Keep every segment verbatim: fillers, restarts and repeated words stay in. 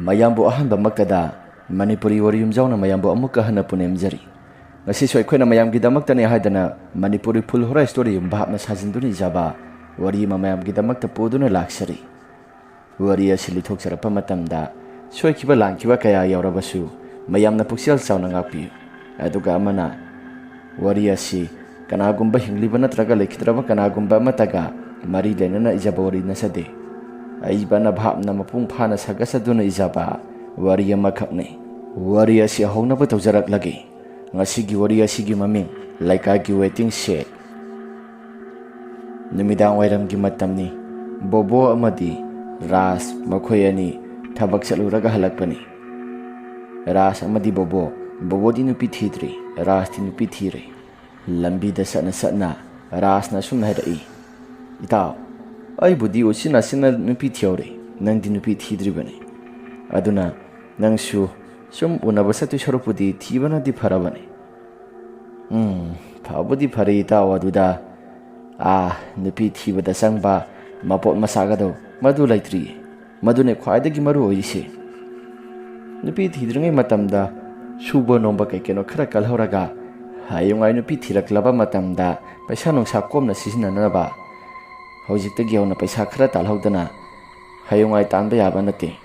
ꯃꯌꯥꯝꯕꯨ ꯑꯍꯥꯟꯕꯃꯛꯇꯗ ꯃꯅꯤꯄꯨꯔꯤ ꯋꯥꯔꯤ ꯌꯨꯝꯖꯥꯎꯅ ꯃꯌꯥꯝꯕꯨ ꯑꯃꯨꯛꯀ ꯍꯟꯅ ꯄꯨꯅꯦꯝꯖꯔꯤ꯫ ꯉꯁꯤꯁꯨ ꯑꯩꯈꯣꯏꯅ ꯃꯌꯥꯝꯒꯤꯗꯃꯛꯇꯅꯤ ꯍꯥꯏꯗꯅ ꯃꯅꯤꯄꯨꯔꯤ full horror story ꯌꯨꯝ ꯚꯥꯞꯅ ꯁꯥꯖꯤꯟꯗꯨꯅ ꯏꯖꯕ ꯋꯥꯔꯤ ꯑꯃ ꯃꯌꯥꯝꯒꯤꯗꯃꯛꯇ ꯄꯨꯗꯨꯅ ꯂꯥꯛꯆꯔꯤ꯫ ꯋꯥꯔꯤ ꯑꯁꯤ ꯂꯤꯊꯣꯛꯆꯔꯛꯄ ꯃꯇꯝꯗ ꯁꯣꯏꯈꯤꯕ ꯂꯥꯟꯈꯤꯕ ꯀꯌꯥ ꯌꯥꯎꯔꯕꯁꯨ ꯃꯌꯥꯝꯅ ꯄꯨꯛꯆꯦꯜ ꯆꯥꯎꯅ ꯉꯥꯛꯄꯤꯌꯨ꯫ ꯑꯗꯨꯒ ꯑꯃꯅ, ꯋꯥꯔꯤ ꯑꯁꯤ ꯀꯅꯥꯒꯨꯝꯕ ꯍꯤꯡꯂꯤꯕ ꯅꯠꯇ꯭ꯔꯒ ꯂꯩꯈꯤꯗ꯭ꯔꯕ ꯀꯅꯥꯒꯨꯝꯕ ꯑꯃꯠꯇꯒ ꯃꯔꯤ ꯂꯩꯅꯅ ꯏꯖꯕ ꯋꯥꯔꯤ ꯅꯠꯆꯗꯦ꯫ ꯑꯏꯕꯅ ꯚꯥꯞꯅ ꯃꯄꯨꯡ ꯐꯥꯅ ꯁꯥꯒꯠꯆꯗꯨꯅ ꯏꯖꯕ ꯋꯥꯔꯤ ꯑꯃꯈꯛꯅꯤ꯫ ꯋꯥꯔꯤ ꯑꯁꯤ ꯍꯧꯅꯕ ꯇꯧꯖꯔꯛꯂꯒꯦ꯫ ꯉꯁꯤꯒꯤ ꯋꯥꯔꯤ ꯑꯁꯤꯒꯤ ꯃꯃꯤꯡ ꯂꯩꯀꯥꯏꯒꯤ waiting shed꯫ ꯅꯨꯃꯤꯗꯥꯡ ꯋꯥꯏꯔꯝꯒꯤ ꯃꯇꯝꯅꯤ꯫ ꯕꯣꯕꯣ ꯑꯃꯗꯤ ꯔꯥꯖ ꯃꯈꯣꯏ ꯑꯅꯤ ꯊꯕꯛ ꯆꯠꯂꯨꯔꯒ ꯍꯜꯂꯛꯄꯅꯤ꯫ ꯔꯥꯖ ꯑꯃꯗꯤ ꯕꯣꯕꯣ, ꯕꯣꯕꯣꯗꯤ ꯅꯨꯄꯤ ꯊꯤꯗ꯭ꯔꯤ, ꯔꯥꯖꯇꯤ ꯅꯨꯄꯤ ꯊꯤꯔꯦ꯫ ꯂꯝꯕꯤꯗ ꯆꯠꯅ ꯆꯠꯅ ꯔꯥꯖꯅ ꯑꯁꯨꯝꯅ ꯍꯥꯏꯔꯛꯏ, "ꯏꯇꯥꯎ, ꯑꯩꯕꯨꯗꯤ ꯎꯆꯤꯟ ꯅꯥꯆꯤꯟꯅ ꯅꯨꯄꯤ ꯊꯤꯍꯧꯔꯦ, ꯅꯪꯗꯤ ꯅꯨꯄꯤ ꯊꯤꯗ꯭ꯔꯤꯕꯅꯤ꯫ ꯑꯗꯨꯅ ꯅꯪꯁꯨ ꯁꯨꯝ ꯎꯅꯕ ꯆꯠꯇꯣꯏ ꯁꯔꯨꯛꯄꯨꯗꯤ ꯊꯤꯕꯅꯗꯤ ꯐꯔꯕꯅꯤ꯫" "ꯎꯝ, ꯐꯕꯨꯗꯤ ꯐꯔꯦ ꯏꯇꯥꯎ, ꯑꯗꯨꯗ, ꯑꯥ, ꯅꯨꯄꯤ ꯊꯤꯕꯗ ꯆꯪꯕ ꯃꯄꯣꯠ ꯃꯆꯥꯛ ꯑꯗꯣ ꯃꯗꯨ ꯂꯩꯇ꯭ꯔꯤꯌꯦ꯫ ꯃꯗꯨꯅꯦ ꯈ꯭ꯋꯥꯏꯗꯒꯤ ꯃꯔꯨ ꯑꯣꯏꯔꯤꯁꯦ꯫ ꯅꯨꯄꯤ ꯊꯤꯗ꯭ꯔꯤꯉꯩ ꯃꯇꯝꯗ ꯁꯨꯕ ꯅꯣꯝꯕ ꯀꯩ ꯀꯩꯅꯣ ꯈꯔ ꯀꯜꯍꯧꯔꯒ ꯍꯌꯦꯡꯋꯥꯏ ꯅꯨꯄꯤ ꯊꯤꯔꯛꯂꯕ ꯃꯇꯝꯗ ꯄꯩꯁꯥ ꯅꯨꯡꯁꯥ ꯀꯣꯝꯅ ꯁꯤꯖꯤꯟꯅꯅꯕ ꯍꯧꯖꯤꯛꯇꯒꯤ ꯍꯧꯅ ꯄꯩꯁꯥ ꯈꯔ ꯇꯥꯜꯍꯧꯗꯅ ꯍꯌꯦꯡꯋꯥꯏ ꯇꯥꯟꯕ ꯌꯥꯕ ꯅꯠꯇꯦ꯫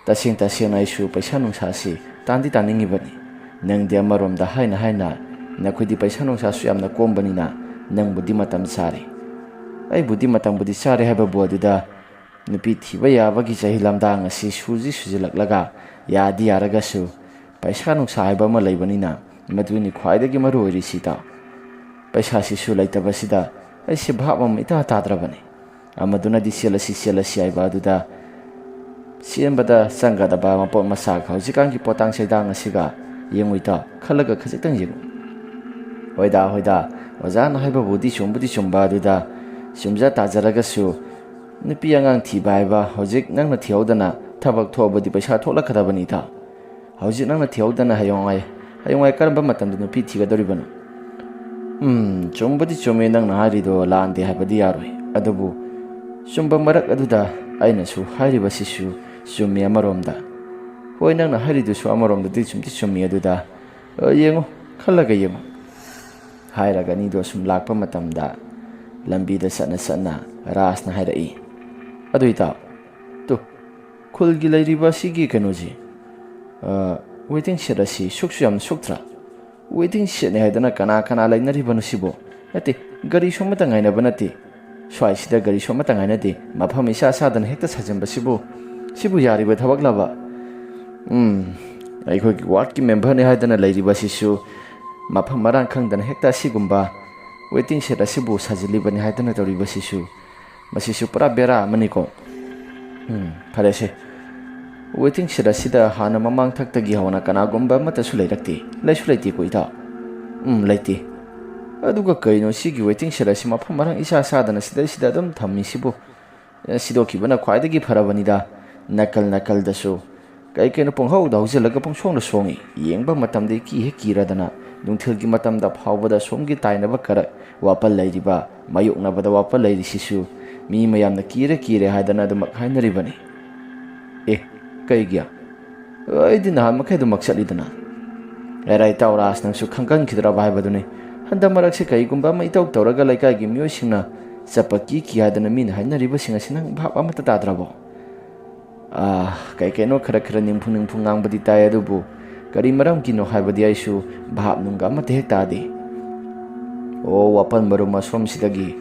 ꯇꯁꯦꯡ ꯇꯁꯦꯡꯅ ꯑꯩꯁꯨ ꯄꯩꯁꯥ ꯅꯨꯡꯁꯥꯁꯤ ꯇꯥꯟꯗꯤ ꯇꯥꯅꯤꯡꯉꯤꯕꯅꯤ꯫ ꯅꯪꯗꯤ ꯑꯃꯔꯣꯝꯗ ꯍꯥꯏꯅ ꯍꯥꯏꯅ ꯅꯈꯣꯏꯗꯤ ꯄꯩꯁꯥ ꯅꯨꯡꯁꯥꯁꯨ ꯌꯥꯝꯅ ꯀꯣꯝꯕꯅꯤꯅ ꯅꯪꯕꯨꯗꯤ ꯃꯇꯝ ꯆꯥꯔꯦ꯫ ꯑꯩꯕꯨꯗꯤ ꯃꯇꯝꯕꯨꯗꯤ ꯆꯥꯔꯦ ꯍꯥꯏꯕꯕꯨ ꯑꯗꯨꯗ ꯅꯨꯄꯤ ꯊꯤꯕ ꯌꯥꯕꯒꯤ ꯆꯍꯤ ꯂꯝꯗꯥꯡ ꯑꯁꯤ ꯁꯨꯖꯤ ꯁꯨꯖꯤꯜꯂꯛꯂꯒ ꯌꯥꯗꯤ ꯌꯥꯔꯒꯁꯨ ꯄꯩꯁꯥ ꯅꯨꯡꯁꯥ ꯍꯥꯏꯕ ꯑꯃ ꯂꯩꯕꯅꯤꯅ ꯃꯗꯨꯅꯤ ꯈ꯭ꯋꯥꯏꯗꯒꯤ ꯃꯔꯨ ꯑꯣꯏꯔꯤꯁꯤ ꯏꯇꯥꯎ꯫ ꯄꯩꯁꯥꯁꯤꯁꯨ ꯂꯩꯇꯕꯁꯤꯗ ꯑꯩꯁꯦ ꯚꯥꯞ ꯑꯃ ꯏꯇꯥ ꯇꯥꯗ꯭ꯔꯕꯅꯤ꯫ ꯑꯃꯗꯨꯅꯗꯤ ꯆꯦꯜꯂꯁꯤ ꯆꯦꯜꯂꯁꯤ ꯍꯥꯏꯕ ꯑꯗꯨꯗ ꯆꯦꯟꯕꯗ ꯆꯪꯒꯗꯕ ꯃꯄꯣꯠ ꯃꯆꯥꯛ ꯍꯧꯖꯤꯛꯀꯥꯟꯒꯤ ꯄꯣꯇꯥꯡ ꯆꯩꯗꯥꯡ ꯑꯁꯤꯒ ꯌꯦꯡꯉꯨ ꯏꯇꯥꯎ, ꯈꯜꯂꯒ ꯈꯖꯤꯛꯇꯪ ꯌꯦꯡꯉꯨ꯫ ꯍꯣꯏꯗ, ꯍꯣꯏꯗ, ꯑꯣꯖꯥꯅ ꯍꯥꯏꯕꯕꯨꯗꯤ ꯆꯨꯝꯕꯨꯗꯤ ꯆꯨꯝꯕ ꯑꯗꯨꯗ ꯆꯨꯝꯖ ꯇꯥꯖꯔꯒꯁꯨ ꯅꯨꯄꯤ ꯑꯉꯥꯡ ꯊꯤꯕ ꯍꯥꯏꯕ ꯍꯧꯖꯤꯛ ꯅꯪꯅ ꯊꯤꯍꯧꯗꯅ ꯊꯕꯛ ꯊꯣꯛꯑꯕꯗꯤ ꯄꯩꯁꯥ ꯊꯣꯛꯂꯛꯀꯗꯕꯅꯤ ꯏꯇꯥꯎ꯫ ꯍꯧꯖꯤꯛ ꯅꯪꯅ ꯊꯤꯍꯧꯗꯅ ꯍꯌꯦꯡꯋꯥꯏ, ꯍꯌꯦꯡꯋꯥꯏ ꯀꯔꯝꯕ ꯃꯇꯝꯗ ꯅꯨꯄꯤ ꯊꯤꯒꯗꯧꯔꯤꯕꯅꯣ? ꯎꯝ, ꯆꯨꯝꯕꯗꯤ ꯆꯨꯝꯃꯤ ꯅꯪꯅ ꯍꯥꯏꯔꯤꯗꯣ, ꯂꯥꯟꯗꯦ ꯍꯥꯏꯕꯗꯤ ꯌꯥꯔꯣꯏ꯫ ꯑꯗꯨꯕꯨ ꯆꯨꯝꯕ ꯃꯔꯛ ꯑꯗꯨꯗ ꯑꯩꯅꯁꯨ ꯍꯥꯏꯔꯤꯕꯁꯤꯁꯨ ꯆꯨꯝꯃꯤ ꯑꯃꯔꯣꯝꯗ꯫ "ꯍꯣꯏ, ꯅꯪꯅ ꯍꯥꯏꯔꯤꯗꯨꯁꯨ ꯑꯃꯔꯣꯝꯗꯗꯤ ꯆꯨꯝꯗꯤ ꯆꯨꯝꯃꯤ꯫ ꯑꯗꯨꯗ, ꯑ, ꯌꯦꯡꯉꯨ, ꯈꯜꯂꯒ ꯌꯦꯡꯉꯨ," ꯍꯥꯏꯔꯒ ꯑꯅꯤꯗꯣ ꯁꯨꯝ ꯂꯥꯛꯄ ꯃꯇꯝꯗ, ꯂꯝꯕꯤꯗ ꯆꯠꯅ ꯆꯠꯅ ꯔꯥꯖꯅ ꯍꯥꯏꯔꯛꯏ, "ꯑꯗꯨ ꯏꯇꯥꯎ, ꯇꯨ, ꯈꯨꯜꯒꯤ ꯂꯩꯔꯤꯕ ꯑꯁꯤꯒꯤ ꯀꯩꯅꯣꯁꯤ, ꯑ, waiting shed ꯑꯁꯤ ꯁꯨꯛꯁꯨ ꯌꯥꯝꯅ ꯁꯨꯛꯇ꯭ꯔꯥ? Waiting shedꯅꯤ ꯍꯥꯏꯗꯅ ꯀꯅꯥ ꯀꯅꯥ ꯂꯩꯅꯔꯤꯕꯅꯣ ꯁꯤꯕꯨ? ꯅꯠꯇꯦ, ꯒꯥꯔꯤꯁꯨ ꯑꯃꯠꯇ ꯉꯥꯏꯅꯕ ꯅꯠꯇꯦ꯫ ꯁ꯭ꯋꯥꯏꯁꯤꯗ ꯒꯥꯔꯤꯁꯨ ꯑꯃꯠꯇ ꯉꯥꯏꯅꯗꯦ꯫ ꯃꯐꯝ ꯏꯆꯥ ꯆꯥꯗꯅ ꯍꯦꯛꯇ ꯁꯥꯖꯤꯟꯕꯁꯤꯕꯨ, ꯁꯤꯕꯨ ꯌꯥꯔꯤꯕ ꯊꯕꯛꯂꯕ? ꯎꯝ, ꯑꯩꯈꯣꯏꯒꯤ wardꯀꯤ memberꯅꯤ ꯍꯥꯏꯗꯅ ꯂꯩꯔꯤꯕ ꯑꯁꯤꯁꯨ ꯃꯐꯝ ꯃꯔꯥꯡ ꯈꯪꯗꯅ ꯍꯦꯛꯇ ꯑꯁꯤꯒꯨꯝꯕ waiting shed ꯑꯁꯤꯕꯨ ꯁꯥꯖꯤꯜꯂꯤꯕꯅꯤ ꯍꯥꯏꯗꯅ ꯇꯧꯔꯤꯕꯁꯤꯁꯨ, ꯃꯁꯤꯁꯨ ꯄꯨꯔꯥ ꯕꯦꯔꯥ ꯑꯃꯅꯤꯀꯣ꯫ ꯎꯝ, ꯐꯔꯦꯁꯦ꯫ Waiting shed ꯑꯁꯤꯗ ꯍꯥꯟꯅ ꯃꯃꯥꯡ ꯊꯛꯇꯒꯤ ꯍꯧꯅ ꯀꯅꯥꯒꯨꯝꯕ ꯑꯃꯠꯇꯁꯨ ꯂꯩꯔꯛꯇꯦ꯫ ꯂꯩꯁꯨ ꯂꯩꯇꯦꯀꯣ, ꯏꯇꯥꯎ?" "ꯎꯝ, ꯂꯩꯇꯦ꯫ ꯑꯗꯨꯒ ꯀꯩꯅꯣ ꯁꯤꯒꯤ waiting shed ꯑꯁꯤ ꯃꯐꯝ ꯃꯔꯥꯡ ꯏꯆꯥ ꯆꯥꯗꯅ ꯁꯤꯗꯩꯁꯤꯗ ꯑꯗꯨꯝ ꯊꯝꯃꯤꯁꯤꯕꯨ? ꯑꯦ, ꯁꯤꯗꯣꯛꯈꯤꯕꯅ ꯈ꯭ꯋꯥꯏꯗꯒꯤ ꯐꯔꯕꯅꯤꯗ꯫ ꯅꯥꯀꯜ ꯅꯥꯀꯜꯗꯁꯨ ꯀꯩ ꯀꯩꯅꯣ ꯄꯪꯍꯧꯗ ꯍꯧꯖꯤꯜꯂꯒ ꯄꯪꯁꯣꯡꯗ ꯁꯣꯡꯉꯤ꯫ ꯌꯦꯡꯕ ꯃꯇꯝꯗ ꯏꯀꯤ ꯍꯦꯛ ꯀꯤꯔꯗꯅ ꯅꯨꯡꯊꯤꯜꯒꯤ ꯃꯇꯝꯗ ꯐꯥꯎꯕꯗ ꯑꯁꯣꯝꯒꯤ ꯇꯥꯏꯅꯕ ꯀꯔꯛ ꯋꯥꯄꯜ ꯂꯩꯔꯤꯕ, ꯃꯥꯌꯣꯛꯅꯕꯗ ꯋꯥꯄꯜ ꯂꯩꯔꯤꯁꯤꯁꯨ ꯃꯤ ꯃꯌꯥꯝꯅ ꯀꯤꯔꯦ ꯀꯤꯔꯦ ꯍꯥꯏꯗꯅ ꯑꯗꯨꯃꯛ ꯍꯥꯏꯅꯔꯤꯕꯅꯤ꯫" "ꯑꯦ, ꯀꯩꯒꯤ? ꯑꯩꯗꯤ ꯅꯍꯥꯟ ꯃꯈꯩ ꯑꯗꯨꯃꯛ ꯆꯠꯂꯤꯗꯅ?" "ꯑꯦꯔꯥ ꯏꯇꯥꯎ ꯔꯥꯖ, ꯅꯪꯁꯨ ꯈꯪꯒꯟꯈꯤꯗ꯭ꯔꯕ ꯍꯥꯏꯕꯗꯨꯅꯤ꯫ ꯍꯟꯗꯛ ꯃꯔꯛꯁꯤ ꯀꯩꯒꯨꯝꯕ ꯑꯃ ꯏꯇꯧ ꯇꯧꯔꯒ ꯂꯩꯀꯥꯏꯒꯤ ꯃꯤꯑꯣꯏꯁꯤꯡꯅ ꯆꯠꯄ ꯀꯤ ꯀꯤ ꯍꯥꯏꯗꯅ ꯃꯤꯅ ꯍꯥꯏꯅꯔꯤꯕꯁꯤꯡ ꯑꯁꯤ ꯅꯪ ꯚꯥꯞ ꯑꯃꯠꯇ ꯇꯥꯗ꯭ꯔꯕꯣ?" "ꯑꯥ, ꯀꯩ ꯀꯩꯅꯣ ꯈꯔ ꯈꯔ ꯅꯤꯝꯐꯨ ꯅꯤꯝꯐꯨ ꯉꯥꯡꯕꯗꯤ ꯇꯥꯏ, ꯑꯗꯨꯕꯨ ꯀꯔꯤ ꯃꯔꯝꯒꯤꯅꯣ ꯍꯥꯏꯕꯗꯤ ꯑꯩꯁꯨ ꯚꯥꯞ ꯅꯨꯡꯒ ꯑꯃꯠꯇ ꯍꯦꯛ ꯇꯥꯗꯦ꯫ ꯑꯣ, ꯋꯥꯄꯜ ꯃꯔꯨꯝ ꯑꯁꯣꯝꯁꯤꯗꯒꯤ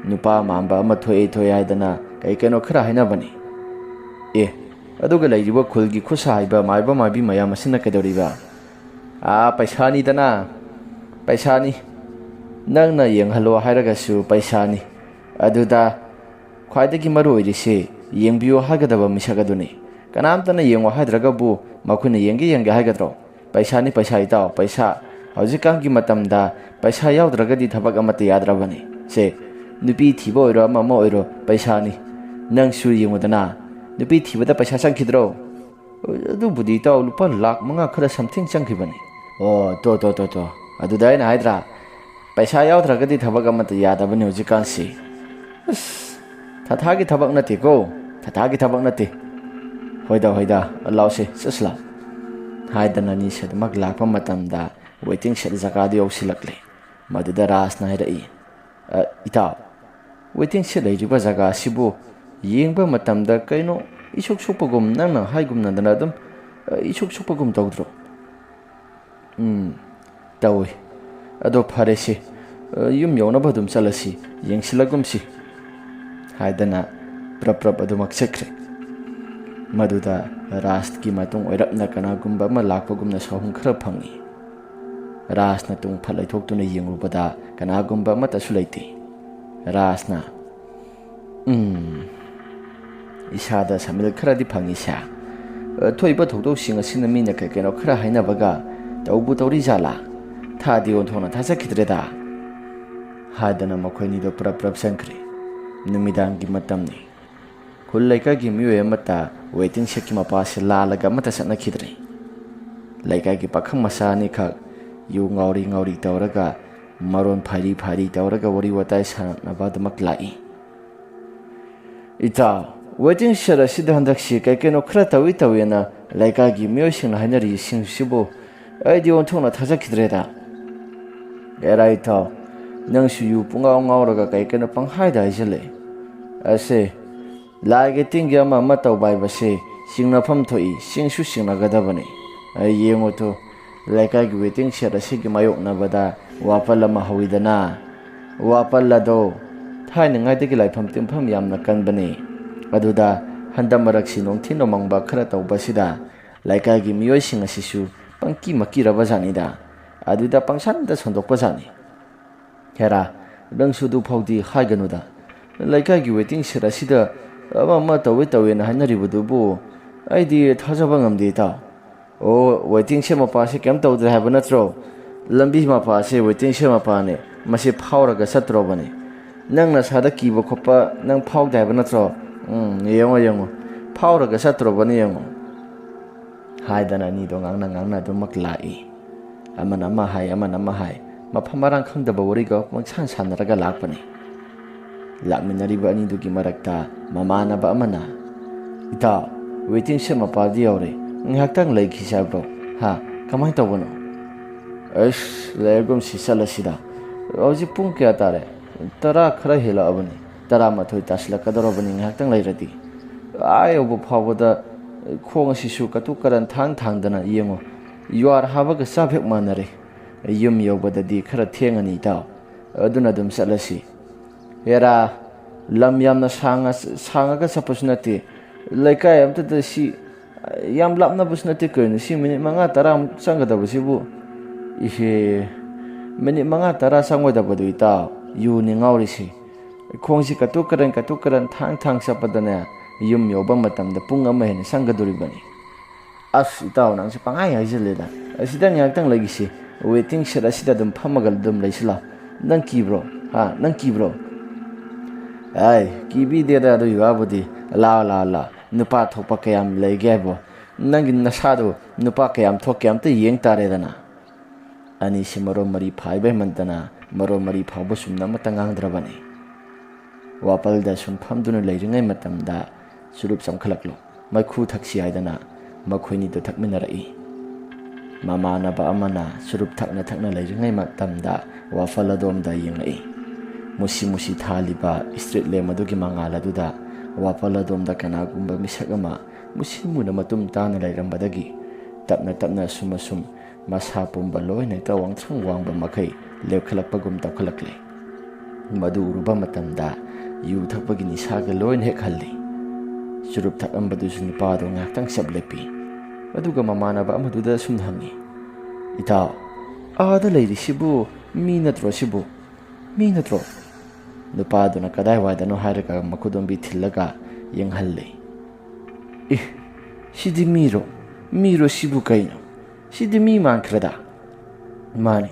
ꯅꯨꯄꯥ ꯃꯥꯟꯕ ꯑꯃ ꯊꯣꯛꯑꯦ ꯊꯣꯛꯑꯦ ꯍꯥꯏꯗꯅ ꯀꯩ ꯀꯩꯅꯣ ꯈꯔ ꯍꯥꯏꯅꯕꯅꯤ꯫ ꯑꯦ, ꯑꯗꯨꯒ ꯂꯩꯔꯤꯕ ꯈꯨꯜꯒꯤ ꯈꯨꯠꯁꯥ ꯍꯩꯕ ꯃꯥꯏꯕ ꯃꯥꯏꯕꯤ ꯃꯌꯥꯝ ꯑꯁꯤꯅ ꯀꯩꯗꯧꯔꯤꯕ?" "ꯑꯥ, ꯄꯩꯁꯥꯅꯤꯗꯅ, ꯄꯩꯁꯥꯅꯤ꯫ ꯅꯪꯅ ꯌꯦꯡꯍꯜꯂꯣ ꯍꯥꯏꯔꯒꯁꯨ ꯄꯩꯁꯥꯅꯤ꯫ ꯑꯗꯨꯗ ꯈ꯭ꯋꯥꯏꯗꯒꯤ ꯃꯔꯨ ꯑꯣꯏꯔꯤꯁꯤ ꯌꯦꯡꯕꯤꯌꯨ ꯍꯥꯏꯒꯗꯕ ꯃꯤꯁꯛ ꯑꯗꯨꯅꯤ꯫ ꯀꯅꯥꯝꯇꯅ ꯌꯦꯡꯉꯨ ꯍꯥꯏꯗ꯭ꯔꯒꯕꯨ ꯃꯈꯣꯏꯅ ꯌꯦꯡꯒꯦ ꯌꯦꯡꯒꯦ ꯍꯥꯏꯒꯗ꯭ꯔꯣ? ꯄꯩꯁꯥꯅꯤ, ꯄꯩꯁꯥ, ꯏꯇꯥꯎ, ꯄꯩꯁꯥ꯫ ꯍꯧꯖꯤꯛꯀꯥꯟꯒꯤ ꯃꯇꯝꯗ ꯄꯩꯁꯥ ꯌꯥꯎꯗ꯭ꯔꯒꯗꯤ ꯊꯕꯛ ꯑꯃꯠꯇ ꯌꯥꯗ꯭ꯔꯕꯅꯤ꯫ ꯁꯦ, ꯅꯨꯄꯤ ꯊꯤꯕ ꯑꯣꯏꯔꯣ, ꯑꯃ ꯑꯃ ꯑꯣꯏꯔꯣ, ꯄꯩꯁꯥꯅꯤ꯫ ꯅꯪꯁꯨ ꯌꯦꯡꯉꯨꯗꯅ, ꯅꯨꯄꯤ ꯊꯤꯕꯗ ꯄꯩꯁꯥ ꯆꯪꯈꯤꯗ꯭ꯔꯣ?" "ꯑꯗꯨꯕꯨꯗꯤ ꯏꯇꯥꯎ, ꯂꯨꯄꯥ ꯂꯥꯈ ꯃꯉꯥ ꯈꯔ something ꯆꯪꯈꯤꯕꯅꯤ꯫" "ꯑꯣ, ꯇꯣ, ꯇꯣ, ꯇꯣ, ꯇꯣ꯫ ꯑꯗꯨꯗ ꯑꯩꯅ ꯍꯥꯏꯗ꯭ꯔꯥ, ꯄꯩꯁꯥ ꯌꯥꯎꯗ꯭ꯔꯒꯗꯤ ꯊꯕꯛ ꯑꯃꯠꯇ ꯌꯥꯗꯕꯅꯤ ꯍꯧꯖꯤꯛꯀꯥꯟꯁꯤ꯫ ꯑꯁ, ꯊꯥꯊꯥꯒꯤ ꯊꯕꯛ ꯅꯠꯇꯦꯀꯣ, ꯊꯥꯊꯥꯒꯤ ꯊꯕꯛ ꯅꯠꯇꯦ꯫ "ꯍꯣꯏꯗ, ꯍꯣꯏꯗ, ꯂꯥꯛꯑꯣꯁꯦ, ꯆꯠꯁꯤ ꯂꯥꯛꯑꯣ," ꯍꯥꯏꯗꯅ ꯑꯅꯤꯁꯦ ꯑꯗꯨꯃꯛ ꯂꯥꯛꯄ ꯃꯇꯝꯗ waiting shed ꯖꯒꯥꯗꯨ ꯌꯧꯁꯤꯜꯂꯛꯂꯦ꯫ ꯃꯗꯨꯗ ꯔꯥꯖꯅ ꯍꯥꯏꯔꯛꯏ, "ꯑ, ꯏꯇꯥꯎ, waiting shed ꯂꯩꯔꯤꯕ ꯖꯒꯥ ꯑꯁꯤꯕꯨ ꯌꯦꯡꯕ ꯃꯇꯝꯗ ꯀꯩꯅꯣ ꯏꯁꯨꯛ ꯁꯨꯛꯄꯒꯨꯝ, ꯅꯪꯅ ꯍꯥꯏꯒꯨꯝꯅꯗꯅ ꯑꯗꯨꯝ, ꯑ, ꯏꯁꯨꯛ ꯁꯨꯛꯄꯒꯨꯝ ꯇꯧꯗ꯭ꯔꯣ?" "ꯎꯝ, ꯇꯧꯏ꯫ ꯑꯗꯣ ꯐꯔꯦꯁꯦ, ꯑ, ꯌꯨꯝ ꯌꯧꯅꯕ ꯑꯗꯨꯝ ꯆꯠꯂꯁꯤ, ꯌꯦꯡꯁꯤꯜꯂꯒꯨꯝꯁꯤ," ꯍꯥꯏꯗꯅ ꯄ꯭ꯔꯞ ꯄ꯭ꯔꯞ ꯑꯗꯨꯃꯛ ꯆꯠꯈ꯭ꯔꯦ꯫ ꯃꯗꯨꯗ ꯔꯥꯖꯀꯤ ꯃꯇꯨꯡ ꯑꯣꯏꯔꯞꯅ ꯀꯅꯥꯒꯨꯝꯕ ꯑꯃ ꯂꯥꯛꯄꯒꯨꯝꯅ ꯁꯥꯍꯨꯝ ꯈꯔ ꯐꯪꯏ꯫ ꯔꯥꯖꯅ ꯇꯨꯡ ꯐꯠ ꯂꯩꯊꯣꯛꯇꯨꯅ ꯌꯦꯡꯂꯨꯕꯗ ꯀꯅꯥꯒꯨꯝꯕ ꯑꯃꯠꯇꯁꯨ ꯂꯩꯇꯦ꯫ ꯔꯥꯖꯅ, "ꯎꯝ, ꯏꯁꯥꯗ ꯁꯃꯤꯜ ꯈꯔꯗꯤ ꯐꯪꯏꯁꯦ꯫ ꯑ, ꯊꯣꯛꯏꯕ ꯊꯧꯗꯣꯛꯁꯤꯡ ꯑꯁꯤꯅ ꯃꯤꯅ ꯀꯩ ꯀꯩꯅꯣ ꯈꯔ ꯍꯥꯏꯅꯕꯒ ꯇꯧꯕꯨ ꯇꯧꯔꯤ ꯖꯥꯠꯂꯥ? ꯊꯥꯗꯤ ꯑꯣꯟꯊꯣꯛꯅ ꯊꯥꯖꯈꯤꯗ꯭ꯔꯦꯗ," ꯍꯥꯏꯗꯅ ꯃꯈꯣꯏꯅꯤꯗꯣ ꯄ꯭ꯔꯞ ꯄ꯭ꯔꯞ ꯆꯪꯈ꯭ꯔꯦ꯫ ꯅꯨꯃꯤꯗꯥꯡꯒꯤ ꯃꯇꯝꯅꯤ꯫ ꯈꯨꯜ ꯂꯩꯀꯥꯏꯒꯤ ꯃꯤꯑꯣꯏ ꯑꯃꯠꯇ waiting shed ꯀꯤ ꯃꯄꯥꯁꯦ ꯂꯥꯜꯂꯒ ꯑꯃꯠꯇ ꯆꯠꯅꯈꯤꯗ꯭ꯔꯦ꯫ ꯂꯩꯀꯥꯏꯒꯤ ꯄꯥꯈꯪ ꯃꯆꯥ ꯑꯅꯤꯈꯛ ꯌꯨ ꯉꯥꯎꯔꯤ ꯉꯥꯎꯔꯤ ꯇꯧꯔꯒ, ꯃꯔꯣꯟ ꯐꯥꯏꯔꯤ ꯐꯥꯏꯔꯤ ꯇꯧꯔꯒ ꯋꯥꯔꯤ ꯋꯥꯇꯥꯏ ꯁꯥꯟꯅꯕ ꯑꯗꯨꯃꯛ ꯂꯥꯛꯏ꯫ "ꯏꯇꯥꯎ, waiting shed ꯑꯁꯤꯗ ꯍꯟꯗꯛꯁꯤ ꯀꯩ ꯀꯩꯅꯣ ꯈꯔ ꯇꯧꯏ ꯇꯧꯏꯅ ꯂꯩꯀꯥꯏꯒꯤ ꯃꯤꯑꯣꯏꯁꯤꯡꯅ ꯍꯥꯏꯅꯔꯤꯁꯤꯡꯁꯤꯕꯨ ꯑꯩꯗꯤ ꯑꯣꯟꯊꯣꯛꯅ ꯊꯥꯖꯈꯤꯗ꯭ꯔꯦꯗ꯫" "ꯑꯦꯔꯥ ꯏꯇꯥꯎ, ꯅꯪꯁꯨ ꯌꯨ ꯄꯨꯡꯉꯥꯎ ꯉꯥꯎꯔꯒ ꯀꯩ ꯀꯩꯅꯣ ꯄꯪꯍꯥꯏꯗ ꯍꯥꯏꯖꯜꯂꯦ꯫ ꯑꯁꯦ, ꯂꯥꯏꯒꯤ ꯇꯤꯟꯒꯤ ꯑꯃ ꯑꯃ ꯇꯧꯕ ꯍꯥꯏꯕꯁꯦ ꯆꯤꯡꯅꯐꯝ ꯊꯣꯛꯏ, ꯆꯤꯡꯁꯨ ꯆꯤꯡꯅꯒꯗꯕꯅꯤ꯫ ꯑꯩ ꯌꯦꯡꯉꯨ ꯇꯨ, ꯂꯩꯀꯥꯏꯒꯤ waiting shed ꯑꯁꯤꯒꯤ ꯃꯥꯌꯣꯛꯅꯕꯗ ꯋꯥꯄꯜ ꯑꯃ ꯍꯧꯋꯤꯗꯅ꯫ ꯋꯥꯄꯜ ꯑꯗꯣ ꯊꯥꯏꯅꯉꯥꯏꯗꯒꯤ ꯂꯥꯏꯐꯝ ꯇꯤꯟꯐꯝ ꯌꯥꯝꯅ ꯀꯟꯕꯅꯤ꯫ ꯑꯗꯨꯗ ꯍꯟꯗꯛ ꯃꯔꯛꯁꯤ ꯅꯣꯡꯊꯤ ꯅꯣꯡꯃꯪꯕ ꯈꯔ ꯇꯧꯕꯁꯤꯗ ꯂꯩꯀꯥꯏꯒꯤ ꯃꯤꯑꯣꯏꯁꯤꯡ ꯑꯁꯤꯁꯨ ꯄꯪꯀꯤ ꯃꯀꯤꯔꯕ ꯖꯥꯠꯅꯤꯗ꯫ ꯑꯗꯨꯗ ꯄꯪꯁꯟꯗ ꯁꯟꯗꯣꯛꯄ ꯖꯥꯠꯅꯤ꯫ ꯍꯦꯔꯥ, ꯅꯪꯁꯨ ꯑꯗꯨ ꯐꯥꯎꯗꯤ ꯍꯥꯏꯒꯅꯨꯗ꯫ ꯂꯩꯀꯥꯏꯒꯤ waiting shed ꯑꯁꯤꯗ ꯑꯃ ꯑꯃ ꯇꯧꯋꯦ ꯇꯧꯋꯦꯅ ꯍꯥꯏꯅꯔꯤꯕꯗꯨꯕꯨ ꯑꯩꯗꯤ ꯊꯥꯖꯕ ꯉꯝꯗꯦ, ꯏꯇꯥꯎ꯫ ꯑꯣ, waiting shed ꯃꯄꯥꯁꯦ ꯀꯩꯝ ꯇꯧꯗ꯭ꯔꯦ ꯍꯥꯏꯕ ꯅꯠꯇ꯭ꯔꯣ? ꯂꯝꯕꯤ ꯃꯄꯥꯁꯦ waiting shed ꯃꯄꯥꯅꯦ꯫ ꯃꯁꯤ ꯐꯥꯎꯔꯒ ꯆꯠꯇ꯭ꯔꯣꯕꯅꯦ꯫ ꯅꯪ ꯅꯁꯥꯗ ꯀꯤꯕ ꯈꯣꯠꯄ ꯅꯪ ꯐꯥꯎꯗꯦ ꯍꯥꯏꯕ ꯅꯠꯇ꯭ꯔꯣ? ꯎꯝ, ꯌꯦꯡꯉꯣ, ꯌꯦꯡꯉꯣ꯫ ꯐꯥꯎꯔꯒ ꯆꯠꯇ꯭ꯔꯣꯕꯅꯦ, ꯌꯦꯡꯉꯣ꯫ ꯍꯥꯏꯗꯅ ꯑꯅꯤꯗꯣ ꯉꯥꯡꯅ ꯉꯥꯡꯅ ꯑꯗꯨꯃꯛ ꯂꯥꯛꯏ꯫ ꯑꯃꯅ ꯑꯃ ꯍꯥꯏ, ꯑꯃꯅ ꯑꯃ ꯍꯥꯏ, ꯃꯐꯝ ꯃꯔꯥꯡ ꯈꯪꯗꯕ ꯋꯥꯔꯤꯒ ꯄꯪꯁꯥꯟ ꯁꯥꯟꯅꯔꯒ ꯂꯥꯛꯄꯅꯤ꯫ ꯂꯥꯛꯃꯤꯟꯅꯔꯤꯕ ꯑꯅꯤꯗꯨꯒꯤ ꯃꯔꯛꯇ ꯃꯃꯥꯟꯅꯕ ꯑꯃꯅ, "ꯏꯇꯥꯎ, ꯋꯦꯇꯤꯡ ꯁꯦꯗ ꯃꯄꯥꯗꯤ ꯌꯧꯔꯦ꯫ ꯉꯥꯏꯍꯥꯛꯇꯪ ꯂꯩꯈꯤꯁꯦ ꯍꯥꯏꯕ꯭ꯔꯣ? ꯍꯥ? ꯀꯃꯥꯏꯅ ꯇꯧꯕꯅꯣ? ꯑꯁ, ꯂꯩꯔꯒꯨꯝꯁꯤ, ꯆꯠꯂꯁꯤꯗ꯫ ꯍꯧꯖꯤꯛ ꯄꯨꯡ ꯀꯌꯥ ꯇꯥꯔꯦ? ꯇꯔꯥ ꯈꯔ ꯍꯦꯜꯂꯛꯑꯕꯅꯤ꯫ ꯇꯔꯥꯃꯥꯊꯣꯏ ꯇꯥꯁꯤꯜꯂꯛꯀꯗꯧꯔꯕꯅꯤ ꯉꯥꯏꯍꯥꯛꯇꯪ ꯂꯩꯔꯗꯤ꯫ ꯑꯥ ꯌꯧꯕ ꯐꯥꯎꯕꯗ ꯈꯣꯡ ꯑꯁꯤꯁꯨ ꯀꯇꯨ ꯀꯔꯟ ꯊꯥꯡ ꯊꯥꯡꯗꯅ ꯌꯦꯡꯉꯨ꯫ ꯌꯨꯍꯥꯔ ꯍꯥꯕꯒ ꯆꯞ ꯍꯦꯛ ꯃꯥꯟꯅꯔꯦ꯫ ꯌꯨꯝ ꯌꯧꯕꯗꯗꯤ ꯈꯔ ꯊꯦꯡꯉꯅꯤ, ꯏꯇꯥꯎ꯫ ꯑꯗꯨꯅ ꯑꯗꯨꯝ ꯆꯠꯂꯁꯤ꯫ ꯍꯦꯔꯥ, ꯂꯝ ꯌꯥꯝꯅ ꯁꯥꯡꯉ-, ꯁꯥꯡꯉꯒ ꯆꯠꯄꯁꯨ ꯅꯠꯇꯦ꯫ ꯂꯩꯀꯥꯏ ꯑꯝꯇꯗ ꯁꯤ, ꯌꯥꯝ ꯂꯥꯞꯅꯕꯁꯨ ꯅꯠꯇꯦ ꯀꯩꯅꯣ꯫ ꯁꯤ ꯃꯤꯅꯤꯠ ꯃꯉꯥ ꯇꯔꯥꯃꯨꯛ ꯆꯪꯒꯗꯕꯁꯤꯕꯨ꯫ ꯏꯍꯦ, ꯃꯤꯅꯤꯠ ꯃꯉꯥ ꯇꯔꯥ ꯆꯪꯉꯣꯏꯗꯕꯗꯨ, ꯏꯇꯥꯎ꯫ ꯌꯨꯅꯤ ꯉꯥꯎꯔꯤꯁꯤ꯫ ꯈꯣꯡꯁꯤ ꯀꯇꯨ ꯀꯔꯟ, ꯀꯇꯨ ꯀꯔꯟ, ꯊꯥꯡ ꯊꯥꯡ ꯆꯠꯄꯗꯅꯦ, ꯌꯨꯝ ꯌꯧꯕ ꯃꯇꯝꯗ ꯄꯨꯡ ꯑꯃ ꯍꯦꯟꯅ ꯆꯪꯒꯗꯣꯔꯤꯕꯅꯤ꯫ ꯑꯁ, ꯏꯇꯥꯎ, ꯅꯪꯁꯦ ꯄꯪꯍꯥꯏ ꯍꯥꯏꯖꯜꯂꯦꯗ꯫ ꯑꯁꯤꯗ ꯉꯥꯏꯍꯥꯛꯇꯪ ꯂꯩꯈꯤꯁꯤ꯫ ꯋꯦꯇꯤꯡ ꯁꯦꯗ ꯑꯁꯤꯗ ꯑꯗꯨꯝ ꯐꯝꯃꯒ ꯑꯗꯨꯝ ꯂꯩꯁꯤ ꯂꯥꯎ꯫ ꯅꯪ ꯀꯤꯕ꯭ꯔꯣ? ꯍꯥ? ꯅꯪ ꯀꯤꯕ꯭ꯔꯣ? ꯑꯩ ꯀꯤꯕꯤꯗꯦꯗ, ꯑꯗꯨꯒꯤ ꯋꯥꯕꯨꯗꯤ꯫ ꯂꯥꯎ, ꯂꯥꯎ, ꯂꯥꯎ꯫ ꯅꯨꯄꯥ ꯊꯣꯛꯄ ꯀꯌꯥꯝ ꯂꯩꯒꯦ ꯍꯥꯏꯕꯣ? ꯅꯪꯒꯤ ꯅꯁꯥꯗꯨ ꯅꯨꯄꯥ ꯀꯌꯥꯝ ꯊꯣꯛꯀꯦ ꯑꯝꯇ ꯌꯦꯡ ꯇꯥꯔꯦꯗꯅ꯫ ꯑꯅꯤꯁꯤ ꯃꯔꯣꯟ ꯃꯔꯤ ꯐꯥꯏꯕ ꯍꯦꯟꯃꯟꯗꯅ ꯃꯔꯣꯟ ꯃꯔꯤ ꯐꯥꯎꯕ ꯆꯨꯝꯅ ꯑꯃꯠꯇ ꯉꯥꯡꯗ꯭ꯔꯕꯅꯤ꯫ ꯋꯥꯄꯜꯗ ꯁꯨꯝ ꯐꯝꯗꯨꯅ ꯂꯩꯔꯤꯉꯩ ꯃꯇꯝꯗ ꯆꯨꯔꯨꯞ ꯆꯪꯈꯠꯂꯛꯂꯨ, ꯃꯩꯈꯨ ꯊꯛꯁꯤ ꯍꯥꯏꯗꯅ ꯃꯈꯣꯏꯅꯤꯗꯨ ꯊꯛꯃꯤꯟꯅꯔꯛꯏ꯫ ꯃꯃꯥꯟꯅꯕ ꯑꯃꯅ ꯆꯨꯔꯨꯞ ꯊꯛꯅ ꯊꯛꯅ ꯂꯩꯔꯤꯉꯩ ꯃꯇꯝꯗ ꯋꯥꯄꯜ ꯑꯗꯣꯝꯗ ꯌꯦꯡꯂꯛꯏ꯫ ꯃꯨꯁꯤ ꯃꯨꯁꯤ ꯊꯥꯜꯂꯤꯕ ꯁ꯭ꯇ꯭ꯔꯤꯠ ꯂꯦꯝꯞ ꯑꯗꯨꯒꯤ ꯃꯉꯥꯜ ꯑꯗꯨꯗ ꯋꯥꯄꯜ ꯑꯗꯣꯝꯗ ꯀꯅꯥꯒꯨꯝꯕ ꯃꯤꯁꯛ ꯑꯃ ꯃꯨꯁꯤ ꯃꯨꯅ ꯃꯇꯨꯝ ꯇꯥꯅ ꯂꯩꯔꯝꯕꯗꯒꯤ ꯇꯞꯅ ꯇꯞꯅ ꯑꯁꯨꯝ ꯑꯁꯨꯝ ꯃꯁꯥ ꯄꯨꯝꯕ ꯂꯣꯏꯅ ꯍꯦꯛꯇ ꯋꯥꯡꯊ꯭ꯔꯪ ꯋꯥꯡꯕ ꯃꯈꯩ ꯂꯦꯞꯈꯠꯂꯛꯄꯒꯨꯝ ꯇꯧꯈꯠꯂꯛꯂꯦ꯫ ꯃꯗꯨ ꯎꯔꯨꯕ ꯃꯇꯝꯗ ꯌꯨ ꯊꯛꯄꯒꯤ ꯅꯤꯁꯥꯒ ꯂꯣꯏꯅ ꯍꯦꯛ ꯍꯜꯂꯤ꯫ ꯆꯨꯔꯨꯞ ꯊꯛꯂꯝꯕꯗꯨꯁꯨ ꯅꯨꯄꯥꯗꯣ ꯉꯥꯏꯍꯥꯛꯇꯪ ꯆꯞ ꯂꯦꯞꯄꯤ꯫ ꯑꯗꯨꯒ ꯃꯃꯥꯟꯅꯕ ꯑꯃꯗꯨꯗ ꯑꯁꯨꯝꯅ ꯍꯪꯉꯤ, "ꯏꯇꯥꯎ, ꯑꯥꯗ ꯂꯩꯔꯤꯁꯤꯕꯨ ꯃꯤ ꯅꯠꯇ꯭ꯔꯣ ꯁꯤꯕꯨ? ꯃꯤ ꯅꯠꯇ꯭ꯔꯣ?" ꯅꯨꯄꯥꯗꯨꯅ ꯀꯗꯥꯏꯋꯥꯏꯗꯅꯣ ꯍꯥꯏꯔꯒ ꯃꯈꯨꯗꯣꯝꯕꯤ ꯊꯤꯜꯂꯒ ꯌꯦꯡꯍꯜꯂꯤ꯫ "ꯑꯦ, ꯁꯤꯗꯤ ꯃꯤꯔꯣ? ꯃꯤꯔꯣ ꯁꯤꯕꯨ ꯀꯩꯅꯣ? ꯁꯤꯗꯤ ꯃꯤ ꯃꯥꯟꯈ꯭ꯔꯦꯗ꯫" "ꯃꯥꯅꯤ꯫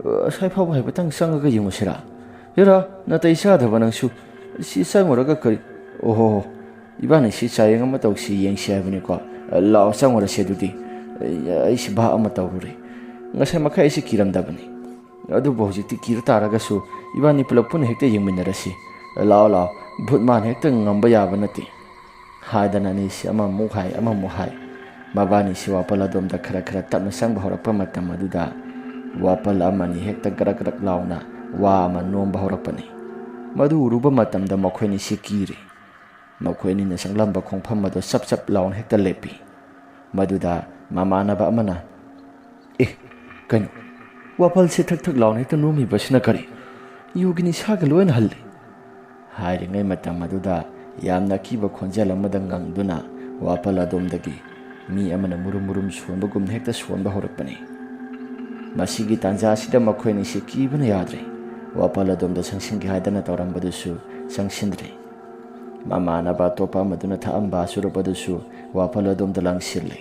ꯉꯁꯥꯏ ꯐꯥꯎꯕ ꯍꯥꯏꯐꯦꯠꯇꯪ ꯆꯪꯉꯒ ꯌꯦꯡꯉꯨꯁꯤꯔꯥ?" "ꯍꯦꯔꯥ, ꯅꯥꯇꯩ ꯆꯥꯗꯕ ꯅꯪꯁꯨ꯫ ꯁꯤ ꯆꯪꯉꯨꯔꯒ ꯀꯔꯤ? ꯑꯣꯍꯣ, ꯏꯕꯥꯅꯤ ꯁꯤ ꯆꯥꯌꯦꯡ ꯑꯃ ꯇꯧꯁꯤ, ꯌꯦꯡꯁꯤ ꯍꯥꯏꯕꯅꯤꯀꯣ꯫ ꯂꯥꯛꯑꯣ, ꯆꯪꯉꯨꯔꯁꯤ ꯑꯗꯨꯗꯤ꯫ ꯑꯩ, ꯑꯩꯁꯤ ꯚꯥꯞ ꯑꯃ ꯇꯧꯔꯨꯔꯦ꯫ ꯉꯁꯥꯏ ꯃꯈꯩ ꯑꯩꯁꯤ ꯀꯤꯔꯝꯗꯕꯅꯤ꯫ ꯑꯗꯨꯕꯨ ꯍꯧꯖꯤꯛꯇꯤ ꯀꯤꯔ ꯇꯥꯔꯒꯁꯨ ꯏꯕꯥꯅꯤ ꯄꯨꯂꯞ ꯄꯨꯟꯅ ꯍꯦꯛꯇ ꯌꯦꯡꯃꯤꯟꯅꯔꯁꯤ꯫ ꯂꯥꯛꯑꯣ, ꯂꯥꯛꯑꯣ꯫ ꯚꯨꯠ ꯃꯥꯟ ꯍꯦꯛꯇ ꯉꯝꯕ ꯌꯥꯕ ꯅꯠꯇꯦ꯫" ꯍꯥꯏꯗꯅ ꯑꯅꯤꯁꯤ ꯑꯃꯃꯨꯛ ꯍꯥꯏ, ꯑꯃꯃꯨꯛ ꯍꯥꯏ꯫ ꯃꯕꯥꯅꯤꯁꯤ ꯋꯥꯄꯜ ꯑꯗꯣꯝꯗ ꯈꯔ ꯈꯔ ꯇꯞꯅ ꯆꯪꯕ ꯍꯧꯔꯛꯄ ꯃꯇꯝ ꯑꯗꯨꯗ ꯋꯥꯄꯜ ꯑꯃꯅꯤ ꯍꯦꯛꯇ ꯒ꯭ꯔꯛ ꯒ꯭ꯔꯛ ꯂꯥꯎꯅ ꯋꯥ ꯑꯃ ꯅꯣꯝꯕ ꯍꯧꯔꯛꯄꯅꯤ꯫ ꯃꯗꯨ ꯎꯔꯨꯕ ꯃꯇꯝꯗ ꯃꯈꯣꯏꯅꯤꯁꯤ ꯀꯤꯔꯦ꯫ ꯃꯈꯣꯏ ꯑꯅꯤꯅ ꯆꯪꯂꯝꯕ ꯈꯣꯡꯐꯝ ꯑꯗꯨ ꯆꯞ ꯆꯞ ꯂꯥꯎꯅ ꯍꯦꯛꯇ ꯂꯦꯞꯄꯤ꯫ ꯃꯗꯨꯗ ꯃꯃꯥꯟꯅꯕ ꯑꯃꯅ, "ꯑꯦ, ꯀꯩꯅꯣ? ꯋꯥꯄꯜꯁꯦ ꯊꯛ ꯊꯛ ꯂꯥꯎꯅ ꯍꯦꯛꯇ ꯅꯣꯝꯃꯤꯕꯁꯤꯅ ꯀꯔꯤ? ꯌꯨꯒꯤ ꯅꯤꯁꯥꯒ ꯂꯣꯏꯅ ꯍꯜꯂꯤ!" ꯍꯥꯏꯔꯤꯉꯩ ꯃꯇꯝ ꯑꯗꯨꯗ ꯌꯥꯝꯅ ꯑꯀꯤꯕ ꯈꯣꯟꯖꯦꯜ ꯑꯃꯗ ꯉꯪꯗꯨꯅ ꯋꯥꯄꯜ ꯑꯗꯣꯝꯗꯒꯤ ꯃꯤ ꯑꯃꯅ ꯃꯨꯔꯨꯝ ꯃꯨꯔꯨꯝ ꯁꯣꯟꯕꯒꯨꯝꯅ ꯍꯦꯛꯇ ꯁꯣꯟꯕ ꯍꯧꯔꯛꯄꯅꯤ꯫ ꯃꯁꯤꯒꯤ ꯇꯥꯟꯖꯥꯁꯤꯗ ꯃꯈꯣꯏ ꯑꯅꯤꯁꯤ ꯀꯤꯕꯅ ꯌꯥꯗ꯭ꯔꯦ꯫ ꯋꯥꯄꯜ ꯑꯗꯣꯝꯗ ꯆꯪꯁꯤꯟꯒꯦ ꯍꯥꯏꯗꯅ ꯇꯧꯔꯝꯕꯗꯨꯁꯨ ꯆꯪꯁꯤꯟꯗ꯭ꯔꯦ꯫ ꯃꯃꯥꯟꯅꯕ ꯑꯇꯣꯞꯄ ꯑꯃꯗꯨꯅ ꯊꯛꯑꯝꯕ ꯆꯨꯔꯨꯞ ꯑꯗꯨꯁꯨ ꯋꯥꯄꯜ ꯑꯗꯣꯝꯗ ꯂꯪꯁꯤꯜꯂꯦ꯫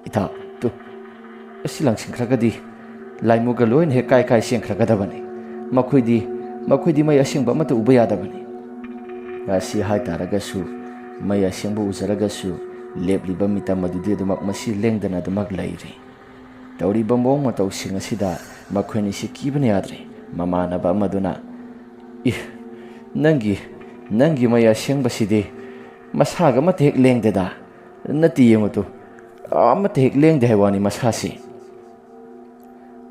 "ꯏꯇꯥꯎ, ꯇꯨ, ꯑꯁꯤ ꯂꯪꯁꯤꯟꯈ꯭ꯔꯒꯗꯤ ꯂꯥꯏꯃꯨꯒ ꯂꯣꯏꯅ ꯍꯦꯛ ꯀꯥꯏ ꯀꯥꯏ ꯆꯦꯟꯈ꯭ꯔꯒꯗꯕꯅꯤ꯫ ꯃꯈꯣꯏꯗꯤ, ꯃꯈꯣꯏꯗꯤ ꯃꯩ ꯑꯁꯦꯡꯕ ꯑꯃꯠꯇ ꯎꯕ ꯌꯥꯗꯕꯅꯤ꯫" ꯑꯁꯤ ꯍꯥꯏꯇꯥꯔꯒꯁꯨ ꯃꯩ ꯑꯁꯦꯡꯕ ꯎꯖꯔꯒꯁꯨ ꯂꯦꯞꯂꯤꯕ ꯃꯤꯇꯝ ꯑꯗꯨꯗꯤ ꯑꯗꯨꯃꯛ ꯃꯁꯤ ꯂꯦꯡꯗꯅ ꯑꯗꯨꯃꯛ ꯂꯩꯔꯤ꯫ ꯇꯧꯔꯤꯕ ꯃꯑꯣꯡ ꯃꯇꯧꯁꯤꯡ ꯑꯁꯤꯗ ꯃꯈꯣꯏ ꯑꯅꯤꯁꯤ ꯀꯤꯕꯅ ꯌꯥꯗ꯭ꯔꯦ꯫ ꯃꯃꯥꯟꯅꯕ ꯑꯃꯗꯨꯅ, "ꯏ, ꯅꯪꯒꯤ, ꯅꯪꯒꯤ ꯃꯩ ꯑꯁꯦꯡꯕꯁꯤꯗꯤ ꯃꯁꯥꯒ ꯑꯃꯠꯇ ꯍꯦꯛ ꯂꯦꯡꯗꯦꯗ꯫ ꯅꯠꯇꯦ, ꯌꯦꯡꯉꯨ ꯇꯨ, ꯑꯃꯠꯇ ꯍꯦꯛ ꯂꯦꯡꯗꯦ ꯍꯥꯏ ꯋꯥꯅꯤ ꯃꯁꯥꯁꯤ꯫"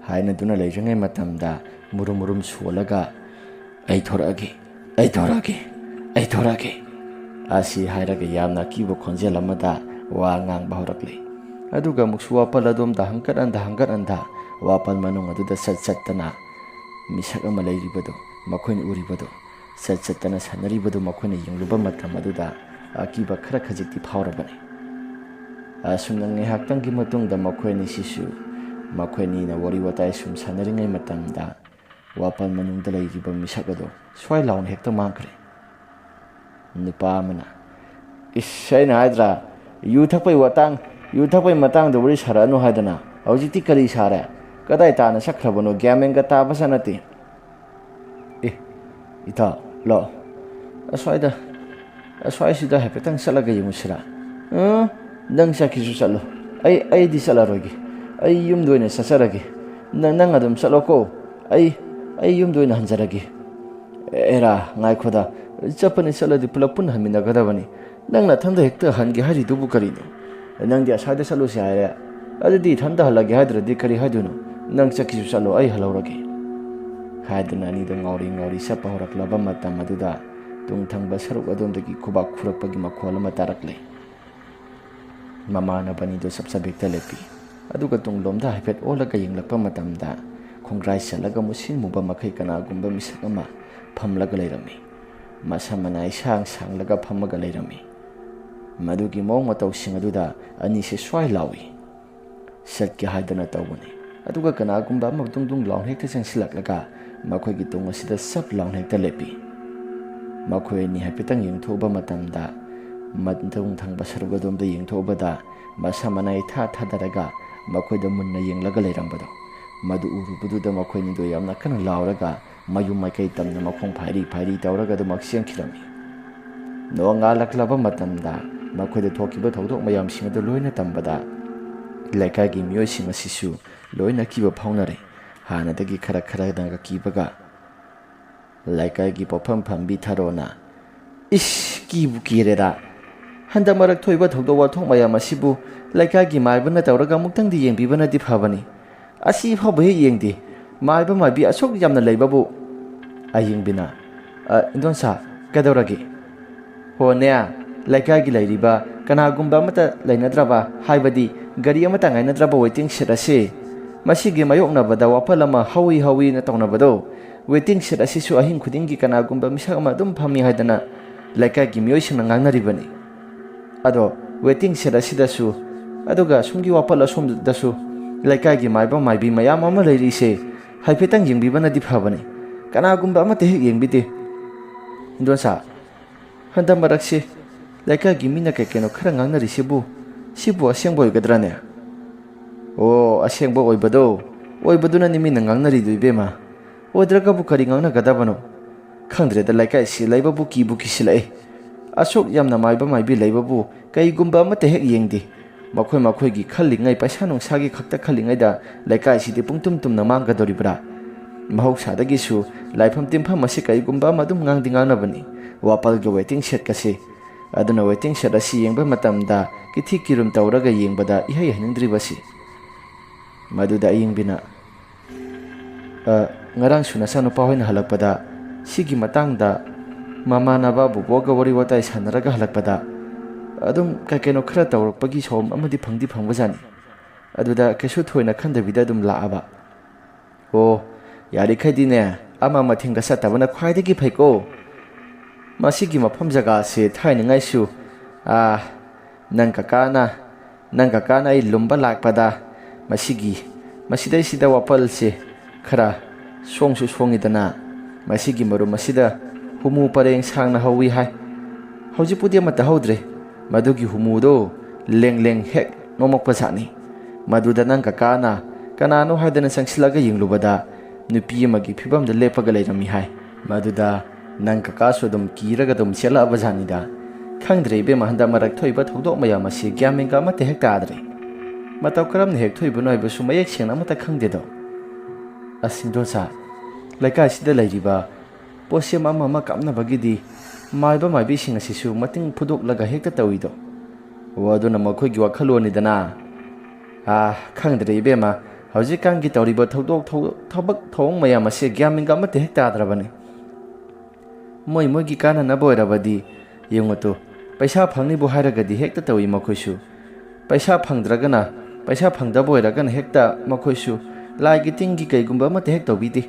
ꯍꯥꯏꯅꯗꯨꯅ ꯂꯩꯔꯤꯉꯩ ꯃꯇꯝꯗ ꯃꯨꯔꯨꯝ ꯃꯨꯔꯨꯝ ꯁꯣꯜꯂꯒ, "ꯑꯩ ꯊꯣꯔꯛꯑꯒꯦ, ꯑꯩ ꯊꯣꯔꯛꯑꯒꯦ, ꯑꯩ ꯊꯣꯔꯛꯑꯒꯦ" ꯑꯁꯤ ꯍꯥꯏꯔꯒ ꯌꯥꯝꯅ ꯑꯀꯤꯕ ꯈꯣꯟꯖꯦꯜ ꯑꯃꯗ ꯋꯥ ꯉꯥꯡꯕ ꯍꯧꯔꯛꯂꯦ꯫ ꯑꯗꯨꯒ ꯑꯃꯨꯛꯁꯨ ꯋꯥꯄꯜ ꯑꯗꯣꯝꯗ ꯍꯪꯀꯠ ꯍꯟꯗ, ꯍꯪꯀꯠ ꯍꯟꯗ ꯋꯥꯄꯜ ꯃꯅꯨꯡ ꯑꯗꯨꯗ ꯆꯠ ꯆꯠꯇꯅ ꯃꯤꯁꯛ ꯑꯃ ꯂꯩꯔꯤꯕꯗꯨ ꯃꯈꯣꯏꯅ ꯎꯔꯤꯕꯗꯨ, ꯆꯠ ꯆꯠꯇꯅ ꯁꯥꯟꯅꯔꯤꯕꯗꯨ ꯃꯈꯣꯏꯅ ꯌꯦꯡꯂꯨꯕ ꯃꯇꯝ ꯑꯗꯨꯗ ꯑꯀꯤꯕ ꯈꯔ ꯈꯖꯤꯛꯇꯤ ꯐꯥꯎꯔꯕꯅꯤ꯫ ꯑꯁꯨꯝꯅ ꯉꯥꯏꯍꯥꯛꯇꯪꯒꯤ ꯃꯇꯨꯡꯗ ꯃꯈꯣꯏ ꯑꯅꯤꯁꯤꯁꯨ, ꯃꯈꯣꯏ ꯑꯅꯤꯅ ꯋꯥꯔꯤ ꯋꯥꯇꯥꯏ ꯁꯨꯝ ꯁꯥꯟꯅꯔꯤꯉꯩ ꯃꯇꯝꯗ ꯋꯥꯄꯜ ꯃꯅꯨꯡꯗ ꯂꯩꯔꯤꯕ ꯃꯤꯁꯛ ꯑꯗꯨ ꯁ꯭ꯋꯥꯏ ꯂꯥꯎꯅ ꯍꯦꯛꯇ ꯃꯥꯡꯈ꯭ꯔꯦ꯫ ꯅꯨꯄꯥ ꯑꯃꯅ, "ꯏꯁ, ꯑꯩꯅ ꯍꯥꯏꯗ꯭ꯔꯥ, ꯌꯨ ꯊꯛꯄꯩ ꯋꯥꯇꯥꯡ, ꯌꯨ ꯊꯛꯄꯩ ꯃꯇꯥꯡꯗ ꯋꯥꯔꯤ ꯁꯥꯔꯛꯑꯅꯨ ꯍꯥꯏꯗꯅ? ꯍꯧꯖꯤꯛꯇꯤ ꯀꯔꯤ ꯁꯥꯔꯦ? ꯀꯗꯥꯏ ꯇꯥꯅ ꯆꯠꯈ꯭ꯔꯕꯅꯣ? ꯒ꯭ꯌꯥꯟ ꯃꯦꯟꯒ ꯇꯥꯕ ꯆꯠ ꯅꯠꯇꯦ꯫" "ꯑꯦ, ꯏꯇꯥꯎ, ꯂꯥꯛꯑꯣ꯫ ꯑꯁ꯭ꯋꯥꯏꯗ, ꯑꯁ꯭ꯋꯥꯏꯁꯤꯗ ꯍꯥꯏꯐꯦꯠꯇꯪ ꯆꯠꯂꯒ ꯌꯦꯡꯉꯨꯁꯤꯔꯥ?" "ꯑ, ꯅꯪ ꯆꯠꯈꯤꯁꯨ ꯆꯠꯂꯣ꯫ ꯑꯩ, ꯑꯩꯗꯤ ꯆꯠꯂꯔꯣꯏꯒꯦ꯫ ꯑꯩ ꯌꯨꯝꯗ ꯑꯣꯏꯅ ꯆꯠꯆꯔꯒꯦ꯫ ꯅꯪ, ꯅꯪ ꯑꯗꯨꯝ ꯆꯠꯂꯣꯀꯣ꯫ ꯑꯩ, ꯑꯩ ꯌꯨꯝꯗ ꯑꯣꯏꯅ ꯍꯟꯖꯔꯒꯦ꯫" "ꯑꯦꯔꯥ, ꯉꯥꯏꯈꯣꯗ꯫ ꯆꯠꯄꯅꯤ ꯆꯠꯂꯗꯤ ꯄꯨꯂꯞ ꯄꯨꯟꯅ ꯍꯟꯃꯤꯟꯅꯒꯗꯕꯅꯤ꯫ "ꯅꯪ ꯅꯊꯟꯗ ꯍꯦꯛꯇ ꯍꯟꯒꯦ ꯍꯥꯏꯔꯤꯗꯨꯕꯨ ꯀꯔꯤꯅꯣ? ꯅꯪꯗꯤ ꯑꯁ꯭ꯋꯥꯏꯗ ꯆꯠꯂꯨꯁꯤ ꯍꯥꯏꯔꯦ, ꯑꯗꯨꯗꯤ ꯏꯊꯟꯗ ꯍꯜꯂꯒꯦ ꯍꯥꯏꯗ꯭ꯔꯗꯤ ꯀꯔꯤ ꯍꯥꯏꯗꯣꯏꯅꯣ? ꯅꯪ ꯆꯠꯈꯤꯁꯨ ꯆꯠꯂꯣ, ꯑꯩ ꯍꯜꯍꯧꯔꯒꯦ" ꯍꯥꯏꯗꯨꯅ ꯑꯅꯤꯗꯣ ꯉꯥꯎꯔꯤ ꯉꯥꯎꯔꯤ ꯆꯠꯄ ꯍꯧꯔꯛꯂꯕ ꯃꯇꯝ ꯑꯗꯨꯗ ꯇꯨꯡ ꯊꯪꯕ ꯁꯔꯨꯛ ꯑꯗꯣꯝꯗꯒꯤ ꯈꯨꯕꯥꯛ ꯈꯨꯔꯛꯄꯒꯤ ꯃꯈꯣꯜ ꯑꯃ ꯇꯥꯔꯛꯂꯦ꯫ ꯃꯃꯥꯟꯅꯕꯅꯤꯗꯨ ꯆꯞ ꯆꯞ ꯍꯦꯛꯇ ꯂꯦꯞꯄꯤ꯫ ꯑꯗꯨꯒ ꯇꯨꯡꯂꯣꯝꯗ ꯍꯥꯏꯐꯦꯠ ꯑꯣꯜꯂꯒ ꯌꯦꯡꯂꯛꯄ ꯃꯇꯝꯗ ꯈꯣꯡꯒ꯭ꯔꯥꯏ ꯆꯜꯂꯒ ꯃꯨꯁꯤꯟ ꯃꯨꯕ ꯃꯈꯩ ꯀꯅꯥꯒꯨꯝꯕ ꯃꯤꯁꯛ ꯑꯃ ꯐꯝꯂꯒ ꯂꯩꯔꯝꯃꯤ꯫ ꯃꯁꯝ ꯃꯅꯥ ꯏꯁꯥꯡ ꯁꯥꯡꯂꯒ ꯐꯝꯃꯒ ꯂꯩꯔꯝꯃꯤ꯫ ꯃꯗꯨꯒꯤ ꯃꯑꯣꯡ ꯃꯇꯧꯁꯤꯡ ꯑꯗꯨꯗ ꯑꯅꯤꯁꯦ ꯁ꯭ꯋꯥꯏ ꯂꯥꯎꯏ꯫ ꯆꯠꯀꯦ ꯍꯥꯏꯗꯅ ꯇꯧꯕꯅꯤ꯫ ꯑꯗꯨꯒ ꯀꯅꯥꯒꯨꯝꯕ ꯑꯃ ꯗꯨꯡ ꯗꯨꯡ ꯂꯥꯎꯅ ꯍꯦꯛꯇ ꯆꯪꯁꯤꯜꯂꯛꯂꯒ ꯃꯈꯣꯏꯒꯤ ꯇꯨꯡ ꯑꯁꯤꯗ ꯆꯞ ꯂꯥꯎꯅ ꯍꯦꯛꯇ ꯂꯦꯞꯄꯤ꯫ ꯃꯈꯣꯏ ꯑꯅꯤ ꯍꯥꯏꯐꯦꯠꯇꯪ ꯌꯦꯡꯊꯣꯛꯎꯕ ꯃꯇꯝꯗ, ꯃꯇꯨꯡ ꯊꯪꯕ ꯁꯔꯨꯛ ꯑꯗꯣꯝꯗ ꯌꯦꯡꯊꯣꯛꯎꯕꯗ, ꯃꯁꯥ ꯃꯅꯥ ꯏꯊꯥ ꯊꯥꯗꯔꯒ ꯃꯈꯣꯏꯗ ꯃꯨꯟꯅ ꯌꯦꯡꯂꯒ ꯂꯩꯔꯝꯕꯗꯣ, ꯃꯗꯨ ꯎꯔꯨꯕꯗꯨꯗ ꯃꯈꯣꯏꯅꯤꯗꯣ ꯌꯥꯝꯅ ꯀꯟꯅ ꯂꯥꯎꯔꯒ ꯃꯌꯨꯝ ꯃꯥꯏꯀꯩ ꯇꯝꯅ ꯃꯈꯣꯡ ꯐꯥꯏꯔꯤ ꯐꯥꯏꯔꯤ ꯇꯧꯔꯒ ꯑꯗꯨꯃꯛ ꯆꯦꯟꯈꯤꯔꯝꯃꯤ꯫ ꯅꯣꯡꯉꯥꯜꯂꯛꯂꯕ ꯃꯇꯝꯗ ꯃꯈꯣꯏꯗ ꯊꯣꯛꯈꯤꯕ ꯊꯧꯗꯣꯛ ꯃꯌꯥꯝꯁꯤꯡ ꯑꯗꯨ ꯂꯣꯏꯅ ꯇꯝꯕꯗ, ꯂꯩꯀꯥꯏꯒꯤ ꯃꯤꯑꯣꯏꯁꯤꯡ ꯑꯁꯤꯁꯨ ꯂꯣꯏꯅ ꯑꯀꯤꯕ ꯐꯥꯎꯅꯔꯦ꯫ ꯍꯥꯟꯅꯗꯒꯤ ꯈꯔ ꯈꯔꯗꯪꯒ ꯀꯤꯕꯒ, ꯂꯩꯀꯥꯏꯒꯤ ꯄꯣꯠꯐꯝ ꯐꯝꯕꯤ ꯊꯔꯣꯅ, "ꯏꯁ, ꯀꯤꯕꯨ ꯀꯤꯔꯦꯗ꯫ ꯍꯟꯗꯛ ꯃꯔꯛ ꯊꯣꯛꯏꯕ ꯊꯧꯗꯣꯛ ꯋꯥꯊꯣꯛ ꯃꯌꯥꯝ ꯑꯁꯤꯕꯨ ꯂꯩꯀꯥꯏꯒꯤ ꯃꯥꯏꯕꯅ ꯇꯧꯔꯒ ꯑꯃꯨꯛꯇꯪꯗꯤ ꯌꯦꯡꯕꯤꯕꯅꯗꯤ ꯐꯕꯅꯤ꯫ ꯑꯁꯤ ꯐꯥꯎꯕ ꯍꯦꯛ ꯌꯦꯡꯗꯦ꯫ ꯃꯥꯏꯕ ꯃꯥꯏꯕꯤ ꯑꯁꯨꯛ ꯌꯥꯝꯅ ꯂꯩꯕꯕꯨ"꯫ ꯑꯌꯦꯡꯕꯤꯅ, "ꯑ, ꯏꯟꯗꯣꯟꯁꯥ, ꯀꯩꯗꯧꯔꯒꯦ?" "ꯍꯣꯅꯦ, ꯂꯩꯀꯥꯏꯒꯤ ꯂꯩꯔꯤꯕ ꯀꯅꯥꯒꯨꯝꯕ ꯑꯃꯠꯇ ꯂꯩꯅꯗ꯭ꯔꯕ, ꯍꯥꯏꯕꯗꯤ ꯒꯥꯔꯤ ꯑꯃꯠꯇ ꯉꯥꯏꯅꯗ꯭ꯔꯕ ꯋꯦꯇꯤꯡ ꯁꯦꯠ ꯑꯁꯤ, ꯃꯁꯤꯒꯤ ꯃꯥꯌꯣꯛꯅꯕꯗ ꯋꯥꯐꯜ ꯑꯃ ꯍꯧꯏ ꯍꯧꯏꯅ ꯇꯧꯅꯕꯗꯣ, ꯋꯦꯇꯤꯡ ꯁꯦꯠ ꯑꯁꯤꯁꯨ ꯑꯍꯤꯡ ꯈꯨꯗꯤꯡꯒꯤ ꯀꯅꯥꯒꯨꯝꯕ ꯃꯤꯁꯛ ꯑꯃ ꯑꯗꯨꯝ ꯐꯝꯃꯤ ꯍꯥꯏꯗꯅ ꯂꯩꯀꯥꯏꯒꯤ ꯃꯤꯑꯣꯏꯁꯤꯡꯅ ꯉꯥꯡꯅꯔꯤꯕꯅꯤ꯫ ꯑꯗꯣ ꯋꯦꯇꯤꯡ ꯁꯦꯠ ꯑꯁꯤꯗꯁꯨ, ꯑꯗꯨꯒ ꯑꯁꯣꯝꯒꯤ ꯋꯥꯄꯜ ꯑꯁꯣꯝꯗꯁꯨ ꯂꯩꯀꯥꯏꯒꯤ ꯃꯥꯏꯕ ꯃꯥꯏꯕꯤ ꯃꯌꯥꯝ ꯑꯃ ꯂꯩꯔꯤꯁꯦ ꯍꯥꯏꯐꯦꯠꯇꯪ ꯌꯦꯡꯕꯤꯕꯅꯗꯤ ꯐꯕꯅꯤ꯫ ꯀꯅꯥꯒꯨꯝꯕ ꯑꯃꯠꯇ ꯍꯦꯛ ꯌꯦꯡꯕꯤꯗꯦ꯫ ꯏꯟꯗꯣꯟꯁꯥ, ꯍꯟꯗꯛ ꯃꯔꯛꯁꯤ ꯂꯩꯀꯥꯏꯒꯤ ꯃꯤꯅ ꯀꯩ ꯀꯩꯅꯣ ꯈꯔ ꯉꯥꯡꯅꯔꯤꯁꯤꯕꯨ, ꯁꯤꯕꯨ ꯑꯁꯦꯡꯕ ꯑꯣꯏꯒꯗ꯭ꯔꯥꯅꯦ?" "ꯑꯣ, ꯑꯁꯦꯡꯕ ꯑꯣꯏꯕꯗꯣ, ꯑꯣꯏꯕꯗꯨꯅꯅꯤ ꯃꯤꯅ ꯉꯥꯡꯅꯔꯤꯗꯣ, ꯏꯕꯦꯝꯃ꯫ ꯑꯣꯏꯗ꯭ꯔꯒꯕꯨ ꯀꯔꯤ ꯉꯥꯡꯅꯒꯗꯕꯅꯣ? ꯈꯪꯗ꯭ꯔꯦꯗ, ꯂꯩꯀꯥꯏꯁꯤ ꯂꯩꯕꯕꯨ ꯀꯤꯕꯨ ꯀꯤꯁꯤꯜꯂꯛꯑꯦ꯫ ꯑꯁꯨꯛ ꯌꯥꯝꯅ ꯃꯥꯏꯕ ꯃꯥꯏꯕꯤ ꯂꯩꯕꯕꯨ ꯀꯩꯒꯨꯝꯕ ꯑꯃꯠꯇ ꯍꯦꯛ ꯌꯦꯡꯗꯦ꯫ ꯃꯈꯣꯏ ꯃꯈꯣꯏꯒꯤ ꯈꯜꯂꯤꯉꯩ, ꯄꯩꯁꯥ ꯅꯨꯡꯁꯥꯒꯤ ꯈꯛꯇ ꯈꯜꯂꯤꯉꯩꯗ ꯂꯩꯀꯥꯏꯁꯤꯗꯤ ꯄꯨꯡꯇꯨꯝ ꯇꯨꯝꯅ ꯃꯥꯡꯒꯗꯧꯔꯤꯕ꯭ꯔꯥ? ꯃꯍꯧꯁꯥꯗꯒꯤꯁꯨ ꯂꯥꯏꯐꯝ ꯇꯤꯟꯐꯝ ꯑꯁꯤ ꯀꯔꯤꯒꯨꯝꯕ ꯑꯃ ꯑꯗꯨꯝ ꯉꯥꯡꯗꯤ ꯉꯥꯡꯅꯕꯅꯤ꯫ ꯋꯥꯄꯜꯒꯤ ꯋꯦꯇꯤꯡ ꯁꯦꯠꯀꯁꯤ ꯑꯗꯨꯅ waiting shed ꯑꯁꯤ ꯌꯦꯡꯕ ꯃꯇꯝꯗ ꯀꯤꯊꯤ ꯀꯤꯔꯨꯝ ꯇꯧꯔꯒ ꯌꯦꯡꯕꯗ ꯏꯍꯩ ꯍꯩꯅꯤꯡꯗ꯭ꯔꯤꯕꯁꯤ꯫ ꯃꯗꯨꯗ ꯑꯌꯤꯡꯕꯤꯅ, "ꯑ, ꯉꯔꯥꯡꯁꯨ ꯅꯆꯥꯅꯨꯄꯥ ꯍꯣꯏꯅ ꯍꯜꯂꯛꯄꯗ ꯁꯤꯒꯤ ꯃꯇꯥꯡꯗ ꯃꯃꯥꯟꯅꯕ ꯕꯣꯕꯣꯒ ꯋꯥꯔꯤ ꯋꯥꯇꯥꯏ ꯁꯥꯟꯅꯔꯒ ꯍꯜꯂꯛꯄꯗ ꯑꯗꯨꯝ ꯀꯩ ꯀꯩꯅꯣ ꯈꯔ ꯇꯧꯔꯛꯄꯒꯤ ꯁꯣꯝ ꯑꯃꯗꯤ ꯐꯪꯗꯤ ꯐꯪꯕꯖꯥꯠꯅꯤ꯫ ꯑꯗꯨꯗ ꯀꯩꯁꯨ ꯊꯣꯏꯅ ꯈꯟꯗꯕꯤꯗ ꯑꯗꯨꯝ ꯂꯥꯛꯑꯕ꯫ ꯑꯣ, ꯌꯥꯔꯤꯈꯩꯗꯤꯅꯦ, ꯑꯃ ꯃꯊꯦꯡꯗ ꯆꯠꯇꯕꯅ ꯈ꯭ꯋꯥꯏꯗꯒꯤ ꯐꯩꯀꯣ꯫ ꯃꯁꯤꯒꯤ ꯃꯐꯝ ꯖꯒꯥꯁꯦ ꯊꯥꯏꯅꯉꯥꯏꯁꯨ, ꯑꯥ, ꯅꯪ ꯀꯀꯥꯅ, ꯅꯪ ꯀꯀꯥꯅ ꯑꯩ ꯂꯨꯝꯕ ꯂꯥꯛꯄꯗ ꯃꯁꯤꯒꯤ, ꯃꯁꯤꯗꯩꯁꯤꯗ ꯋꯥꯄꯜꯁꯦ ꯈꯔ ꯁꯣꯡꯁꯨ ꯁꯣꯡꯉꯤꯗꯅ, ꯃꯁꯤꯒꯤ ꯃꯔꯨꯝ ꯑꯁꯤꯗ ꯍꯨꯃꯨ ꯄꯔꯦꯡ ꯁꯥꯡꯅ ꯍꯧꯋꯤ ꯍꯥꯏ꯫ ꯍꯧꯖꯤꯛꯄꯨꯗꯤ ꯑꯃꯠꯇ ꯍꯧꯗ꯭ꯔꯦ꯫ ꯃꯗꯨꯒꯤ ꯍꯨꯃꯨꯗꯣ ꯂꯦꯡ ꯂꯦꯡ ꯍꯦꯛ ꯅꯣꯝꯃꯛꯄ ꯖꯥꯠꯅꯤ꯫ ꯃꯗꯨꯗ ꯅꯪ ꯀꯀꯥꯅ ꯀꯅꯥꯅꯣ ꯍꯥꯏꯗꯅ ꯆꯪꯁꯤꯜꯂꯒ ꯌꯦꯡꯂꯨꯕꯗ ꯅꯨꯄꯤ ꯑꯃꯒꯤ ꯐꯤꯕꯝꯗ ꯂꯦꯞꯄꯒ ꯂꯩꯔꯝꯃꯤ ꯍꯥꯏ꯫ ꯃꯗꯨꯗ ꯅꯪ ꯀꯀꯥꯁꯨ ꯑꯗꯨꯝ ꯀꯤꯔꯒ ꯑꯗꯨꯝ ꯆꯦꯜꯂꯛꯑꯕ ꯖꯥꯠꯅꯤꯗ꯫ ꯈꯪꯗ꯭ꯔꯦ ꯏꯕꯦꯝꯃ, ꯍꯟꯗꯛ ꯃꯔꯛ ꯊꯣꯛꯏꯕ ꯊꯧꯗꯣꯛ ꯃꯌꯥꯝ ꯑꯁꯤ ꯒ꯭ꯌꯥꯟ ꯃꯦꯟꯒ ꯑꯃꯠꯇ ꯍꯦꯛ ꯇꯥꯗ꯭ꯔꯦ꯫ ꯃꯇꯧ ꯀꯔꯝꯅ ꯍꯦꯛ ꯊꯣꯛꯏꯕꯅꯣ ꯍꯥꯏꯕꯁꯨ ꯃꯌꯦꯛ ꯁꯦꯡꯅ ꯑꯃꯠꯇ ꯈꯪꯗꯦꯗꯣ꯫ ꯑꯁ, ꯏꯟꯗꯣꯟꯆꯥ, ꯂꯩꯀꯥꯏꯁꯤꯗ ꯂꯩꯔꯤꯕ ꯄꯣꯠꯁꯦꯝ ꯑꯃ ꯑꯃ ꯀꯥꯞꯅꯕꯒꯤꯗꯤ ꯃꯥꯏꯕ ꯃꯥꯏꯕꯤꯁꯤꯡ ꯑꯁꯤꯁꯨ ꯃꯇꯤꯡ ꯐꯨꯗꯣꯛꯂꯒ ꯍꯦꯛꯇ ꯇꯧꯏꯗꯣ꯫ ꯑꯣ, ꯑꯗꯨꯅ ꯃꯈꯣꯏꯒꯤ ꯋꯥꯈꯜꯂꯣꯟꯅꯤꯗꯅ꯫ ꯑꯥ, ꯈꯪꯗ꯭ꯔꯦ ꯏꯕꯦꯝꯃ, ꯍꯧꯖꯤꯛꯀꯥꯟꯒꯤ ꯇꯧꯔꯤꯕ ꯊꯧꯗꯣꯛ ꯊꯧ-, ꯊꯕꯛ ꯊꯧꯑꯣꯡ ꯃꯌꯥꯝ ꯑꯁꯦ ꯒ꯭ꯌꯥꯟ ꯃꯦꯟꯒ ꯑꯃꯠꯇ ꯍꯦꯛ ꯇꯥꯗ꯭ꯔꯕꯅꯤ꯫ ꯃꯣꯏ ꯃꯣꯏꯒꯤ ꯀꯥꯟꯅꯅꯕ ꯑꯣꯏꯔꯕꯗꯤ ꯌꯦꯡꯉꯨ ꯇꯨ, ꯄꯩꯁꯥ ꯐꯪꯅꯤꯕꯨ ꯍꯥꯏꯔꯒꯗꯤ ꯍꯦꯛꯇ ꯇꯧꯏ ꯃꯈꯣꯏꯁꯨ꯫ ꯄꯩꯁꯥ ꯐꯪꯗ꯭ꯔꯒꯅ, ꯄꯩꯁꯥ ꯐꯪꯗꯕ ꯑꯣꯏꯔꯒꯅ ꯍꯦꯛꯇ ꯃꯈꯣꯏꯁꯨ ꯂꯥꯏꯒꯤ ꯇꯤꯟꯒꯤ ꯀꯩꯒꯨꯝꯕ ꯑꯃꯠꯇ ꯍꯦꯛ ꯇꯧꯕꯤꯗꯦ꯫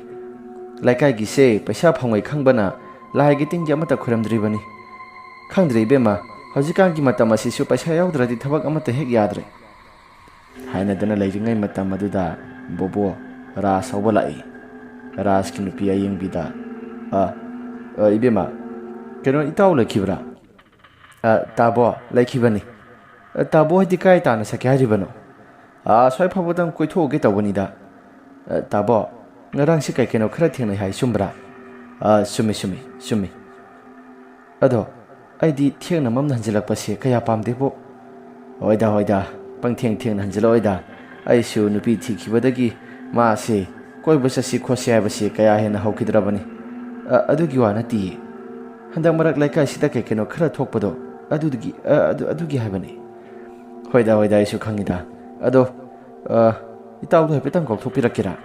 ꯂꯩꯀꯥꯏꯒꯤꯁꯦ ꯄꯩꯁꯥ ꯐꯪꯉꯣꯏ ꯈꯪꯕꯅ ꯂꯥꯏꯒꯤ ꯇꯤꯟꯒꯤ ꯑꯃꯠꯇ ꯈꯣꯏꯔꯝꯗ꯭ꯔꯤꯕꯅꯤ꯫ ꯈꯪꯗ꯭ꯔꯦ ꯏꯕꯦꯝꯃ, ꯍꯧꯖꯤꯛꯀꯥꯟꯒꯤ ꯃꯇꯝ ꯑꯁꯤꯁꯨ ꯄꯩꯁꯥ ꯌꯥꯎꯗ꯭ꯔꯗꯤ ꯊꯕꯛ ꯑꯃꯠꯇ ꯍꯦꯛ ꯌꯥꯗ꯭ꯔꯦ꯫ ꯍꯥꯏꯅꯗꯅ ꯂꯩꯔꯤꯉꯩ ꯃꯇꯝ ꯑꯗꯨꯗ ꯕꯣꯕꯣ ꯔꯥꯖ ꯍꯧꯕ ꯂꯥꯛꯏ꯫ ꯔꯥꯖꯀꯤ ꯅꯨꯄꯤ ꯑꯌꯦꯡꯕꯤꯗ, "ꯑ, ꯑ, ꯏꯕꯦꯝꯃ, ꯀꯩꯅꯣ, ꯏꯇꯥꯎ ꯂꯩꯈꯤꯕ꯭ꯔꯥ? ꯑ, ꯇꯥꯕꯣ, ꯂꯩꯈꯤꯕꯅꯤ꯫ ꯑ, ꯇꯥꯕꯣ ꯍꯣꯏꯗꯤ ꯀꯥꯏ ꯇꯥꯟꯅ ꯆꯠꯀꯦ ꯍꯥꯏꯔꯤꯕꯅꯣ? ꯑ, ꯑꯁ꯭ꯋꯥꯏ ꯐꯥꯎꯕꯗꯪ ꯀꯣꯏꯊꯣꯛꯎꯒꯦ ꯇꯧꯕꯅꯤꯗ꯫ ꯑ, ꯇꯥꯕꯣ, ꯉꯔꯥꯡꯁꯤ ꯀꯩ ꯀꯩꯅꯣ ꯈꯔ ꯊꯦꯡꯅꯩ ꯍꯥꯏ, ꯆꯨꯝꯕ꯭ꯔꯥ?" "ꯑ, ꯆꯨꯝꯃꯤ, ꯆꯨꯝꯃꯤ, ꯆꯨꯝꯃꯤ꯫ ꯑꯗꯣ ꯑꯩꯗꯤ ꯊꯦꯡꯅ ꯃꯝꯅ ꯍꯟꯖꯤꯜꯂꯛꯄꯁꯦ ꯀꯌꯥ ꯄꯥꯝꯗꯦꯕꯣ꯫" "ꯍꯣꯏꯗ, ꯍꯣꯏꯗ, ꯄꯪꯊꯦꯡ ꯊꯦꯡꯅ ꯍꯟꯖꯤꯜꯂꯛꯑꯣꯏꯗ꯫ ꯑꯩꯁꯨ ꯅꯨꯄꯤ ꯊꯤꯈꯤꯕꯗꯒꯤ ꯃꯥꯁꯦ ꯀꯣꯏꯕ ꯆꯠꯁꯤ ꯈꯣꯠꯁꯤ ꯍꯥꯏꯕꯁꯦ ꯀꯌꯥ ꯍꯦꯟꯅ ꯍꯧꯈꯤꯗ꯭ꯔꯕꯅꯤ꯫ ꯑ, ꯑꯗꯨꯒꯤ ꯋꯥ ꯅꯠꯇꯤꯌꯦ꯫ ꯍꯟꯗꯛ ꯃꯔꯛ ꯂꯩꯀꯥꯏꯁꯤꯗ ꯀꯩ ꯀꯩꯅꯣ ꯈꯔ ꯊꯣꯛꯄꯗꯣ, "ꯑꯗꯨꯗꯒꯤ, ꯑ, ꯑꯗꯨ, ꯑꯗꯨꯒꯤ ꯍꯥꯏꯕꯅꯤ꯫" "ꯍꯣꯏꯗ, ꯍꯣꯏꯗ, ꯑꯩꯁꯨ ꯈꯪꯉꯤꯗ꯫ ꯑꯗꯣ, ꯑ, ꯏꯇꯥꯎꯗꯣ ꯍꯥꯏꯐꯦꯠꯇꯪ ꯀꯧꯊꯣꯛꯄꯤꯔꯛꯀꯦꯔꯥ?"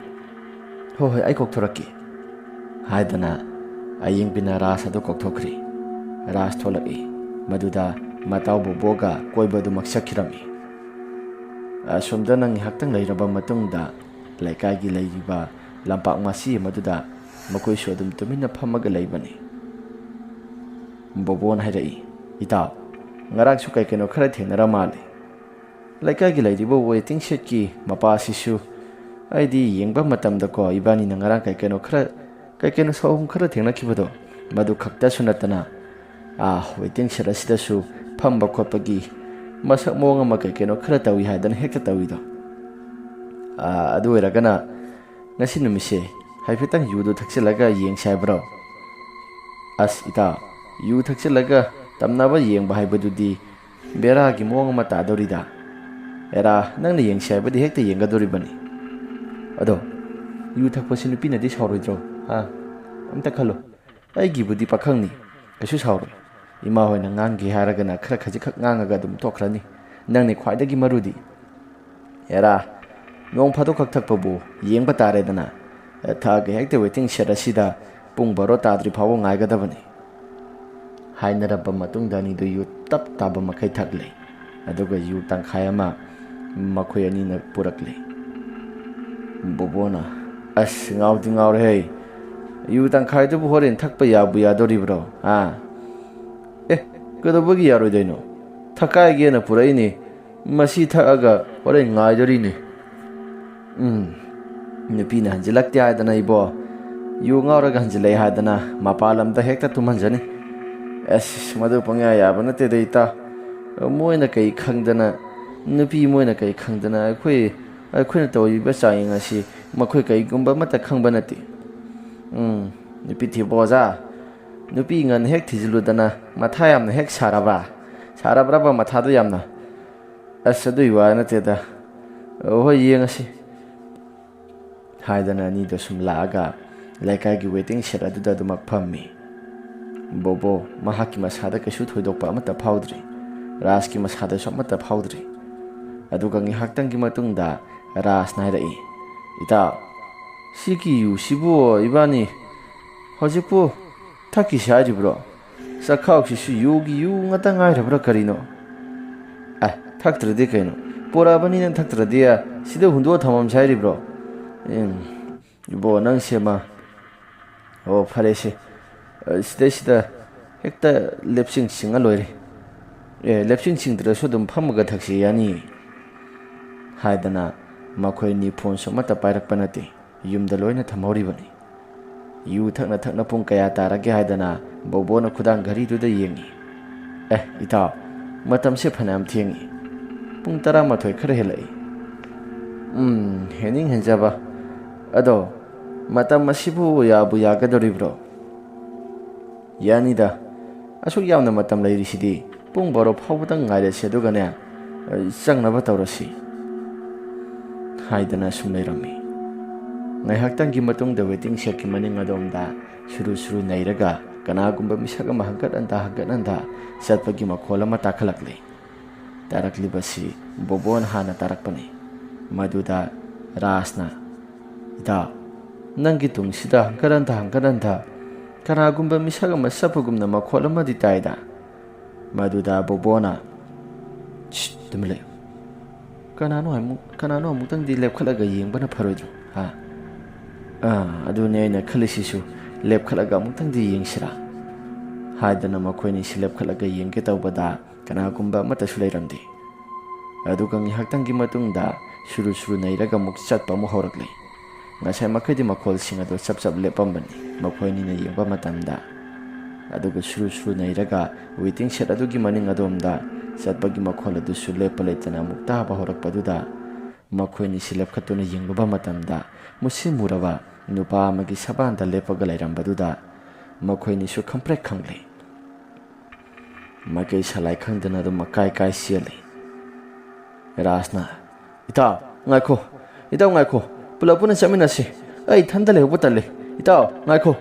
"ꯍꯣꯏ, ꯍꯣꯏ, ꯑꯩ ꯀꯧꯊꯣꯔꯛꯀꯦ꯫" ꯍꯥꯏꯗꯅ ꯑꯌꯦꯡꯕꯤꯅ ꯔꯥꯖ ꯑꯗꯨ ꯀꯧꯊꯣꯛꯈ꯭ꯔꯦ꯫ ꯔꯥꯖ ꯊꯣꯛꯂꯛꯏ꯫ ꯃꯗꯨꯗ ꯃꯇꯥꯎ ꯕꯣꯕꯣꯒ ꯀꯣꯏꯕ ꯑꯗꯨꯃꯛ ꯆꯠꯈꯤꯔꯝꯃꯤ꯫ ꯑꯁꯣꯝꯗꯅ ꯉꯥꯏꯍꯥꯛꯇꯪ ꯂꯩꯔꯕ ꯃꯇꯨꯡꯗ ꯂꯩꯀꯥꯏꯒꯤ ꯂꯩꯔꯤꯕ ꯂꯝꯄꯥꯛ ꯃꯆꯤ ꯑꯃꯗꯨꯗ ꯃꯈꯣꯏꯁꯨ ꯑꯗꯨꯝ ꯇꯨꯃꯤꯟꯅ ꯐꯝꯃꯒ ꯂꯩꯕꯅꯤ꯫ ꯕꯣꯕꯣꯅ ꯍꯥꯏꯔꯛꯏ, "ꯏꯇꯥꯎ, ꯉꯔꯥꯡꯁꯨ ꯀꯩ ꯀꯩꯅꯣ ꯈꯔ ꯊꯦꯡꯅꯔ ꯃꯥꯜꯂꯦ꯫ ꯂꯩꯀꯥꯏꯒꯤ ꯂꯩꯔꯤꯕ ꯋꯦꯇꯤꯡ ꯁꯦꯠꯀꯤ ꯃꯄꯥꯁꯤꯁꯨ ꯑꯩꯗꯤ ꯌꯦꯡꯕ ꯃꯇꯝꯗꯀꯣ, ꯏꯕꯥꯅꯤꯅ ꯉꯔꯥꯡ ꯀꯩ ꯀꯩꯅꯣ ꯈꯔ, ꯀꯩ ꯀꯩꯅꯣ ꯁꯥꯎꯍꯨꯝ ꯈꯔ ꯊꯦꯡꯅꯈꯤꯕꯗꯣ, ꯃꯗꯨ ꯈꯛꯇꯁꯨ ꯅꯠꯇꯅ, ꯑꯥ, ꯋꯦꯇꯤꯡ ꯁꯦꯠ ꯑꯁꯤꯗꯁꯨ ꯐꯝꯕ ꯈꯣꯠꯄꯒꯤ ꯃꯁꯛ ꯃꯑꯣꯡ ꯑꯃ ꯀꯩ ꯀꯩꯅꯣ ꯈꯔ ꯇꯧꯏ ꯍꯥꯏꯗꯅ ꯍꯦꯛꯇ ꯇꯧꯏꯗꯣ꯫ ꯑꯥ, ꯑꯗꯨ ꯑꯣꯏꯔꯒꯅ ꯉꯁꯤ ꯅꯨꯃꯤꯠꯁꯦ ꯍꯥꯏꯐꯦꯠꯇꯪ ꯌꯨꯗꯣ ꯊꯛꯆꯤꯜꯂꯒ ꯌꯦꯡꯁꯦ ꯍꯥꯏꯕ꯭ꯔꯣ?" "ꯑꯁ ꯏꯇꯥꯎ, ꯌꯨ ꯊꯛꯆꯤꯜꯂꯒ ꯇꯝꯅꯕ ꯌꯦꯡꯕ ꯍꯥꯏꯕꯗꯨꯗꯤ ꯕꯦꯔꯥꯒꯤ ꯃꯑꯣꯡ ꯑꯃ ꯇꯥꯗꯧꯔꯤꯗ꯫ ꯑꯦꯔꯥ, ꯅꯪꯅ ꯌꯦꯡꯁꯦ ꯍꯥꯏꯕꯗꯤ ꯍꯦꯛꯇ ꯌꯦꯡꯒꯗꯧꯔꯤꯕꯅꯤ꯫ ꯑꯗꯣ, ꯌꯨ ꯊꯛꯄꯁꯤ ꯅꯨꯄꯤꯅꯗꯤ ꯁꯥꯎꯔꯣꯏꯗ꯭ꯔꯣ? ꯍꯥ? ꯑꯝꯇ ꯈꯜꯂꯣ꯫ ꯑꯩꯒꯤꯕꯨꯗꯤ ꯄꯥꯈꯪꯅꯤ, ꯀꯩꯁꯨ ꯁꯥꯎꯔꯣꯏ꯫ ꯏꯃꯥ ꯍꯣꯏꯅ ꯉꯥꯡꯒꯦ ꯍꯥꯏꯔꯒꯅ ꯈꯔ ꯈꯖꯤꯛꯈꯛ ꯉꯥꯡꯉꯒ ꯑꯗꯨꯝ ꯇꯣꯛꯈ꯭ꯔꯅꯤ꯫ ꯅꯪꯅꯤ ꯈ꯭ꯋꯥꯏꯗꯒꯤ ꯃꯔꯨꯗꯤ꯫ ꯑꯦꯔꯥ, ꯅꯣꯡ ꯐꯥꯗꯣꯛꯈꯛ ꯊꯛꯄꯕꯨ ꯌꯦꯡꯕ ꯇꯥꯔꯦꯗꯅ꯫ ꯊꯛꯑꯒ ꯍꯦꯛꯇ ꯋꯦꯇꯤꯡ ꯁꯦꯠ ꯑꯁꯤꯗ ꯄꯨꯡ ꯕꯥꯔꯣ ꯇꯥꯗ꯭ꯔꯤ ꯐꯥꯎꯕ ꯉꯥꯏꯒꯗꯕꯅꯤ꯫" ꯍꯥꯏꯅꯔꯕ ꯃꯇꯨꯡꯗ ꯑꯅꯤꯗꯨ ꯌꯨ ꯇꯞ ꯇꯥꯕ ꯃꯈꯩ ꯊꯛꯂꯦ꯫ ꯑꯗꯨꯒ ꯌꯨ ꯇꯪꯈꯥꯏ ꯑꯃ ꯃꯈꯣꯏ ꯑꯅꯤꯅ ꯄꯨꯔꯛꯂꯦ꯫ ꯕꯣꯕꯣꯅ, "ꯑꯁ, ꯉꯥꯎꯗꯤ ꯉꯥꯎꯔꯦꯍꯦ꯫ ꯌꯨ ꯇꯪꯈꯥꯏꯗꯨꯕꯨ ꯍꯣꯔꯦꯟ ꯊꯛꯄ ꯌꯥꯕꯨ ꯌꯥꯗꯣꯔꯤꯕ꯭ꯔꯣ? ꯑꯥ? ꯑꯦ, ꯀꯩꯗꯧꯕꯒꯤ ꯌꯥꯔꯣꯏꯗꯣꯏꯅꯣ? ꯊꯛꯀꯥꯏꯒꯦꯅ ꯄꯨꯔꯛꯏꯅꯤ꯫ ꯃꯁꯤ ꯊꯛꯑꯒ ꯍꯣꯔꯦꯟ ꯉꯥꯏꯗꯣꯔꯤꯅꯤ꯫" ꯎꯝ, ꯅꯨꯄꯤꯅ ꯍꯟꯖꯤꯜꯂꯛꯇꯦ ꯍꯥꯏꯗꯅ ꯏꯕꯣ, ꯌꯨ ꯉꯥꯎꯔꯒ ꯍꯟꯖꯤꯜꯂꯛꯑꯦ ꯍꯥꯏꯗꯅ ꯃꯄꯥꯟ ꯂꯝꯗ ꯍꯦꯛꯇ ꯇꯨꯝꯍꯟꯖꯅꯤ꯫ ꯑꯁ, ꯃꯗꯨ ꯄꯪꯌꯥ ꯌꯥꯕ ꯅꯠꯇꯦꯗ ꯏꯇꯥꯎ꯫ ꯃꯣꯏꯅ ꯀꯩ ꯈꯪꯗꯅ, ꯅꯨꯄꯤ ꯃꯣꯏꯅ ꯀꯩ ꯈꯪꯗꯅ ꯑꯩꯈꯣꯏ, ꯑꯩꯈꯣꯏꯅ ꯇꯧꯔꯤꯕ ꯆꯥꯡꯌꯦꯡ ꯑꯁꯤ ꯃꯈꯣꯏ ꯀꯩꯒꯨꯝꯕ ꯑꯃꯠꯇ ꯈꯪꯕ ꯅꯠꯇꯦ꯫ ꯎꯝ, ꯅꯨꯄꯤ ꯊꯤꯕ ꯑꯣꯖꯥ, ꯅꯨꯄꯤ ꯉꯟꯅ ꯍꯦꯛ ꯊꯤꯖꯤꯜꯂꯨꯗꯅ ꯃꯊꯥ ꯌꯥꯝꯅ ꯍꯦꯛ ꯁꯥꯔꯕ? ꯁꯥꯔꯕ꯭ꯔꯕ ꯃꯊꯥꯗꯣ ꯌꯥꯝꯅ? ꯑꯁ, ꯑꯗꯨꯏ ꯋꯥ ꯅꯠꯇꯦꯗ꯫ ꯍꯣꯏ, ꯌꯦꯡꯉꯁꯤ꯫ ꯍꯥꯏꯗꯅ ꯑꯅꯤꯗꯣ ꯁꯨꯝ ꯂꯥꯛꯑꯒ ꯂꯩꯀꯥꯏꯒꯤ ꯋꯦꯇꯤꯡ ꯁꯦꯠ ꯑꯗꯨꯗ ꯑꯗꯨꯃꯛ ꯐꯝꯃꯤ꯫ ꯕꯣꯕꯣ, ꯃꯍꯥꯛꯀꯤ ꯃꯁꯥꯗ ꯀꯩꯁꯨ ꯊꯣꯏꯗꯣꯛꯄ ꯑꯃꯠꯇ ꯐꯥꯎꯗ꯭ꯔꯤ꯫ ꯔꯥꯖꯀꯤ ꯃꯁꯥꯗꯁꯨ ꯑꯃꯠꯇ ꯐꯥꯎꯗ꯭ꯔꯤ꯫ ꯑꯗꯨꯒ ꯉꯥꯏꯍꯥꯛꯇꯪꯒꯤ ꯃꯇꯨꯡꯗ ꯔꯥꯖꯅ ꯍꯥꯏꯔꯛꯏ, "ꯏꯇꯥꯎ, ꯁꯤꯒꯤ ꯌꯨꯁꯤꯕꯨ ꯏꯕꯥꯅꯤ ꯍꯧꯖꯤꯛꯄꯨ ꯊꯛꯈꯤꯁꯤ ꯍꯥꯏꯔꯤꯕ꯭ꯔꯣ? ꯆꯥꯛꯈꯥꯎꯁꯤꯁꯨ ꯌꯨꯒꯤ ꯌꯨ ꯉꯥꯛꯇ ꯉꯥꯏꯔꯕ꯭ꯔꯥ ꯀꯔꯤꯅꯣ? ꯑꯦ, ꯊꯛꯇ꯭ꯔꯗꯤ ꯀꯩꯅꯣ? ꯄꯣꯔꯛꯑꯕꯅꯤꯅ ꯊꯛꯇ꯭ꯔꯗꯤ ꯁꯤꯗ ꯍꯨꯟꯗꯣꯛꯑ ꯊꯝꯃꯝꯁꯤ ꯍꯥꯏꯔꯤꯕ꯭ꯔꯣ? ꯎꯝ, ꯏꯕꯣ, ꯅꯪꯁꯦ ꯃꯥ꯫ ꯑꯣ, ꯐꯔꯦꯁꯦ꯫ ꯑ, ꯁꯤꯗꯩꯁꯤꯗ ꯍꯦꯛꯇ ꯂꯦꯞꯆꯤꯡ ꯆꯤꯡꯉ ꯂꯣꯏꯔꯦ꯫ ꯑꯦ, ꯂꯦꯞꯆꯤꯡ ꯆꯤꯡꯗ꯭ꯔꯁꯨ ꯑꯗꯨꯝ ꯐꯝꯃꯒ ꯊꯛꯁꯤ, ꯌꯥꯅꯤꯌꯦ," ꯍꯥꯏꯗꯅ ꯃꯈꯣꯏ ꯑꯅꯤ ꯐꯣꯟꯁꯨ ꯑꯃꯠꯇ ꯄꯥꯏꯔꯛꯄ ꯅꯠꯇꯦ꯫ ꯌꯨꯝꯗ ꯂꯣꯏꯅ ꯊꯝꯍꯧꯔꯤꯕꯅꯤ꯫ ꯌꯨ ꯊꯛꯅ ꯊꯛꯅ ꯄꯨꯡ ꯀꯌꯥ ꯇꯥꯔꯒꯦ ꯍꯥꯏꯗꯅ ꯕꯣꯕꯣꯅ ꯈꯨꯗꯥꯡ ꯘꯔꯤꯗꯨꯗ ꯌꯦꯡꯉꯤ꯫ "ꯑꯦ, ꯏꯇꯥꯎ, ꯃꯇꯝꯁꯦ ꯐꯅꯌꯥꯝ ꯊꯦꯡꯉꯤ꯫ ꯄꯨꯡ ꯇꯔꯥꯃꯥꯊꯣꯏ ꯈꯔ ꯍꯦꯜꯂꯛꯏ꯫" "ꯎꯝ, ꯍꯦꯟꯅꯤꯡ ꯍꯦꯟꯖꯕ꯫ ꯑꯗꯣ ꯃꯇꯝ ꯑꯁꯤꯕꯨ ꯌꯥꯕꯨ ꯌꯥꯒꯗꯧꯔꯤꯕ꯭ꯔꯣ?" "ꯌꯥꯅꯤꯗ꯫ ꯑꯁꯨꯛ ꯌꯥꯝꯅ ꯃꯇꯝ ꯂꯩꯔꯤꯁꯤꯗꯤ꯫ ꯄꯨꯡ ꯕꯥꯔꯣ ꯐꯥꯎꯕꯗꯪ ꯉꯥꯏꯔꯁꯤ, ꯑꯗꯨꯒꯅꯦ, ꯑ, ꯆꯪꯅꯕ ꯇꯧꯔꯁꯤ," ꯍꯥꯏꯗꯅ ꯁꯨꯝ ꯂꯩꯔꯝꯃꯤ꯫ ꯉꯥꯏꯍꯥꯛꯇꯪꯒꯤ ꯃꯇꯨꯡꯗ ꯋꯦꯇꯤꯡ ꯁꯦꯠꯀꯤ ꯃꯅꯤꯡ ꯑꯗꯣꯝꯗ ꯁꯨꯔꯨ ꯁꯨꯔꯨ ꯅꯩꯔꯒ ꯀꯅꯥꯒꯨꯝꯕ ꯃꯤꯁꯛ ꯑꯃ ꯍꯪꯒꯠ ꯍꯟꯗ, ꯍꯪꯒꯠ ꯍꯟꯗ ꯆꯠꯄꯒꯤ ꯃꯈꯣꯜ ꯑꯃ ꯇꯥꯈꯠꯂꯛꯂꯦ꯫ ꯇꯥꯔꯛꯂꯤꯕꯁꯤ ꯕꯣꯕꯣꯅ ꯍꯥꯟꯅ ꯇꯥꯔꯛꯄꯅꯤ꯫ ꯃꯗꯨꯗ ꯔꯥꯖꯅ, "ꯏꯇꯥꯎ, ꯅꯪꯒꯤ ꯇꯨꯡꯁꯤꯗ ꯍꯪꯀꯠ ꯍꯟꯊ, ꯍꯪꯀꯠ ꯍꯟꯊ ꯀꯅꯥꯒꯨꯝꯕ ꯃꯤꯁꯛ ꯑꯃ ꯆꯠꯄꯒꯨꯝꯅ ꯃꯈꯣꯜ ꯑꯃꯗꯤ ꯇꯥꯏꯗ?" ꯃꯗꯨꯗ ꯕꯣꯕꯣꯅ, "ꯁꯤꯠ, ꯇꯨꯃꯤꯟ ꯂꯩꯌꯨ꯫ ꯀꯅꯥꯅꯣ ꯑꯃꯨꯛ-, ꯀꯅꯥꯅꯣ ꯑꯃꯨꯛꯇꯪꯗꯤ ꯂꯦꯞꯈꯠꯂꯒ ꯌꯦꯡꯕꯅ ꯐꯔꯣꯏꯗ꯭ꯔꯣ? ꯍꯥ? ꯑꯥ, ꯑꯗꯨꯅꯦ ꯑꯩꯅ ꯈꯜꯂꯤꯁꯤꯁꯨ, ꯂꯦꯞꯈꯠꯂꯒ ꯑꯃꯨꯛꯇꯪꯗꯤ ꯌꯦꯡꯁꯤꯔꯥ?" ꯍꯥꯏꯗꯅ ꯃꯈꯣꯏꯅꯤꯁꯤ ꯂꯦꯞꯈꯠꯂꯒ ꯌꯦꯡꯒꯦ ꯇꯧꯕꯗ ꯀꯅꯥꯒꯨꯝꯕ ꯑꯃꯠꯇꯁꯨ ꯂꯩꯔꯝꯗꯦ꯫ ꯑꯗꯨꯒ ꯉꯥꯏꯍꯥꯛꯇꯪꯒꯤ ꯃꯇꯨꯡꯗ ꯁꯨꯔꯨ ꯁꯨꯔꯨ ꯅꯩꯔꯒ ꯑꯃꯨꯛ ꯆꯠꯄ ꯑꯃꯨꯛ ꯍꯧꯔꯛꯂꯦ꯫ ꯉꯁꯥꯏ ꯃꯈꯩꯗꯤ ꯃꯈꯣꯜꯁꯤꯡ ꯑꯗꯨ ꯆꯞ ꯆꯞ ꯂꯦꯞꯄꯝꯕꯅꯤ, ꯃꯈꯣꯏꯅꯤꯅ ꯌꯦꯡꯕ ꯃꯇꯝꯗ꯫ ꯑꯗꯨꯒ ꯁꯨꯔꯨ ꯁꯨꯔꯨ ꯅꯩꯔꯒ ꯋꯦꯇꯤꯡ ꯁꯦꯠ ꯑꯗꯨꯒꯤ ꯃꯅꯤꯡ ꯑꯗꯣꯝꯗ ꯆꯠꯄꯒꯤ ꯃꯈꯣꯜ ꯑꯗꯨꯁꯨ ꯂꯦꯞꯄ ꯂꯩꯇꯅ ꯑꯃꯨꯛ ꯇꯥꯕ ꯍꯧꯔꯛꯄꯗꯨꯗ, ꯃꯈꯣꯏꯅꯤꯁꯤ ꯂꯦꯞꯈꯠꯇꯨꯅ ꯌꯦꯡꯂꯨꯕ ꯃꯇꯝꯗ ꯃꯨꯁꯤ ꯃꯨꯔꯕ ꯅꯨꯄꯥ ꯑꯃꯒꯤ ꯁꯕꯥꯟꯗ ꯂꯦꯞꯄꯒ ꯂꯩꯔꯝꯕꯗꯨꯗ ꯃꯈꯣꯏꯅꯤꯁꯨ ꯈꯪꯄ꯭ꯔꯦꯛ ꯈꯪꯂꯦ꯫ ꯃꯥꯏꯀꯩ ꯁꯂꯥꯏ ꯈꯪꯗꯅ ꯑꯗꯨꯝ ꯃꯀꯥꯏ ꯀꯥꯏ ꯆꯦꯜꯂꯤ꯫ ꯔꯥꯖꯅ, "ꯏꯇꯥꯎ, ꯉꯥꯏꯈꯣ꯫ ꯏꯇꯥꯎ, ꯉꯥꯏꯈꯣ꯫ ꯄꯨꯂꯞ ꯄꯨꯟꯅ ꯆꯠꯃꯤꯟꯅꯁꯤ꯫ ꯑꯩ ꯏꯊꯟꯗ ꯂꯩꯍꯧꯕ ꯇꯜꯂꯤ꯫ ꯏꯇꯥꯎ, ꯉꯥꯏꯈꯣ,"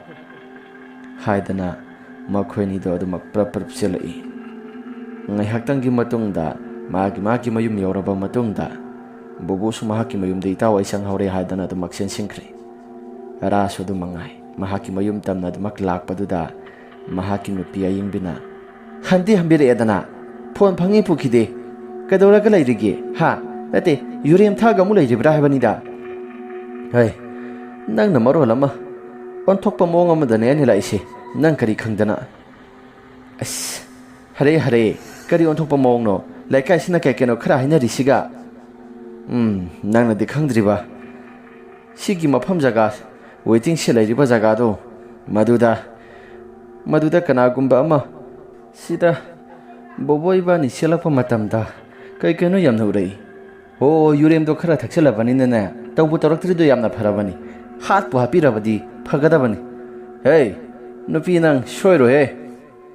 ꯍꯥꯏꯗꯅ ꯃꯈꯣꯏꯅꯤꯗꯣ ꯑꯗꯨꯃꯛ ꯄ꯭ꯔꯞ ꯄ꯭ꯔꯞ ꯆꯦꯜꯂꯛꯏ꯫ ꯉꯥꯏꯍꯥꯛꯇꯪꯒꯤ ꯃꯇꯨꯡꯗ ꯃꯥꯒꯤ ꯃꯥꯒꯤ ꯃꯌꯨꯝ ꯌꯧꯔꯕ ꯃꯇꯨꯡꯗ ꯕꯨꯕꯨꯁꯨ ꯃꯍꯥꯛꯀꯤ ꯃꯌꯨꯝꯗ "ꯏꯇꯥꯎ, ꯑꯩ ꯆꯪꯍꯧꯔꯦ" ꯍꯥꯏꯗꯅ ꯑꯗꯨꯃꯛ ꯆꯦꯟꯁꯤꯟꯈ꯭ꯔꯦ꯫ ꯔꯥꯁꯨ ꯑꯗꯨ ꯃꯉꯥꯏ, ꯃꯍꯥꯛꯀꯤ ꯃꯌꯨꯝ ꯇꯝꯅ ꯑꯗꯨꯃꯛ ꯂꯥꯛꯄꯗꯨꯗ ꯃꯍꯥꯛꯀꯤ ꯅꯨꯄꯤ ꯑꯌꯤꯡꯕꯤꯅ, "ꯍꯟꯗꯤ ꯍꯟꯕꯤꯔꯛꯑꯦꯗꯅ, ꯐꯣꯟ ꯐꯪꯉꯤ ꯄꯨꯈꯤꯗꯦ, ꯀꯩꯗꯧꯔꯒ ꯂꯩꯔꯤꯒꯦ? ꯍꯥ? ꯅꯠꯇꯦ, ꯌꯨꯔꯦꯝ ꯊꯥꯒ ꯑꯃꯨꯛ ꯂꯩꯔꯤꯕ꯭ꯔꯥ ꯍꯥꯏꯕꯅꯤꯗ?" "ꯍꯩ, ꯅꯪꯅ ꯃꯔꯣꯜ ꯑꯃ ꯑꯣꯟꯊꯣꯛꯄ ꯃꯑꯣꯡ ꯑꯃꯗꯅꯦ ꯑꯩꯅ ꯂꯥꯛꯏꯁꯦ, ꯅꯪ ꯀꯔꯤ ꯈꯪꯗꯅ?" "ꯑꯁ, ꯍꯔꯦ ꯍꯔꯦ, ꯀꯔꯤ ꯑꯣꯟꯊꯣꯛꯄ ꯃꯑꯣꯡꯅꯣ? ꯂꯩꯀꯥꯏꯁꯤꯅ ꯀꯩ ꯀꯩꯅꯣ ꯈꯔ ꯍꯥꯏꯅꯔꯤꯁꯤꯒ?" "ꯎꯝ, ꯅꯪꯅꯗꯤ ꯈꯪꯗ꯭ꯔꯤꯕ, ꯁꯤꯒꯤ ꯃꯐꯝ ꯖꯒꯥ, ꯋꯦꯇꯤꯡ ꯁꯦꯠ ꯂꯩꯔꯤꯕ ꯖꯒꯥꯗꯣ, ꯃꯗꯨꯗ, ꯃꯗꯨꯗ ꯀꯅꯥꯒꯨꯝꯕ ꯑꯃ ꯁꯤꯗ ꯕꯣꯕꯣ ꯏꯕꯥꯅꯤ ꯆꯦꯜꯂꯛꯄ ꯃꯇꯝꯗ ꯀꯩ ꯀꯩꯅꯣ ꯌꯥꯝꯅ ꯎꯔꯛꯏ꯫ ꯑꯣ, ꯌꯨꯔꯦꯝꯗꯣ ꯈꯔ ꯊꯛꯆꯜꯂꯕꯅꯤꯅꯅꯦ, ꯇꯧꯕꯨ ꯇꯧꯔꯛꯇ꯭ꯔꯤꯗꯣ ꯌꯥꯝꯅ ꯐꯔꯕꯅꯤ, ꯍꯥꯠꯄꯨ ꯍꯥꯠꯄꯤꯔꯕꯗꯤ ꯐꯒꯗꯕꯅꯤ꯫ ꯍꯦ, ꯅꯨꯄꯤ ꯅꯪ ꯁꯣꯏꯔꯣꯏꯍꯦ,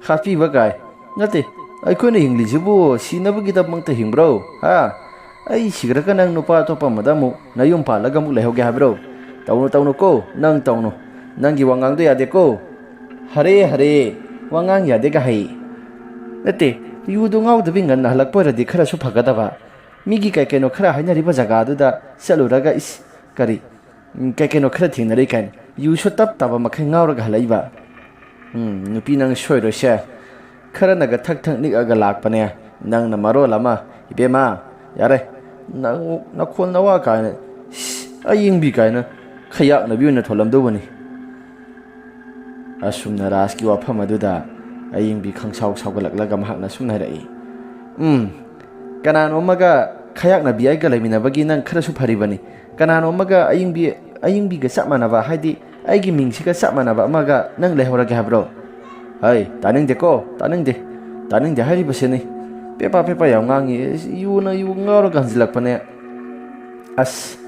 ꯍꯥꯠꯄꯤꯕ ꯀꯥꯏ꯫ ꯅꯠꯇꯦ, ꯑꯩꯈꯣꯏꯅ ꯍꯤꯡꯂꯤꯁꯤꯕꯨ ꯁꯤꯅꯕꯒꯤꯗꯃꯛꯇ ꯍꯤꯡꯕ꯭ꯔꯣ? ꯍꯥ? ꯑꯩ ꯁꯤꯈ꯭ꯔꯒ ꯅꯪ ꯅꯨꯄꯥ ꯑꯇꯣꯞꯄ ꯑꯃꯗ ꯑꯃꯨꯛ ꯅꯌꯨꯝ ꯄꯥꯜꯂꯒ ꯑꯃꯨꯛ ꯂꯩꯍꯧꯒꯦ ꯍꯥꯏꯕ꯭ꯔꯣ? ꯇꯧꯅꯨ, ꯇꯧꯅꯨꯀꯣ, ꯅꯪ ꯇꯧꯅꯨ꯫ ꯅꯪꯒꯤ ꯋꯥꯉꯥꯡꯗꯣ ꯌꯥꯗꯦꯀꯣ꯫ ꯍꯔꯦ ꯍꯔꯦ, ꯋꯥꯉꯥꯡ ꯌꯥꯗꯦꯒ ꯍꯥꯏ꯫ ꯅꯠꯇꯦ, ꯌꯨꯗꯣ ꯉꯥꯎꯗꯕꯤ ꯉꯟꯅ ꯍꯜꯂꯛꯄ ꯑꯣꯏꯔꯗꯤ ꯈꯔꯁꯨ ꯐꯒꯗꯕ꯫ ꯃꯤꯒꯤ ꯀꯩ ꯀꯩꯅꯣ ꯈꯔ ꯍꯥꯏꯅꯔꯤꯕ ꯖꯒꯥꯗꯨꯗ ꯆꯠꯂꯨꯔꯒ, ꯏꯁ, ꯀꯔꯤ, ꯎꯝ, ꯀꯩ ꯀꯩꯅꯣ ꯈꯔ ꯊꯦꯡꯅꯔꯤ ꯀꯥꯏꯅ ꯌꯨꯁꯨ ꯇꯞ ꯇꯥꯕ ꯃꯈꯩ ꯉꯥꯎꯔꯒ ꯍꯜꯂꯛꯏꯕ꯫ ꯎꯝ, ꯅꯨꯄꯤ ꯅꯪ ꯁꯣꯏꯔꯣꯏꯁꯦ꯫ ꯈꯔꯅꯒ ꯊꯛ ꯊꯛ ꯅꯤꯛꯑꯒ ꯂꯥꯛꯄꯅꯦ, ꯅꯪꯅ ꯃꯔꯣꯜ ꯑꯃ꯫ ꯏꯕꯦꯝꯃ, ꯌꯥꯔꯦ, ꯅꯪ ꯅꯈꯣꯟ ꯅꯋꯥ ꯀꯥꯏꯅ, ꯁꯤ, ꯑꯌꯤꯡꯕꯤ ꯀꯥꯏꯅ ꯈꯌꯥꯛꯅꯕꯤ ꯑꯣꯏꯅ ꯊꯣꯜꯂꯝꯗꯧꯕꯅꯤ꯫ ꯑꯁꯨꯝꯅ ꯔꯥꯖꯀꯤ ꯋꯥꯐꯝ ꯑꯗꯨꯗ ꯑꯌꯤꯡꯕꯤ ꯈꯪꯁꯥꯎ ꯁꯥꯎꯒꯠꯂꯛꯂꯒ ꯃꯍꯥꯛꯅ ꯑꯁꯨꯝꯅ ꯍꯥꯏꯔꯛꯏ, "ꯎꯝ, ꯀꯅꯥꯅꯣ ꯑꯃꯒ ꯈꯌꯥꯛꯅꯕꯤ ꯑꯩꯒ ꯂꯩꯃꯤꯟꯅꯕꯒꯤ ꯅꯪ ꯈꯔꯁꯨ ꯐꯔꯤꯕꯅꯤ꯫ ꯀꯅꯥꯅꯣ ꯑꯃꯒ ꯑꯌꯤꯡꯕꯤ, ꯑꯌꯤꯡꯕꯤꯒ ꯆꯞ ꯃꯥꯟꯅꯕ, ꯍꯥꯏꯗꯤ ꯑꯩꯒꯤ ꯃꯤꯡꯁꯤꯒ ꯆꯞ ꯃꯥꯟꯅꯕ ꯑꯃꯒ ꯅꯪ ꯂꯩꯍꯧꯔꯒꯦ ꯍꯥꯏꯕ꯭ꯔꯣ?" "ꯍꯩ, ꯇꯥꯅꯤꯡꯗꯦꯀꯣ, ꯇꯥꯅꯤꯡꯗꯦ꯫ ꯇꯥꯅꯤꯡꯗꯦ ꯍꯥꯏꯔꯤꯕꯁꯤꯅꯤ꯫ ꯄꯦꯄꯥ ꯄꯦꯄꯥ ꯌꯥꯝ ꯉꯥꯡꯉꯤ꯫ ꯌꯨꯅ ꯌꯨ ꯉꯥꯎꯔꯒ ꯍꯟꯖꯤꯜꯂꯛꯄꯅꯦ꯫" "ꯑꯁ,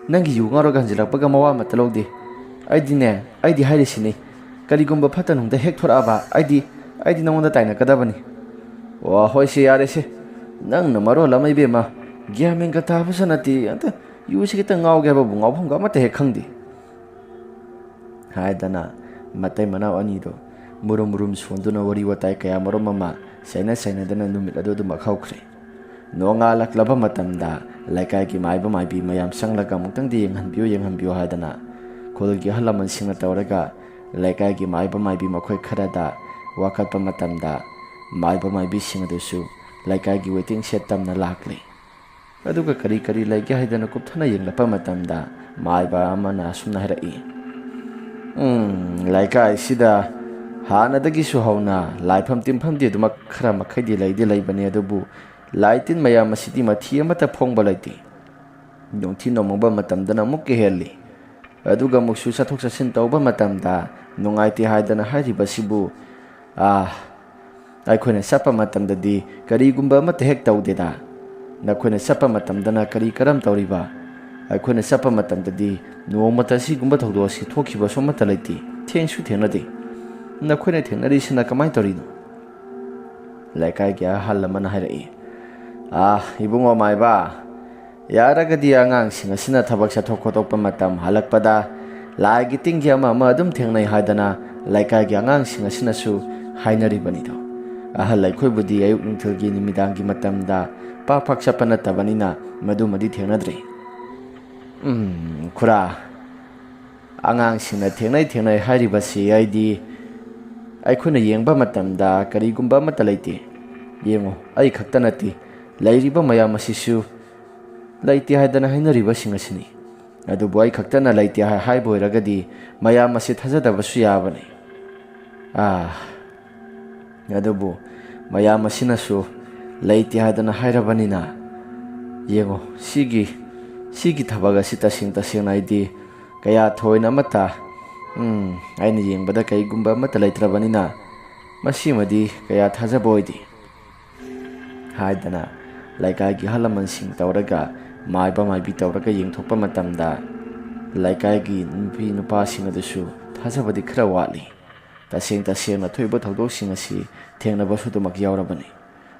ꯅꯪꯒꯤ ꯌꯨ ꯉꯥꯎꯔꯒ ꯍꯟꯖꯤꯜꯂꯛꯄꯒ ꯃꯋꯥ ꯑꯃꯠꯇ ꯂꯧꯗꯦ꯫ ꯑꯩꯗꯤꯅꯦ, ꯑꯩꯗꯤ ꯍꯥꯏꯔꯤꯁꯤꯅꯤ, ꯀꯔꯤꯒꯨꯝꯕ ꯐꯠꯇ ꯅꯨꯡꯗ ꯍꯦꯛ ꯊꯣꯔꯛꯑꯕ, ꯑꯩꯗꯤ, ꯑꯩꯗꯤ ꯅꯉꯣꯟꯗ ꯇꯥꯏꯅꯒꯗꯕꯅꯤ꯫" "ꯑꯣ, ꯍꯣꯏꯁꯦ, ꯌꯥꯔꯦꯁꯦ꯫ ꯅꯪꯅ ꯃꯔꯣꯜ ꯑꯃ, ꯏꯕꯦꯝꯃ, ꯒ꯭ꯌꯥꯟ ꯃꯦꯟꯒ ꯇꯥꯕꯁꯨ ꯅꯠꯇꯦ꯫ ꯑꯝꯇ ꯌꯨꯁꯤ ꯈꯤꯇꯪ ꯉꯥꯎꯒꯦ ꯍꯥꯏꯕꯕꯨ ꯉꯥꯎꯐꯝꯒ ꯑꯃꯠꯇ ꯍꯦꯛ ꯈꯪꯗꯦ", ꯍꯥꯏꯗꯅ ꯃꯇꯩ ꯃꯅꯥꯎ ꯑꯅꯤꯗꯣ ꯃꯨꯔꯨꯝ ꯃꯨꯔꯨꯝ ꯁꯣꯟꯗꯨꯅ ꯋꯥꯔꯤ ꯋꯥꯇꯥꯏ ꯀꯌꯥ ꯃꯔꯨꯝ ꯑꯃ ꯁꯥꯏꯅ ꯁꯥꯏꯅꯗꯅ ꯅꯨꯃꯤꯠ ꯑꯗꯨ ꯑꯗꯨꯃꯛ ꯍꯧꯈ꯭ꯔꯦ꯫ ꯅꯣꯡꯉꯥꯜꯂꯛꯂꯕ ꯃꯇꯝꯗ ꯂꯩꯀꯥꯏꯒꯤ ꯃꯥꯏꯕ ꯃꯥꯏꯕꯤ ꯃꯌꯥꯝ ꯆꯪꯂꯒ ꯑꯃꯨꯛꯇꯪꯗꯤ ꯌꯦꯡꯍꯟꯕꯤꯌꯨ, ꯌꯦꯡꯍꯟꯕꯤꯌꯨ ꯍꯥꯏꯗꯅ ꯈꯨꯜꯒꯤ ꯑꯍꯜ ꯂꯃꯟꯁꯤꯡꯅ ꯇꯧꯔꯒ ꯂꯩꯀꯥꯏꯒꯤ ꯃꯥꯏꯕ ꯃꯥꯏꯕꯤ ꯃꯈꯣꯏ ꯈꯔꯗ ꯋꯥꯀꯠꯄ ꯃꯇꯝꯗ, ꯃꯥꯏꯕ ꯃꯥꯏꯕꯤꯁꯤꯡ ꯑꯗꯨꯁꯨ ꯂꯩꯀꯥꯏꯒꯤ waiting shed ꯇꯝꯅ ꯂꯥꯛꯂꯤ꯫ ꯑꯗꯨꯒ ꯀꯔꯤ ꯀꯔꯤ ꯂꯩꯒꯦ ꯍꯥꯏꯗꯅ ꯀꯨꯞꯊꯅ ꯌꯦꯡꯂꯛꯄ ꯃꯇꯝꯗ ꯃꯥꯏꯕ ꯑꯃꯅ ꯑꯁꯨꯝꯅ ꯍꯥꯏꯔꯛꯏ, "ꯎꯝ, ꯂꯩꯀꯥꯏꯁꯤꯗ ꯍꯥꯟꯅꯗꯒꯤꯁꯨ ꯍꯧꯅ ꯂꯥꯏꯐꯝ ꯇꯤꯟꯐꯝꯗꯤ ꯑꯗꯨꯃꯛ ꯈꯔ ꯃꯈꯩꯗꯤ ꯂꯩꯗꯤ ꯂꯩꯕꯅꯤ, ꯑꯗꯨꯕꯨ ꯂꯥꯏ ꯇꯤꯟ ꯃꯌꯥꯝ ꯑꯁꯤꯗꯤ ꯃꯊꯤ ꯑꯃꯠꯇ ꯐꯣꯡꯕ ꯂꯩꯇꯦ꯫ ꯅꯨꯡꯊꯤ ꯅꯣꯡꯃꯪꯕ ꯃꯇꯝꯗꯅ ꯑꯃꯨꯛꯀ ꯍꯦꯜꯂꯤ꯫ ꯑꯗꯨꯒ ꯑꯃꯨꯛꯁꯨ ꯆꯠꯊꯣꯛ ꯆꯠꯁꯤꯟ ꯇꯧꯕ ꯃꯇꯝꯗ ꯅꯨꯡꯉꯥꯏꯇꯦ ꯍꯥꯏꯗꯅ ꯍꯥꯏꯔꯤꯕꯁꯤꯕꯨ, ꯑꯥ, ꯑꯩꯈꯣꯏꯅ ꯆꯠꯄ ꯃꯇꯝꯗꯗꯤ ꯀꯔꯤꯒꯨꯝꯕ ꯑꯃꯠꯇ ꯍꯦꯛ ꯇꯧꯗꯦꯗ꯫ ꯅꯈꯣꯏꯅ ꯆꯠꯄ ꯃꯇꯝꯗꯅ ꯀꯔꯤ ꯀꯔꯝ ꯇꯧꯔꯤꯕ? ꯑꯩꯈꯣꯏꯅ ꯆꯠꯄ ꯃꯇꯝꯗꯗꯤ ꯅꯣꯡꯃꯇ ꯑꯁꯤꯒꯨꯝꯕ ꯊꯧꯗꯣꯛ ꯑꯁꯤ ꯊꯣꯛꯈꯤꯕꯁꯨ ꯑꯃꯠꯇ ꯂꯩꯇꯦ, ꯊꯦꯡꯁꯨ ꯊꯦꯡꯅꯗꯦ꯫ ꯅꯈꯣꯏꯅ ꯊꯦꯡꯅꯔꯤꯁꯤꯅ ꯀꯃꯥꯏꯅ ꯇꯧꯔꯤꯅꯣ?" ꯂꯩꯀꯥꯏꯒꯤ ꯑꯍꯜ ꯑꯃꯅ ꯍꯥꯏꯔꯛꯏ, "ꯑꯥ, ꯏꯕꯨꯡꯉꯣ ꯃꯥꯏꯕ, ꯌꯥꯔꯒꯗꯤ ꯑꯉꯥꯡꯁꯤꯡ ꯑꯁꯤꯅ ꯊꯕꯛ ꯆꯠꯊꯣꯛ ꯈꯣꯠꯇꯣꯛꯄ ꯃꯇꯝ ꯍꯜꯂꯛꯄꯗ ꯂꯥꯏꯒꯤ ꯇꯤꯟꯒꯤ ꯑꯃ ꯑꯃ ꯑꯗꯨꯝ ꯊꯦꯡꯅꯩ ꯍꯥꯏꯗꯅ ꯂꯩꯀꯥꯏꯒꯤ ꯑꯉꯥꯡꯁꯤꯡ ꯑꯁꯤꯅꯁꯨ ꯍꯥꯏꯅꯔꯤꯕꯅꯤꯗꯣ꯫ ꯑꯍꯜ ꯑꯩꯈꯣꯏꯕꯨꯗꯤ ꯑꯌꯨꯛ ꯅꯨꯡꯊꯤꯜꯒꯤ ꯅꯨꯃꯤꯗꯥꯡꯒꯤ ꯃꯇꯝꯗ ꯄꯥꯛ ꯄꯥꯛ ꯆꯠꯄ ꯅꯠꯇꯕꯅꯤꯅ ꯃꯗꯨꯃꯗꯤ ꯊꯦꯡꯅꯗ꯭ꯔꯤ꯫" "ꯎꯝ, ꯈꯨꯔꯥ, ꯑꯉꯥꯡꯁꯤꯡꯅ ꯊꯦꯡꯅꯩ ꯊꯦꯡꯅꯩ ꯍꯥꯏꯔꯤꯕꯁꯤ ꯑꯩꯗꯤ, ꯑꯩꯈꯣꯏꯅ ꯌꯦꯡꯕ ꯃꯇꯝꯗ ꯀꯔꯤꯒꯨꯝꯕ ꯑꯃꯠꯇ ꯂꯩꯇꯦ꯫ ꯌꯦꯡꯉꯨ, ꯑꯩ ꯈꯛꯇ ꯅꯠꯇꯦ, ꯂꯩꯔꯤꯕ ꯃꯌꯥꯝ ꯑꯁꯤꯁꯨ ꯂꯩꯇꯦ ꯍꯥꯏꯗꯅ ꯍꯥꯏꯅꯔꯤꯕꯁꯤꯡ ꯑꯁꯤꯅꯤ꯫ ꯑꯗꯨꯕꯨ ꯑꯩ ꯈꯛꯇꯅ ꯂꯩꯇꯦ ꯍꯥꯏ-, ꯍꯥꯏꯕ ꯑꯣꯏꯔꯒꯗꯤ ꯃꯌꯥꯝ ꯑꯁꯤ ꯊꯥꯖꯗꯕꯁꯨ ꯌꯥꯕꯅꯤ꯫ ꯑꯥ, ꯑꯗꯨꯕꯨ ꯃꯌꯥꯝ ꯑꯁꯤꯅꯁꯨ ꯂꯩꯇꯦ ꯍꯥꯏꯗꯅ ꯍꯥꯏꯔꯕꯅꯤꯅ, ꯌꯦꯡꯉꯣ, ꯁꯤꯒꯤ, ꯁꯤꯒꯤ ꯊꯕꯛ ꯑꯁꯤ ꯇꯁꯦꯡ ꯇꯁꯦꯡꯅ ꯑꯩꯗꯤ ꯀꯌꯥ ꯊꯣꯏꯅ ꯑꯃꯠꯇ, ꯎꯝ, ꯑꯩꯅ ꯌꯦꯡꯕꯗ ꯀꯩꯒꯨꯝꯕ ꯑꯃꯠꯇ ꯂꯩꯇ꯭ꯔꯕꯅꯤꯅ ꯃꯁꯤꯃꯗꯤ ꯀꯌꯥ ꯊꯥꯖꯕ ꯑꯣꯏꯗꯦ" ꯍꯥꯏꯗꯅ ꯂꯩꯀꯥꯏꯒꯤ ꯑꯍꯜ ꯂꯃꯟꯁꯤꯡ ꯇꯧꯔꯒ, ꯃꯥꯏꯕ ꯃꯥꯏꯕꯤ ꯇꯧꯔꯒ ꯌꯦꯡꯊꯣꯛꯄ ꯃꯇꯝꯗ ꯂꯩꯀꯥꯏꯒꯤ ꯅꯨꯄꯤ ꯅꯨꯄꯥꯁꯤꯡ ꯑꯗꯨꯁꯨ ꯊꯥꯖꯕꯗꯤ ꯈꯔ ꯋꯥꯠꯂꯤ꯫ ꯇꯁꯦꯡ ꯇꯁꯦꯡꯅ ꯊꯣꯛꯏꯕ ꯊꯧꯗꯣꯛꯁꯤꯡ ꯑꯁꯤ ꯊꯦꯡꯅꯕꯁꯨ ꯑꯗꯨꯃꯛ ꯌꯥꯎꯔꯕꯅꯤ꯫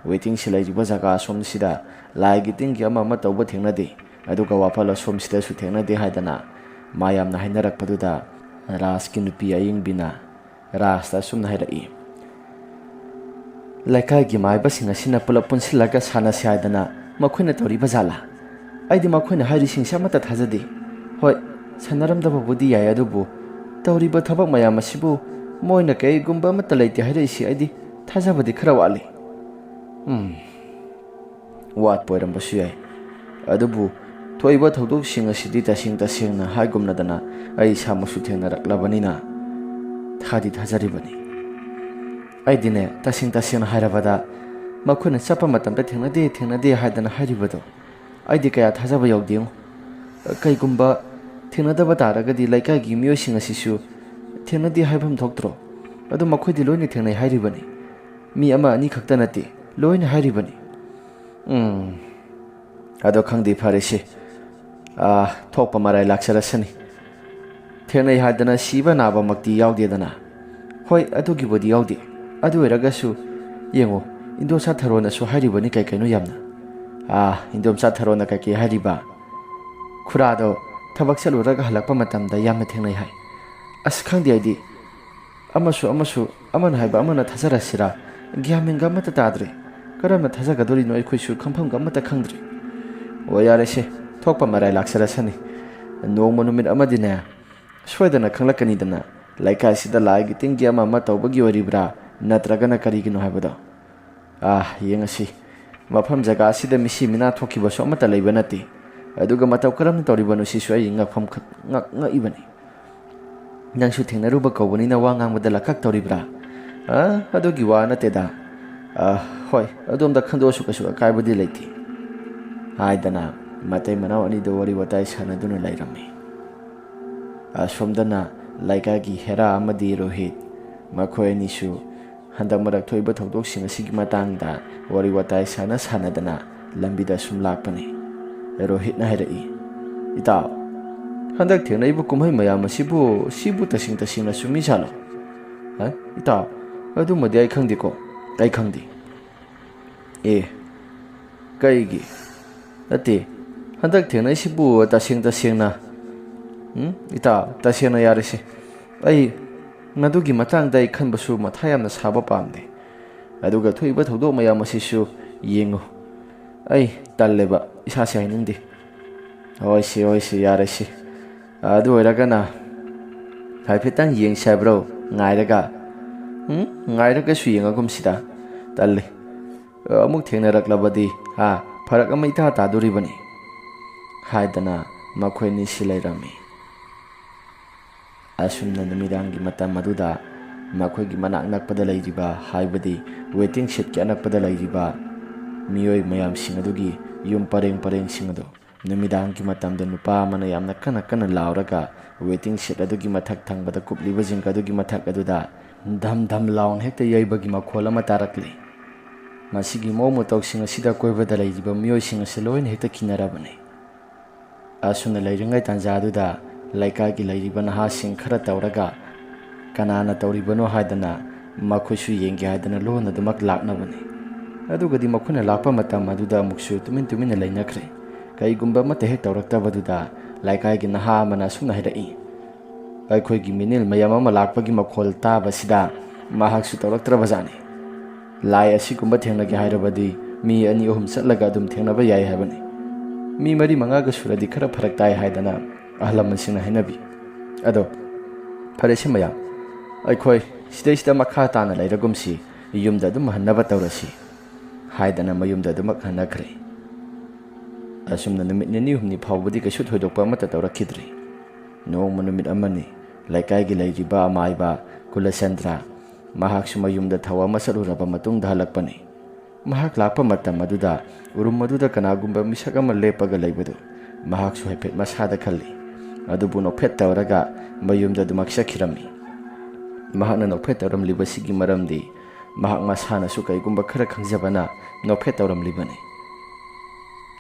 Waiting shed ꯂꯩꯔꯤꯕ ꯖꯒꯥ ꯑꯁꯣꯝꯁꯤꯗ ꯂꯥꯏꯒꯤ ꯇꯤꯟꯒꯤ ꯑꯃ ꯑꯃ ꯇꯧꯕ ꯊꯦꯡꯅꯗꯦ, ꯑꯗꯨꯒ ꯋꯥꯄꯜ ꯑꯁꯣꯝꯁꯤꯗꯁꯨ ꯊꯦꯡꯅꯗꯦ ꯍꯥꯏꯗꯅ ꯃꯌꯥꯝꯅ ꯍꯥꯏꯅꯔꯛꯄꯗꯨꯗ ꯔꯥꯖꯀꯤ ꯅꯨꯄꯤ ꯑꯌꯤꯡꯕꯤꯅ ꯔꯥꯖꯇ ꯑꯁꯨꯝꯅ ꯍꯥꯏꯔꯛꯏ, "ꯂꯩꯀꯥꯏꯒꯤ ꯃꯥꯏꯕꯁꯤꯡ ꯑꯁꯤꯅ ꯄꯨꯂꯞ ꯄꯨꯟꯁꯤꯜꯂꯒ ꯁꯥꯟꯅꯁꯤ ꯍꯥꯏꯗꯅ ꯃꯈꯣꯏꯅ ꯇꯧꯔꯤꯕ ꯖꯥꯠꯂꯥ? ꯑꯩꯗꯤ ꯃꯈꯣꯏꯅ ꯍꯥꯏꯔꯤꯁꯤꯡꯁꯦ ꯑꯃꯠꯇ ꯊꯥꯖꯗꯦ꯫ ꯍꯣꯏ, ꯁꯥꯟꯅꯔꯝꯗꯕꯕꯨꯗꯤ ꯌꯥꯏ, ꯑꯗꯨꯕꯨ ꯇꯧꯔꯤꯕ ꯊꯕꯛ ꯃꯌꯥꯝ ꯑꯁꯤꯕꯨ ꯃꯣꯏꯅ ꯀꯩꯒꯨꯝꯕ ꯑꯃꯠꯇ ꯂꯩꯇꯦ ꯍꯥꯏꯔꯛꯏꯁꯤ ꯑꯩꯗꯤ ꯊꯥꯖꯕꯗꯤ ꯈꯔ ꯋꯥꯠꯂꯤ꯫ ꯎꯝ, ꯋꯥꯠꯄ ꯑꯣꯏꯔꯝꯕꯁꯨ ꯌꯥꯏ꯫ ꯑꯗꯨꯕꯨ ꯊꯣꯛꯏꯕ ꯊꯧꯗꯣꯛꯁꯤꯡ ꯑꯁꯤꯗꯤ ꯇꯁꯦꯡ ꯇꯁꯦꯡꯅ ꯍꯥꯏꯒꯨꯝꯅꯗꯅ ꯑꯩ ꯏꯁꯥꯃꯛꯁꯨ ꯊꯦꯡꯅꯔꯛꯂꯕꯅꯤꯅ ꯊꯥꯗꯤ ꯊꯥꯖꯔꯤꯕꯅꯤ꯫ ꯑꯩꯗꯤꯅꯦ, ꯇꯁꯦꯡ ꯇꯁꯦꯡꯅ ꯍꯥꯏꯔꯕꯗ, ꯃꯈꯣꯏꯅ ꯆꯠꯄ ꯃꯇꯝꯗ ꯊꯦꯡꯅꯗꯦ, ꯊꯦꯡꯅꯗꯦ ꯍꯥꯏꯗꯅ ꯍꯥꯏꯔꯤꯕꯗꯣ ꯑꯩꯗꯤ ꯀꯌꯥ ꯊꯥꯖꯕ ꯌꯥꯎꯗꯦꯉꯣ꯫ ꯀꯩꯒꯨꯝꯕ ꯊꯦꯡꯅꯗꯕ ꯇꯥꯔꯒꯗꯤ ꯂꯩꯀꯥꯏꯒꯤ ꯃꯤꯑꯣꯏꯁꯤꯡ ꯑꯁꯤꯁꯨ ꯊꯦꯡꯅꯗꯦ ꯍꯥꯏꯐꯝ ꯊꯣꯛꯇ꯭ꯔꯣ? ꯑꯗꯨ ꯃꯈꯣꯏꯗꯤ ꯂꯣꯏꯅ ꯊꯦꯡꯅꯩ ꯍꯥꯏꯔꯤꯕꯅꯤ꯫ ꯃꯤ ꯑꯃ ꯑꯅꯤ ꯈꯛꯇ ꯅꯠꯇꯦ, ꯂꯣꯏꯅ ꯍꯥꯏꯔꯤꯕꯅꯤ꯫ ꯎꯝ, ꯑꯗꯣ ꯈꯪꯗꯦ, ꯐꯔꯦꯁꯦ꯫ ꯑꯥ, ꯊꯣꯛꯄ ꯃꯔꯥꯏ ꯂꯥꯛꯆꯔꯁꯅꯤ꯫ ꯊꯦꯡꯅꯩ ꯍꯥꯏꯗꯅ ꯁꯤꯕ ꯅꯥꯕꯃꯛꯇꯤ ꯌꯥꯎꯗꯦꯗꯅ꯫ ꯍꯣꯏ, ꯑꯗꯨꯒꯤꯕꯨꯗꯤ ꯌꯥꯎꯗꯦ꯫ ꯑꯗꯨ ꯑꯣꯏꯔꯒꯁꯨ ꯌꯦꯡꯉꯣ, ꯏꯟꯗꯣꯝꯆꯥ ꯊꯔꯣꯅꯁꯨ ꯍꯥꯏꯔꯤꯕꯅꯤ ꯀꯩ ꯀꯩꯅꯣ ꯌꯥꯝꯅ꯫ ꯑꯥ, ꯏꯟꯗꯣꯝꯆꯥ ꯊꯔꯣꯅ ꯀꯩ ꯀꯩ ꯍꯥꯏꯔꯤꯕ? ꯈꯨꯔꯥꯗꯣ ꯊꯕꯛ ꯆꯠꯂꯨꯔꯒ ꯍꯜꯂꯛꯄ ꯃꯇꯝꯗ ꯌꯥꯝꯅ ꯊꯦꯡꯅꯩ ꯍꯥꯏ꯫ ꯑꯁ, ꯈꯪꯗꯦ ꯑꯩꯗꯤ꯫ ꯑꯃꯁꯨ ꯑꯃꯁꯨ, ꯑꯃꯅ ꯍꯥꯏꯕ ꯑꯃꯅ ꯊꯥꯖꯔꯁꯤꯔꯥ? ꯒ꯭ꯌꯥꯟ ꯃꯦꯟꯒ ꯑꯃꯠꯇ ꯇꯥꯗ꯭ꯔꯦ꯫ ꯀꯔꯝꯅ ꯊꯥꯖꯒꯗꯧꯔꯤꯅꯣ ꯑꯩꯈꯣꯏꯁꯨ ꯈꯟꯐꯝꯒ ꯑꯃꯠꯇ ꯈꯪꯗ꯭ꯔꯦ꯫ ꯑꯣ, ꯌꯥꯔꯦꯁꯦ, ꯊꯣꯛꯄ ꯃꯔꯥꯏ ꯂꯥꯛꯆꯔꯁꯅꯤ꯫ ꯅꯣꯡꯃ ꯅꯨꯃꯤꯠ ꯑꯃꯗꯤꯅꯦ, ꯁꯣꯏꯗꯅ ꯈꯪꯂꯛꯀꯅꯤꯗꯅ, ꯂꯩꯀꯥꯏꯁꯤꯗ ꯂꯥꯏꯒꯤ ꯇꯤꯟꯒꯤ ꯑꯃ ꯑꯃ ꯇꯧꯕꯒꯤ ꯑꯣꯏꯔꯤꯕ꯭ꯔꯥ, ꯅꯠꯇ꯭ꯔꯒꯅ ꯀꯔꯤꯒꯤꯅꯣ ꯍꯥꯏꯕꯗꯣ꯫ ꯑꯥ, ꯌꯦꯡꯉꯁꯤ꯫ ꯃꯐꯝ ꯖꯒꯥ ꯑꯁꯤꯗ ꯃꯤꯁꯤ ꯃꯤꯅꯥ ꯊꯣꯛꯈꯤꯕꯁꯨ ꯑꯃꯠꯇ ꯂꯩꯕ ꯅꯠꯇꯦ꯫ ꯑꯗꯨꯒ ꯃꯇꯧ ꯀꯔꯝꯅ ꯇꯧꯔꯤꯕꯅꯣ ꯁꯤꯁꯨ ꯑꯩ ꯉꯛꯐꯝ ꯈ-, ꯉꯛ-, ꯉꯛꯏꯕꯅꯤ꯫ ꯅꯪꯁꯨ ꯊꯦꯡꯅꯔꯨꯕ ꯀꯧꯕꯅꯤꯅ ꯋꯥ ꯉꯥꯡꯕꯗ ꯂꯀꯛ ꯇꯧꯔꯤꯕ꯭ꯔꯥ? ꯑ, ꯑꯗꯨꯒꯤ ꯋꯥ ꯅꯠꯇꯦꯗ꯫ ꯑ, ꯍꯣꯏ, ꯑꯗꯣꯝꯗ ꯈꯟꯗꯣꯛꯑꯁꯨ ꯀꯩꯁꯨ ꯑꯀꯥꯏꯕꯗꯤ ꯂꯩꯇꯦ꯫ ꯍꯥꯏꯗꯅ ꯃꯇꯩ ꯃꯅꯥꯎ ꯑꯅꯤꯗꯨ ꯋꯥꯔꯤ ꯋꯥꯇꯥꯏ ꯁꯥꯟꯅꯗꯨꯅ ꯂꯩꯔꯝꯃꯤ꯫ ꯑꯁꯣꯝꯗꯅ ꯂꯩꯀꯥꯏꯒꯤ ꯍꯦꯔꯥ ꯑꯃꯗꯤ ꯔꯣꯍꯤꯠ, ꯃꯈꯣꯏ ꯑꯅꯤꯁꯨ ꯍꯟꯗꯛ ꯃꯔꯛ ꯊꯣꯛꯏꯕ ꯊꯧꯗꯣꯛꯁꯤꯡ ꯑꯁꯤꯒꯤ ꯃꯇꯥꯡꯗ ꯋꯥꯔꯤ ꯋꯥꯇꯥꯏ ꯁꯥꯟꯅ ꯁꯥꯟꯅꯗꯅ ꯂꯝꯕꯤꯗ ꯁꯨꯝ ꯂꯥꯛꯄꯅꯤ꯫ ꯔꯣꯍꯤꯠꯅ ꯍꯥꯏꯔꯛꯏ, "ꯏꯇꯥꯎ, ꯍꯟꯗꯛ ꯊꯦꯡꯅꯔꯤꯕ ꯀꯨꯝꯍꯩ ꯃꯌꯥꯝ ꯑꯁꯤꯕꯨ, ꯁꯤꯕꯨ ꯇꯁꯦꯡ ꯇꯁꯦꯡꯅ ꯆꯨꯝꯃꯤꯖꯥꯠꯂꯣ?" "ꯍꯥ? ꯏꯇꯥꯎ, ꯑꯗꯨꯃꯗꯤ ꯑꯩ ꯈꯪꯗꯦꯀꯣ, ꯑꯩ ꯈꯪꯗꯦ꯫" "ꯑꯦ, ꯀꯩꯒꯤ? ꯅꯠꯇꯦ, ꯍꯟꯗꯛ ꯊꯦꯡꯅꯩꯁꯤꯕꯨ ꯇꯁꯦꯡ ꯇꯁꯦꯡꯅ..." "ꯎꯝ, ꯏꯇꯥꯎ, ꯇꯁꯦꯡꯅ ꯌꯥꯔꯦꯁꯦ꯫ ꯑꯩ ꯃꯗꯨꯒꯤ ꯃꯇꯥꯡꯗ ꯑꯩ ꯈꯟꯕꯁꯨ ꯃꯊꯥ ꯌꯥꯝꯅ ꯁꯥꯕ ꯄꯥꯝꯗꯦ꯫ ꯑꯗꯨꯒ ꯊꯣꯛꯏꯕ ꯊꯧꯗꯣꯛ ꯃꯌꯥꯝ ꯑꯁꯤꯁꯨ ꯌꯦꯡꯉꯨ, ꯑꯩ ꯇꯜꯂꯦꯕ, ꯏꯁꯥꯁꯦ ꯍꯥꯏꯅꯤꯡꯗꯦ꯫ ꯍꯣꯏꯁꯦ, ꯍꯣꯏꯁꯦ, ꯌꯥꯔꯦꯁꯦ꯫ ꯑꯗꯨ ꯑꯣꯏꯔꯒꯅ ꯍꯥꯏꯐꯦꯠꯇꯪ ꯌꯦꯡꯁꯤ ꯍꯥꯏꯕ꯭ꯔꯣ? ꯉꯥꯏꯔꯒ? ꯎꯝ, ꯉꯥꯏꯔꯒꯁꯨ ꯌꯦꯡꯉꯒꯨꯝꯁꯤꯗ꯫ ꯇꯜꯂꯤ꯫ ꯑꯃꯨꯛ ꯊꯦꯡꯅꯔꯛꯂꯕꯗꯤ, ꯍꯥ, ꯐꯔꯛ ꯑꯃ ꯏꯇꯥ ꯇꯥꯗꯣꯔꯤꯕꯅꯤ, ꯍꯥꯏꯗꯅ ꯃꯈꯣꯏ ꯑꯅꯤꯁꯤ ꯂꯩꯔꯝꯃꯤ꯫ ꯑꯁꯨꯝꯅ ꯅꯨꯃꯤꯗꯥꯡꯒꯤ ꯃꯇꯝ ꯑꯗꯨꯗ ꯃꯈꯣꯏꯒꯤ ꯃꯅꯥꯛ ꯅꯛꯄꯗ ꯂꯩꯔꯤꯕ, ꯍꯥꯏꯕꯗꯤ ꯋꯦꯇꯤꯡ ꯁꯦꯠꯀꯤ ꯑꯅꯛꯄꯗ ꯂꯩꯔꯤꯕ ꯃꯤꯑꯣꯏ ꯃꯌꯥꯝꯁꯤꯡ ꯑꯗꯨꯒꯤ ꯌꯨꯝ ꯄꯔꯦꯡ ꯄꯔꯦꯡꯁꯤꯡ ꯑꯗꯨ ꯅꯨꯃꯤꯗꯥꯡꯒꯤ ꯃꯇꯝꯗ ꯅꯨꯄꯥ ꯑꯃꯅ ꯌꯥꯝꯅ ꯀꯟꯅ ꯀꯟꯅ ꯂꯥꯎꯔꯒ ꯋꯦꯇꯤꯡ ꯁꯦꯠ ꯑꯗꯨꯒꯤ ꯃꯊꯛ ꯊꯪꯕꯗ ꯀꯨꯞꯂꯤꯕꯁꯤꯡ ꯑꯗꯨꯒꯤ ꯃꯊꯛ ꯑꯗꯨꯗ ꯙꯝ ꯙꯝ ꯂꯥꯎꯅ ꯍꯦꯛꯇ ꯌꯩꯕꯒꯤ ꯃꯈꯣꯜ ꯑꯃ ꯇꯥꯔꯛꯂꯤ꯫ ꯃꯁꯤꯒꯤ ꯃꯑꯣꯡ ꯃꯇꯧꯁꯤꯡ ꯑꯁꯤꯗ ꯑꯀꯣꯏꯕꯗ ꯂꯩꯔꯤꯕ ꯃꯤꯑꯣꯏꯁꯤꯡ ꯑꯁꯤ ꯂꯣꯏꯅ ꯍꯦꯛꯇ ꯀꯤꯅꯔꯕꯅꯤ꯫ ꯑꯁꯨꯝꯅ ꯂꯩꯔꯤꯉꯩ ꯇꯥꯟꯖꯥꯗꯨꯗ ꯂꯩꯀꯥꯏꯒꯤ ꯂꯩꯔꯤꯕ ꯅꯍꯥꯁꯤꯡ ꯈꯔ ꯇꯧꯔꯒ ꯀꯅꯥꯅ ꯇꯧꯔꯤꯕꯅꯣ ꯍꯥꯏꯗꯅ ꯃꯈꯣꯏꯁꯨ ꯌꯦꯡꯒꯦ ꯍꯥꯏꯗꯅ ꯂꯣꯟꯅ ꯑꯗꯨꯃꯛ ꯂꯥꯛꯅꯕꯅꯤ꯫ ꯑꯗꯨꯒꯗꯤ ꯃꯈꯣꯏꯅ ꯂꯥꯛꯄ ꯃꯇꯝ ꯑꯗꯨꯗ ꯑꯃꯨꯛꯁꯨ ꯇꯨꯃꯤꯟ ꯇꯨꯃꯤꯟꯅ ꯂꯩꯅꯈ꯭ꯔꯦ꯫ ꯀꯩꯒꯨꯝꯕ ꯑꯃꯠꯇ ꯍꯦꯛ ꯇꯧꯔꯛꯇꯕꯗꯨꯗ ꯂꯩꯀꯥꯏꯒꯤ ꯅꯍꯥ ꯑꯃꯅ ꯑꯁꯨꯝꯅ ꯍꯥꯏꯔꯛꯏ, "ꯑꯩꯈꯣꯏꯒꯤ ꯃꯤꯅꯤꯜ ꯃꯌꯥꯝ ꯑꯃ ꯂꯥꯛꯄꯒꯤ ꯃꯈꯣꯜ ꯇꯥꯕꯁꯤꯗ ꯃꯍꯥꯛꯁꯨ ꯇꯧꯔꯛꯇ꯭ꯔꯕꯖꯥꯠꯅꯤ꯫ ꯂꯥꯏ ꯑꯁꯤꯒꯨꯝꯕ ꯊꯦꯡꯅꯒꯦ ꯍꯥꯏꯔꯕꯗꯤ ꯃꯤ ꯑꯅꯤ ꯑꯍꯨꯝ ꯆꯠꯂꯒ ꯑꯗꯨꯝ ꯊꯦꯡꯅꯕ ꯌꯥꯏ ꯍꯥꯏꯕꯅꯤ꯫ ꯃꯤ ꯃꯔꯤ ꯃꯉꯥꯒ ꯁꯨꯔꯗꯤ ꯈꯔ ꯐꯔꯛ ꯇꯥꯏ" ꯍꯥꯏꯗꯅ ꯑꯍꯜ ꯂꯃꯟꯁꯤꯡꯅ ꯍꯥꯏꯅꯕꯤ꯫ ꯑꯗꯣ ꯐꯔꯦꯁꯦ ꯃꯌꯥꯝ, ꯑꯩꯈꯣꯏ ꯁꯤꯗꯩꯁꯤꯗ ꯃꯈꯥ ꯇꯥꯅ ꯂꯩꯔꯒꯨꯝꯁꯤ, ꯌꯨꯝꯗ ꯑꯗꯨꯝ ꯍꯟꯅꯕ ꯇꯧꯔꯁꯤ, ꯍꯥꯏꯗꯅ ꯃꯌꯨꯝꯗ ꯑꯗꯨꯃꯛ ꯍꯟꯅꯈ꯭ꯔꯦ꯫ ꯑꯁꯨꯝꯅ ꯅꯨꯃꯤꯠ ꯅꯤꯅꯤ ꯍꯨꯝꯅꯤ ꯐꯥꯎꯕꯗꯤ ꯀꯩꯁꯨ ꯊꯣꯏꯗꯣꯛꯄ ꯑꯃꯠꯇ ꯇꯧꯔꯛꯈꯤꯗ꯭ꯔꯦ꯫ ꯅꯣꯡꯃ ꯅꯨꯃꯤꯠ ꯑꯃꯅꯤ, ꯂꯩꯀꯥꯏꯒꯤ ꯂꯩꯔꯤꯕ ꯑꯃꯥꯏꯕ ꯀꯨꯂꯆꯟꯗ꯭ꯔ, ꯃꯍꯥꯛꯁꯨ ꯃꯌꯨꯝꯗ ꯊꯧ ꯑꯃ ꯆꯠꯂꯨꯔꯕ ꯃꯇꯨꯡꯗ ꯍꯜꯂꯛꯄꯅꯤ꯫ ꯃꯍꯥꯛ ꯂꯥꯛꯄ ꯃꯇꯝ ꯑꯗꯨꯗ ꯎꯔꯨꯝ ꯑꯗꯨꯗ ꯀꯅꯥꯒꯨꯝꯕ ꯃꯤꯁꯛ ꯑꯃ ꯂꯦꯞꯄꯒ ꯂꯩꯕꯗꯨ ꯃꯍꯥꯛꯁꯨ ꯍꯥꯏꯐꯦꯠ ꯃꯁꯥꯗ ꯈꯜꯂꯤ꯫ ꯑꯗꯨꯕꯨ ꯅꯣꯛꯐꯦꯠ ꯇꯧꯔꯒ ꯃꯌꯨꯝꯗ ꯑꯗꯨꯃꯛ ꯆꯠꯈꯤꯔꯝꯃꯤ꯫ ꯃꯍꯥꯛꯅ ꯅꯣꯛꯐꯦꯠ ꯇꯧꯔꯝꯂꯤꯕꯁꯤꯒꯤ ꯃꯔꯝꯗꯤ ꯃꯍꯥꯛ ꯃꯁꯥꯅꯁꯨ ꯀꯩꯒꯨꯝꯕ ꯈꯔ ꯈꯪꯖꯕꯅ ꯅꯣꯛꯐꯦꯠ ꯇꯧꯔꯝꯂꯤꯕꯅꯤ꯫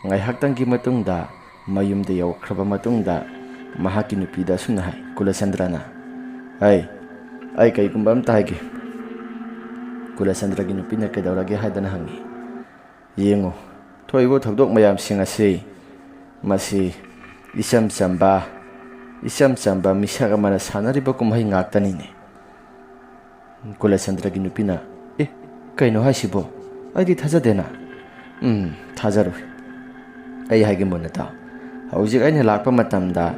ꯉꯥꯏꯍꯥꯛꯇꯪꯒꯤ ꯃꯇꯨꯡꯗ ꯃꯌꯨꯝꯗ ꯌꯧꯈ꯭ꯔꯕ ꯃꯇꯨꯡꯗ ꯃꯍꯥꯛꯀꯤ ꯅꯨꯄꯤꯗ ꯑꯁꯨꯝꯅ ꯍꯥꯏ, ꯀꯨꯂꯆꯟꯗ꯭ꯔꯅ, "ꯑꯩ, ꯑꯩ ꯀꯩꯒꯨꯝꯕ ꯑꯝꯇ ꯍꯥꯏꯒꯦ꯫" ꯀꯨꯂꯆꯟꯗ꯭ꯔꯒꯤ ꯅꯨꯄꯤꯅ ꯀꯩꯗꯧꯔꯒꯦ ꯍꯥꯏꯗꯅ ꯍꯪꯉꯤ꯫ "ꯌꯦꯡꯉꯨ, ꯊꯣꯛꯏꯕ ꯊꯧꯗꯣꯛ ꯃꯌꯥꯝꯁꯤꯡ ꯑꯁꯤ, ꯃꯁꯤ ꯏꯆꯝ ꯆꯝꯕ, ꯏꯆꯝ ꯆꯝꯕ ꯃꯤꯁꯛ ꯑꯃꯅ ꯁꯥꯟꯅꯔꯤꯕ ꯀꯨꯝꯍꯩ ꯉꯥꯛꯇꯅꯤꯅꯦ꯫ ꯀꯨꯂꯆꯟꯗ꯭ꯔꯒꯤ ꯅꯨꯄꯤꯅ, "ꯑꯦ, ꯀꯩꯅꯣ ꯍꯥꯏꯁꯤꯕꯣ? ꯑꯩꯗꯤ ꯊꯥꯖꯗꯦꯅ꯫" "ꯎꯝ, ꯊꯥꯖꯔꯣꯏ꯫ ꯑꯩ ꯍꯥꯏꯒꯦ ꯃꯨꯟꯅ ꯇꯥꯎ꯫ ꯍꯧꯖꯤꯛ ꯑꯩꯅ ꯂꯥꯛꯄ ꯃꯇꯝꯗ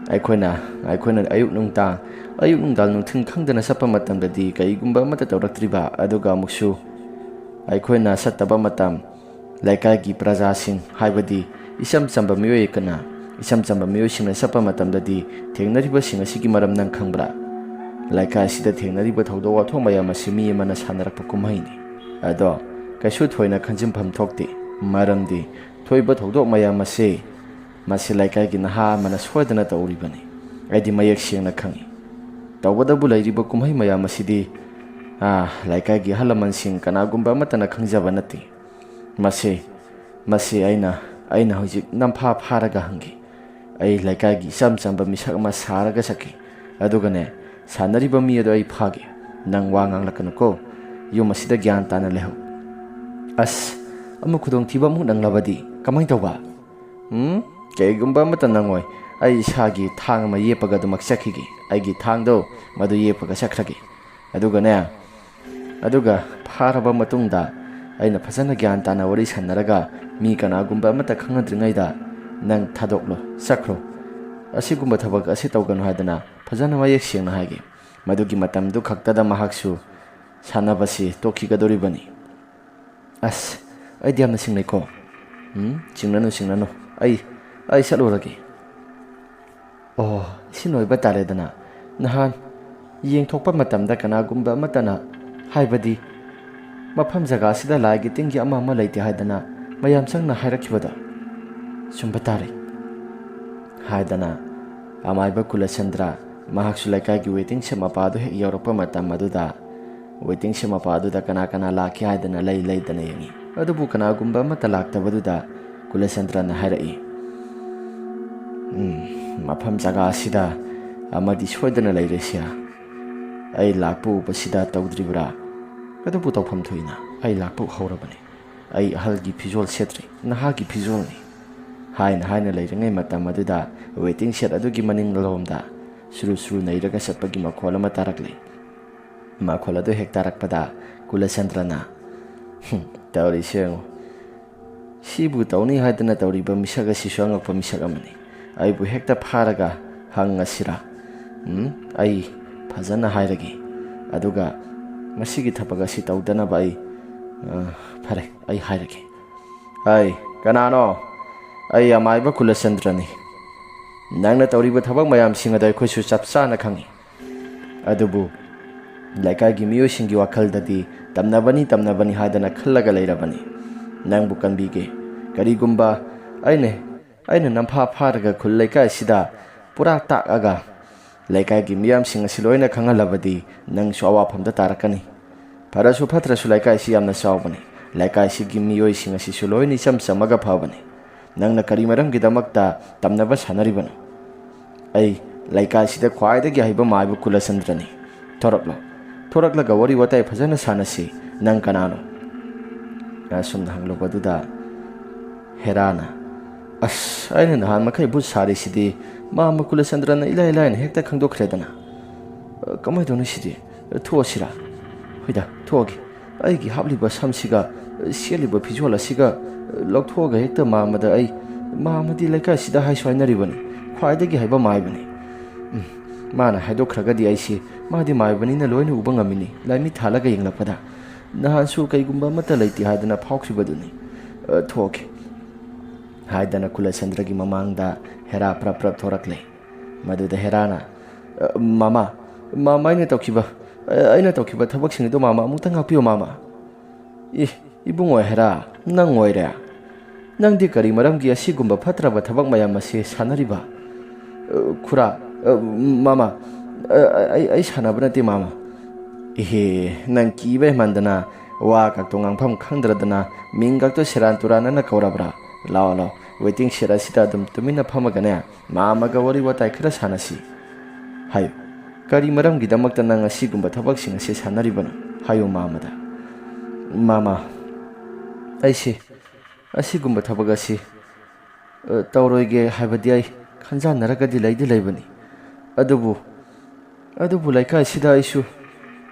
ꯑꯩꯈꯣꯏꯅ, ꯑꯩꯈꯣꯏꯅ ꯑꯌꯨꯛ ꯅꯨꯡꯗꯥꯡ, ꯑꯌꯨꯛ ꯅꯨꯡꯗꯥꯡ ꯅꯨꯡꯊꯤꯜ ꯈꯪꯗꯅ ꯆꯠꯄ ꯃꯇꯝꯗꯗꯤ ꯀꯔꯤꯒꯨꯝꯕ ꯑꯃꯠꯇ ꯇꯧꯔꯛꯇ꯭ꯔꯤꯕ, ꯑꯗꯨꯒ ꯑꯃꯨꯛꯁꯨ ꯑꯩꯈꯣꯏꯅ ꯆꯠꯇꯕ ꯃꯇꯝ, ꯂꯩꯀꯥꯏꯒꯤ ꯄ꯭ꯔꯖꯥꯁꯤꯡ, ꯍꯥꯏꯕꯗꯤ ꯏꯆꯝ ꯆꯝꯕ ꯃꯤꯑꯣꯏ ꯀꯅꯥ, ꯏꯆꯝ ꯆꯝꯕ ꯃꯤꯑꯣꯏꯁꯤꯡꯅ ꯆꯠꯄ ꯃꯇꯝꯗꯗꯤ ꯊꯦꯡꯅꯔꯤꯕꯁꯤꯡ ꯑꯁꯤꯒꯤ ꯃꯔꯝ ꯅꯪ ꯈꯪꯕ꯭ꯔꯥ? ꯂꯩꯀꯥꯏ ꯑꯁꯤꯗ ꯊꯦꯡꯅꯔꯤꯕ ꯊꯧꯗꯣꯛ ꯋꯥꯊꯣꯛ ꯃꯌꯥꯝ ꯑꯁꯤ ꯃꯤ ꯑꯃꯅ ꯁꯥꯟꯅꯔꯛꯄ ꯀꯨꯝꯍꯩꯅꯤ꯫ ꯑꯗꯣ ꯀꯩꯁꯨ ꯊꯣꯏꯅ ꯈꯟꯖꯤꯟꯐꯝ ꯊꯣꯛꯇꯦ, ꯃꯔꯝꯗꯤ ꯊꯣꯛꯏꯕ ꯊꯧꯗꯣꯛ ꯃꯌꯥꯝ ꯑꯁꯤ, ꯃꯁꯤ ꯂꯩꯀꯥꯏꯒꯤ ꯅꯍꯥ ꯑꯃꯅ ꯁꯣꯏꯗꯅ ꯇꯧꯔꯤꯕꯅꯤ꯫ ꯑꯩꯗꯤ ꯃꯌꯦꯛ ꯁꯦꯡꯅ ꯈꯪꯏ꯫ ꯇꯧꯕꯇꯕꯨ ꯂꯩꯔꯤꯕ ꯀꯨꯝꯍꯩ ꯃꯌꯥꯝ ꯑꯁꯤꯗꯤ, ꯑꯥ, ꯂꯩꯀꯥꯏꯒꯤ ꯑꯍꯜ ꯂꯃꯟꯁꯤꯡ ꯀꯅꯥꯒꯨꯝꯕ ꯑꯃꯠꯇꯅ ꯈꯪꯖꯕ ꯅꯠꯇꯦ꯫ ꯃꯁꯤ, ꯃꯁꯤ ꯑꯩꯅ, ꯑꯩꯅ ꯍꯧꯖꯤꯛ ꯅꯝꯐꯥ ꯐꯥꯔꯒ ꯍꯪꯒꯦ꯫ ꯑꯩ ꯂꯩꯀꯥꯏꯒꯤ ꯏꯆꯝ ꯆꯝꯕ ꯃꯤꯁꯛ ꯑꯃ ꯁꯥꯔꯒ ꯆꯠꯀꯦ꯫ ꯑꯗꯨꯒꯅꯦ, ꯁꯥꯟꯅꯔꯤꯕ ꯃꯤ ꯑꯗꯣ ꯑꯩ ꯐꯥꯒꯦ꯫ ꯅꯪ ꯋꯥ ꯉꯥꯡꯂꯛꯀꯅꯨꯀꯣ꯫ ꯌꯨꯝ ꯑꯁꯤꯗ ꯒ꯭ꯌꯥꯟ ꯇꯥꯅ ꯂꯩꯍꯧ꯫" "ꯑꯁ, ꯑꯃ ꯈꯨꯗꯣꯡꯊꯤꯕ ꯑꯃꯨꯛ ꯅꯪꯂꯕꯗꯤ ꯀꯃꯥꯏꯅ ꯇꯧꯕ?" "ꯎꯝ, ꯀꯩꯒꯨꯝꯕ ꯑꯃꯠꯇ ꯅꯪꯉꯣꯏ꯫ ꯑꯩ ꯏꯁꯥꯒꯤ ꯊꯥꯡ ꯑꯃ ꯌꯦꯞꯄꯒ ꯑꯗꯨꯃꯛ ꯆꯠꯈꯤꯒꯦ꯫ ꯑꯩꯒꯤ ꯊꯥꯡꯗꯣ, ꯃꯗꯨ ꯌꯦꯞꯄꯒ ꯆꯠꯈ꯭ꯔꯒꯦ꯫ ꯑꯗꯨꯒꯅꯦ, ꯑꯗꯨꯒ ꯐꯥꯔꯕ ꯃꯇꯨꯡꯗ ꯑꯩꯅ ꯐꯖꯅ ꯒ꯭ꯌꯥꯟ ꯇꯥꯅ ꯋꯥꯔꯤ ꯁꯥꯟꯅꯔꯒ ꯃꯤ ꯀꯅꯥꯒꯨꯝꯕ ꯑꯃꯠꯇ ꯈꯪꯅꯗ꯭ꯔꯤꯉꯩꯗ ꯅꯪ ꯊꯥꯗꯣꯛꯂꯣ, ꯆꯠꯈ꯭ꯔꯣ꯫ ꯑꯁꯤꯒꯨꯝꯕ ꯊꯕꯛ ꯑꯁꯤ ꯇꯧꯒꯅꯨ ꯍꯥꯏꯗꯅ ꯐꯖꯅ ꯃꯌꯦꯛ ꯁꯦꯡꯅ ꯍꯥꯏꯒꯦ꯫" ꯃꯗꯨꯒꯤ ꯃꯇꯝꯗꯨ ꯈꯛꯇꯗ ꯃꯍꯥꯛꯁꯨ ꯁꯥꯟꯅꯕꯁꯤ ꯇꯣꯛꯈꯤꯒꯗꯧꯔꯤꯕꯅꯤ꯫ "ꯑꯁ, ꯑꯩꯗꯤ ꯌꯥꯝꯅ ꯁꯤꯡꯅꯩꯀꯣ꯫" "ꯎꯝ, ꯁꯤꯡꯅꯅꯨ, ꯁꯤꯡꯅꯅꯨ꯫ ꯑꯩ, ꯑꯩ ꯆꯠꯂꯨꯔꯒꯦ꯫" "ꯑꯣ, ꯁꯤꯅ ꯑꯣꯏꯕ ꯇꯥꯔꯦꯗꯅ꯫ ꯅꯍꯥꯟ ꯌꯦꯡꯊꯣꯛꯄ ꯃꯇꯝꯗ ꯀꯅꯥꯒꯨꯝꯕ ꯑꯃꯠꯇꯅ, ꯍꯥꯏꯕꯗꯤ ꯃꯐꯝ ꯖꯒꯥ ꯑꯁꯤꯗ ꯂꯥꯏꯒꯤ ꯇꯤꯟꯒꯤ ꯑꯃ ꯑꯃ ꯂꯩꯇꯦ ꯍꯥꯏꯗꯅ ꯃꯌꯥꯝ ꯆꯪꯅ ꯍꯥꯏꯔꯛꯈꯤꯕꯗꯣ ꯆꯨꯝꯕ ꯇꯥꯔꯦ꯫" ꯍꯥꯏꯗꯅ ꯑꯃꯥꯏꯕ ꯀꯨꯂꯆꯟꯗ꯭ꯔ ꯃꯍꯥꯛꯁꯨ ꯂꯩꯀꯥꯏꯒꯤ ꯋꯦꯇꯤꯡ ꯁꯦꯗ ꯃꯄꯥꯗꯨ ꯍꯦꯛ ꯌꯧꯔꯛꯄ ꯃꯇꯝ ꯑꯗꯨꯗ, ꯋꯦꯇꯤꯡ ꯁꯦꯗ ꯃꯄꯥꯗꯨꯗ ꯀꯅꯥ ꯀꯅꯥ ꯂꯥꯛꯀꯦ ꯍꯥꯏꯗꯅ ꯂꯩ ꯂꯩꯗꯅ ꯌꯦꯡꯉꯤ꯫ ꯑꯗꯨꯕꯨ ꯀꯅꯥꯒꯨꯝꯕ ꯑꯃꯠꯇ ꯂꯥꯛꯇꯕꯗꯨꯗ ꯀꯨꯂꯆꯟꯗ꯭ꯔꯅ ꯍꯥꯏꯔꯛꯏ, "ꯎꯝ, ꯃꯐꯝ ꯖꯒꯥ ꯑꯁꯤꯗ ꯑꯃꯗꯤ ꯁꯣꯏꯗꯅ ꯂꯩꯔꯦ ꯁꯤꯌꯥ꯫ ꯑꯩ ꯂꯥꯛꯄ ꯎꯕꯁꯤꯗ ꯇꯧꯗ꯭ꯔꯤꯕ꯭ꯔꯥ? ꯑꯗꯨꯕꯨ ꯇꯧꯐꯝ ꯊꯣꯛꯏꯅ, ꯑꯩ ꯂꯥꯛꯄ ꯍꯧꯔꯕꯅꯤ꯫ ꯑꯩ ꯑꯍꯜꯒꯤ ꯐꯤꯖꯣꯜ ꯁꯦꯠꯇ꯭ꯔꯤ, ꯅꯍꯥꯒꯤ ꯐꯤꯖꯣꯜꯅꯤ꯫" ꯍꯥꯏꯅ ꯍꯥꯏꯅ ꯂꯩꯔꯤꯉꯩ ꯃꯇꯝ ꯑꯗꯨꯗ ꯋꯦꯇꯤꯡ ꯁꯦꯗ ꯑꯗꯨꯒꯤ ꯃꯅꯤꯡꯂꯣꯝꯗ ꯁꯨꯔꯨ ꯁꯨꯔꯨ ꯅꯩꯔꯒ ꯆꯠꯄꯒꯤ ꯃꯈꯣꯜ ꯑꯃ ꯇꯥꯔꯛꯂꯤ꯫ ꯃꯈꯣꯜ ꯑꯗꯨ ꯍꯦꯛ ꯇꯥꯔꯛꯄꯗ ꯀꯨꯂꯆꯟꯗ꯭ꯔꯅ, "ꯍꯨꯝ, ꯇꯧꯔꯤꯁꯦ ꯌꯦꯡꯉꯨ꯫ ꯁꯤꯕꯨ ꯇꯧꯅꯤ ꯍꯥꯏꯗꯅ ꯇꯧꯔꯤꯕ ꯃꯤꯁꯛ ꯑꯁꯤꯁꯨ ꯑꯉꯛꯄ ꯃꯤꯁꯛ ꯑꯃꯅꯤ꯫ ꯑꯩꯕꯨ ꯍꯦꯛꯇ ꯐꯥꯔꯒ ꯍꯪꯉꯁꯤꯔꯥ? ꯎꯝ, ꯑꯩ ꯐꯖꯅ ꯍꯥꯏꯔꯒꯦ꯫ ꯑꯗꯨꯒ ꯃꯁꯤꯒꯤ ꯊꯕꯛ ꯑꯁꯤ ꯇꯧꯗꯅꯕ ꯑꯩ, ꯑ, ꯐꯔꯦ, ꯑꯩ ꯍꯥꯏꯔꯒꯦ꯫" "ꯍꯥꯏ, ꯀꯅꯥꯅꯣ?" "ꯑꯩ ꯑꯃꯥꯏꯕ ꯀꯨꯂꯆꯟꯗ꯭ꯔꯅꯤ꯫ ꯅꯪꯅ ꯇꯧꯔꯤꯕ ꯊꯕꯛ ꯃꯌꯥꯝꯁꯤꯡ ꯑꯗꯨ ꯑꯩꯈꯣꯏꯁꯨ ꯆꯞ ꯆꯥꯅ ꯈꯪꯏ꯫ ꯑꯗꯨꯕꯨ ꯂꯩꯀꯥꯏꯒꯤ ꯃꯤꯑꯣꯏꯁꯤꯡꯒꯤ ꯋꯥꯈꯜꯗꯗꯤ ꯇꯝꯅꯕꯅꯤ, ꯇꯝꯅꯕꯅꯤ ꯍꯥꯏꯗꯅ ꯈꯜꯂꯒ ꯂꯩꯔꯕꯅꯤ꯫ ꯅꯪꯕꯨ ꯀꯟꯕꯤꯒꯦ꯫ ꯀꯔꯤꯒꯨꯝꯕ ꯑꯩꯅ, ꯑꯩꯅ ꯅꯝꯐꯥ ꯐꯥꯔꯒ ꯈꯨꯜ ꯂꯩꯀꯥꯏꯁꯤꯗ ꯄꯨꯔꯥ ꯇꯥꯛꯑꯒ ꯂꯩꯀꯥꯏꯒꯤ ꯃꯤꯌꯥꯝꯁꯤꯡ ꯑꯁꯤ ꯂꯣꯏꯅ ꯈꯪꯍꯜꯂꯕꯗꯤ ꯅꯪꯁꯨ ꯑꯋꯥꯐꯝꯗ ꯇꯥꯔꯛꯀꯅꯤ꯫ ꯐꯔꯁꯨ ꯐꯠꯇ꯭ꯔꯁꯨ ꯂꯩꯀꯥꯏꯁꯤ ꯌꯥꯝꯅ ꯆꯥꯎꯕꯅꯤ꯫ ꯂꯩꯀꯥꯏꯁꯤꯒꯤ ꯃꯤꯑꯣꯏꯁꯤꯡ ꯑꯁꯤꯁꯨ ꯂꯣꯏꯅ ꯏꯆꯝ ꯆꯝꯃꯒ ꯐꯕꯅꯤ꯫ ꯅꯪꯅ ꯀꯔꯤ ꯃꯔꯝꯒꯤꯗꯃꯛꯇ ꯇꯝꯅꯕ ꯁꯥꯟꯅꯔꯤꯕꯅꯣ? ꯑꯩ ꯂꯩꯀꯥꯏꯁꯤꯗ ꯈ꯭ꯋꯥꯏꯗꯒꯤ ꯑꯍꯩꯕ ꯃꯥꯏꯕ ꯀꯨꯂꯆꯟꯗ꯭ꯔꯅꯤ꯫ ꯊꯣꯔꯛꯂꯣ, ꯊꯣꯔꯛꯂꯒ ꯋꯥꯔꯤ ꯋꯥꯇꯥꯏ ꯐꯖꯅ ꯁꯥꯟꯅꯁꯤ꯫ ꯅꯪ ꯀꯅꯥꯅꯣ?" ꯑꯁꯨꯝꯅ ꯍꯪꯂꯨꯕꯗꯨꯗ ꯍꯦꯔꯥꯅ, "ꯑꯁ, ꯑꯩꯅ ꯅꯍꯥꯟ ꯃꯈꯩ ꯚꯨꯠ ꯁꯥꯔꯤꯁꯤꯗꯤ ꯃꯥꯝꯃ ꯀꯨꯂꯆꯟꯗ꯭ꯔꯅ ꯏꯂꯥꯏ ꯂꯥꯏꯅ ꯍꯦꯛꯇ ꯈꯪꯗꯣꯛꯈ꯭ꯔꯦꯗꯅ꯫ ꯑ, ꯀꯃꯥꯏꯅ ꯇꯧꯅꯤ ꯁꯤꯗꯤ? ꯊꯣꯛꯑꯁꯤꯔꯥ? ꯍꯣꯏꯗ, ꯊꯣꯛꯑꯒꯦ꯫ ꯑꯩꯒꯤ ꯍꯥꯞꯂꯤꯕ ꯁꯝꯁꯤꯒ, ꯁꯦꯠꯂꯤꯕ ꯐꯤꯖꯣꯜ ꯑꯁꯤꯒ ꯂꯧꯊꯣꯛꯑꯒ ꯍꯦꯛꯇ ꯃꯥꯝꯃꯗ ꯑꯩ, ꯃꯥꯝꯃꯗꯤ ꯂꯩꯀꯥꯏꯁꯤꯗ ꯍꯥꯏꯁꯨ ꯍꯥꯏꯅꯔꯤꯕꯅꯤ, ꯈ꯭ꯋꯥꯏꯗꯒꯤ ꯍꯩꯕ ꯃꯥꯏꯕꯅꯤ꯫ ꯎꯝ, ꯃꯥꯅ ꯍꯥꯏꯗꯣꯛꯈ꯭ꯔꯒꯗꯤ ꯑꯩꯁꯤ, ꯃꯥꯗꯤ ꯃꯥꯏꯕꯅꯤꯅ ꯂꯣꯏꯅ ꯎꯕ ꯉꯝꯃꯤꯅꯤ, ꯂꯥꯏꯃꯤꯠ ꯊꯥꯜꯂꯒ ꯌꯦꯡꯂꯛꯄꯗ꯫ ꯅꯍꯥꯟꯁꯨ ꯀꯩꯒꯨꯝꯕ ꯑꯃꯠꯇ ꯂꯩꯇꯦ ꯍꯥꯏꯗꯅ ꯐꯥꯎꯈꯤꯕꯗꯨꯅꯤ꯫ ꯑ, ꯊꯣꯛꯀꯦ꯫" ꯍꯥꯏꯗꯅ ꯀꯨꯂꯆꯟꯗ꯭ꯔꯒꯤ ꯃꯃꯥꯡꯗ ꯍꯦꯔꯥ ꯄ꯭ꯔꯞ ꯄ꯭ꯔꯞ ꯊꯣꯔꯛꯂꯦ꯫ ꯃꯗꯨꯗ ꯍꯦꯔꯥꯅ, "ꯑ, ꯃꯥꯃ, ꯃꯥꯃ, ꯑꯩꯅ ꯇꯧꯈꯤꯕ, ꯑ, ꯑꯩꯅ ꯇꯧꯈꯤꯕ ꯊꯕꯛꯁꯤꯡ ꯑꯗꯨ ꯃꯥꯃ ꯑꯃꯨꯛꯇ ꯉꯥꯛꯄꯤꯌꯨ, ꯃꯥꯃ꯫" "ꯑꯦ, ꯏꯕꯨꯡꯉꯣ ꯍꯦꯔꯥ, ꯅꯪ ꯑꯣꯏꯔꯦ꯫ ꯅꯪꯗꯤ ꯀꯔꯤ ꯃꯔꯝꯒꯤ ꯑꯁꯤꯒꯨꯝꯕ ꯐꯠꯇ꯭ꯔꯕ ꯊꯕꯛ ꯃꯌꯥꯝ ꯑꯁꯤ ꯁꯥꯟꯅꯔꯤꯕ?" "ꯑ, ꯈꯨꯔꯥ, ꯑ, ꯃꯥꯃ, ꯑ, ꯑꯩ, ꯑꯩ ꯁꯥꯟꯅꯕ ꯅꯠꯇꯦ, ꯃꯥꯃ꯫" "ꯏꯍꯦ, ꯅꯪ ꯀꯤꯕ ꯍꯦꯟꯃꯟꯗꯅ ꯋꯥ ꯀꯥꯛꯇꯣ ꯉꯥꯡꯐꯝ ꯈꯪꯗ꯭ꯔꯗꯅ ꯃꯤꯡ ꯀꯥꯛꯇꯣ ꯁꯦꯔꯥꯟ ꯇꯨꯔꯥꯟ ꯑꯅ ꯀꯧꯔꯕ꯭ꯔꯥ? ꯂꯥꯛꯑꯣ, ꯂꯥꯛꯑꯣ, waiting shed ꯑꯁꯤꯗ ꯑꯗꯨꯝ ꯇꯨꯃꯤꯟꯅ ꯐꯝꯃꯒꯅꯦ, ꯃꯥꯝꯃꯒ ꯋꯥꯔꯤ ꯋꯥꯇꯥꯏ ꯈꯔ ꯁꯥꯟꯅꯁꯤ꯫ ꯍꯥꯏꯌꯨ, ꯀꯔꯤ ꯃꯔꯝꯒꯤꯗꯃꯛꯇ ꯅꯪ ꯑꯁꯤꯒꯨꯝꯕ ꯊꯕꯛꯁꯤꯡ ꯑꯁꯤ ꯁꯥꯟꯅꯔꯤꯕꯅꯣ? ꯍꯥꯏꯌꯨ ꯃꯥꯝꯃꯗ꯫" "ꯃꯥꯃ, ꯑꯩꯁꯤ ꯑꯁꯤꯒꯨꯝꯕ ꯊꯕꯛ ꯑꯁꯤ, ꯑ, ꯇꯧꯔꯣꯏꯒꯦ ꯍꯥꯏꯕꯗꯤ ꯑꯩ ꯈꯟꯖꯥꯟꯅꯔꯒꯗꯤ ꯂꯩꯗꯤ ꯂꯩꯕꯅꯤ꯫ ꯑꯗꯨꯕꯨ, ꯑꯗꯨꯕꯨ ꯂꯩꯀꯥꯏꯁꯤꯗ ꯑꯩꯁꯨ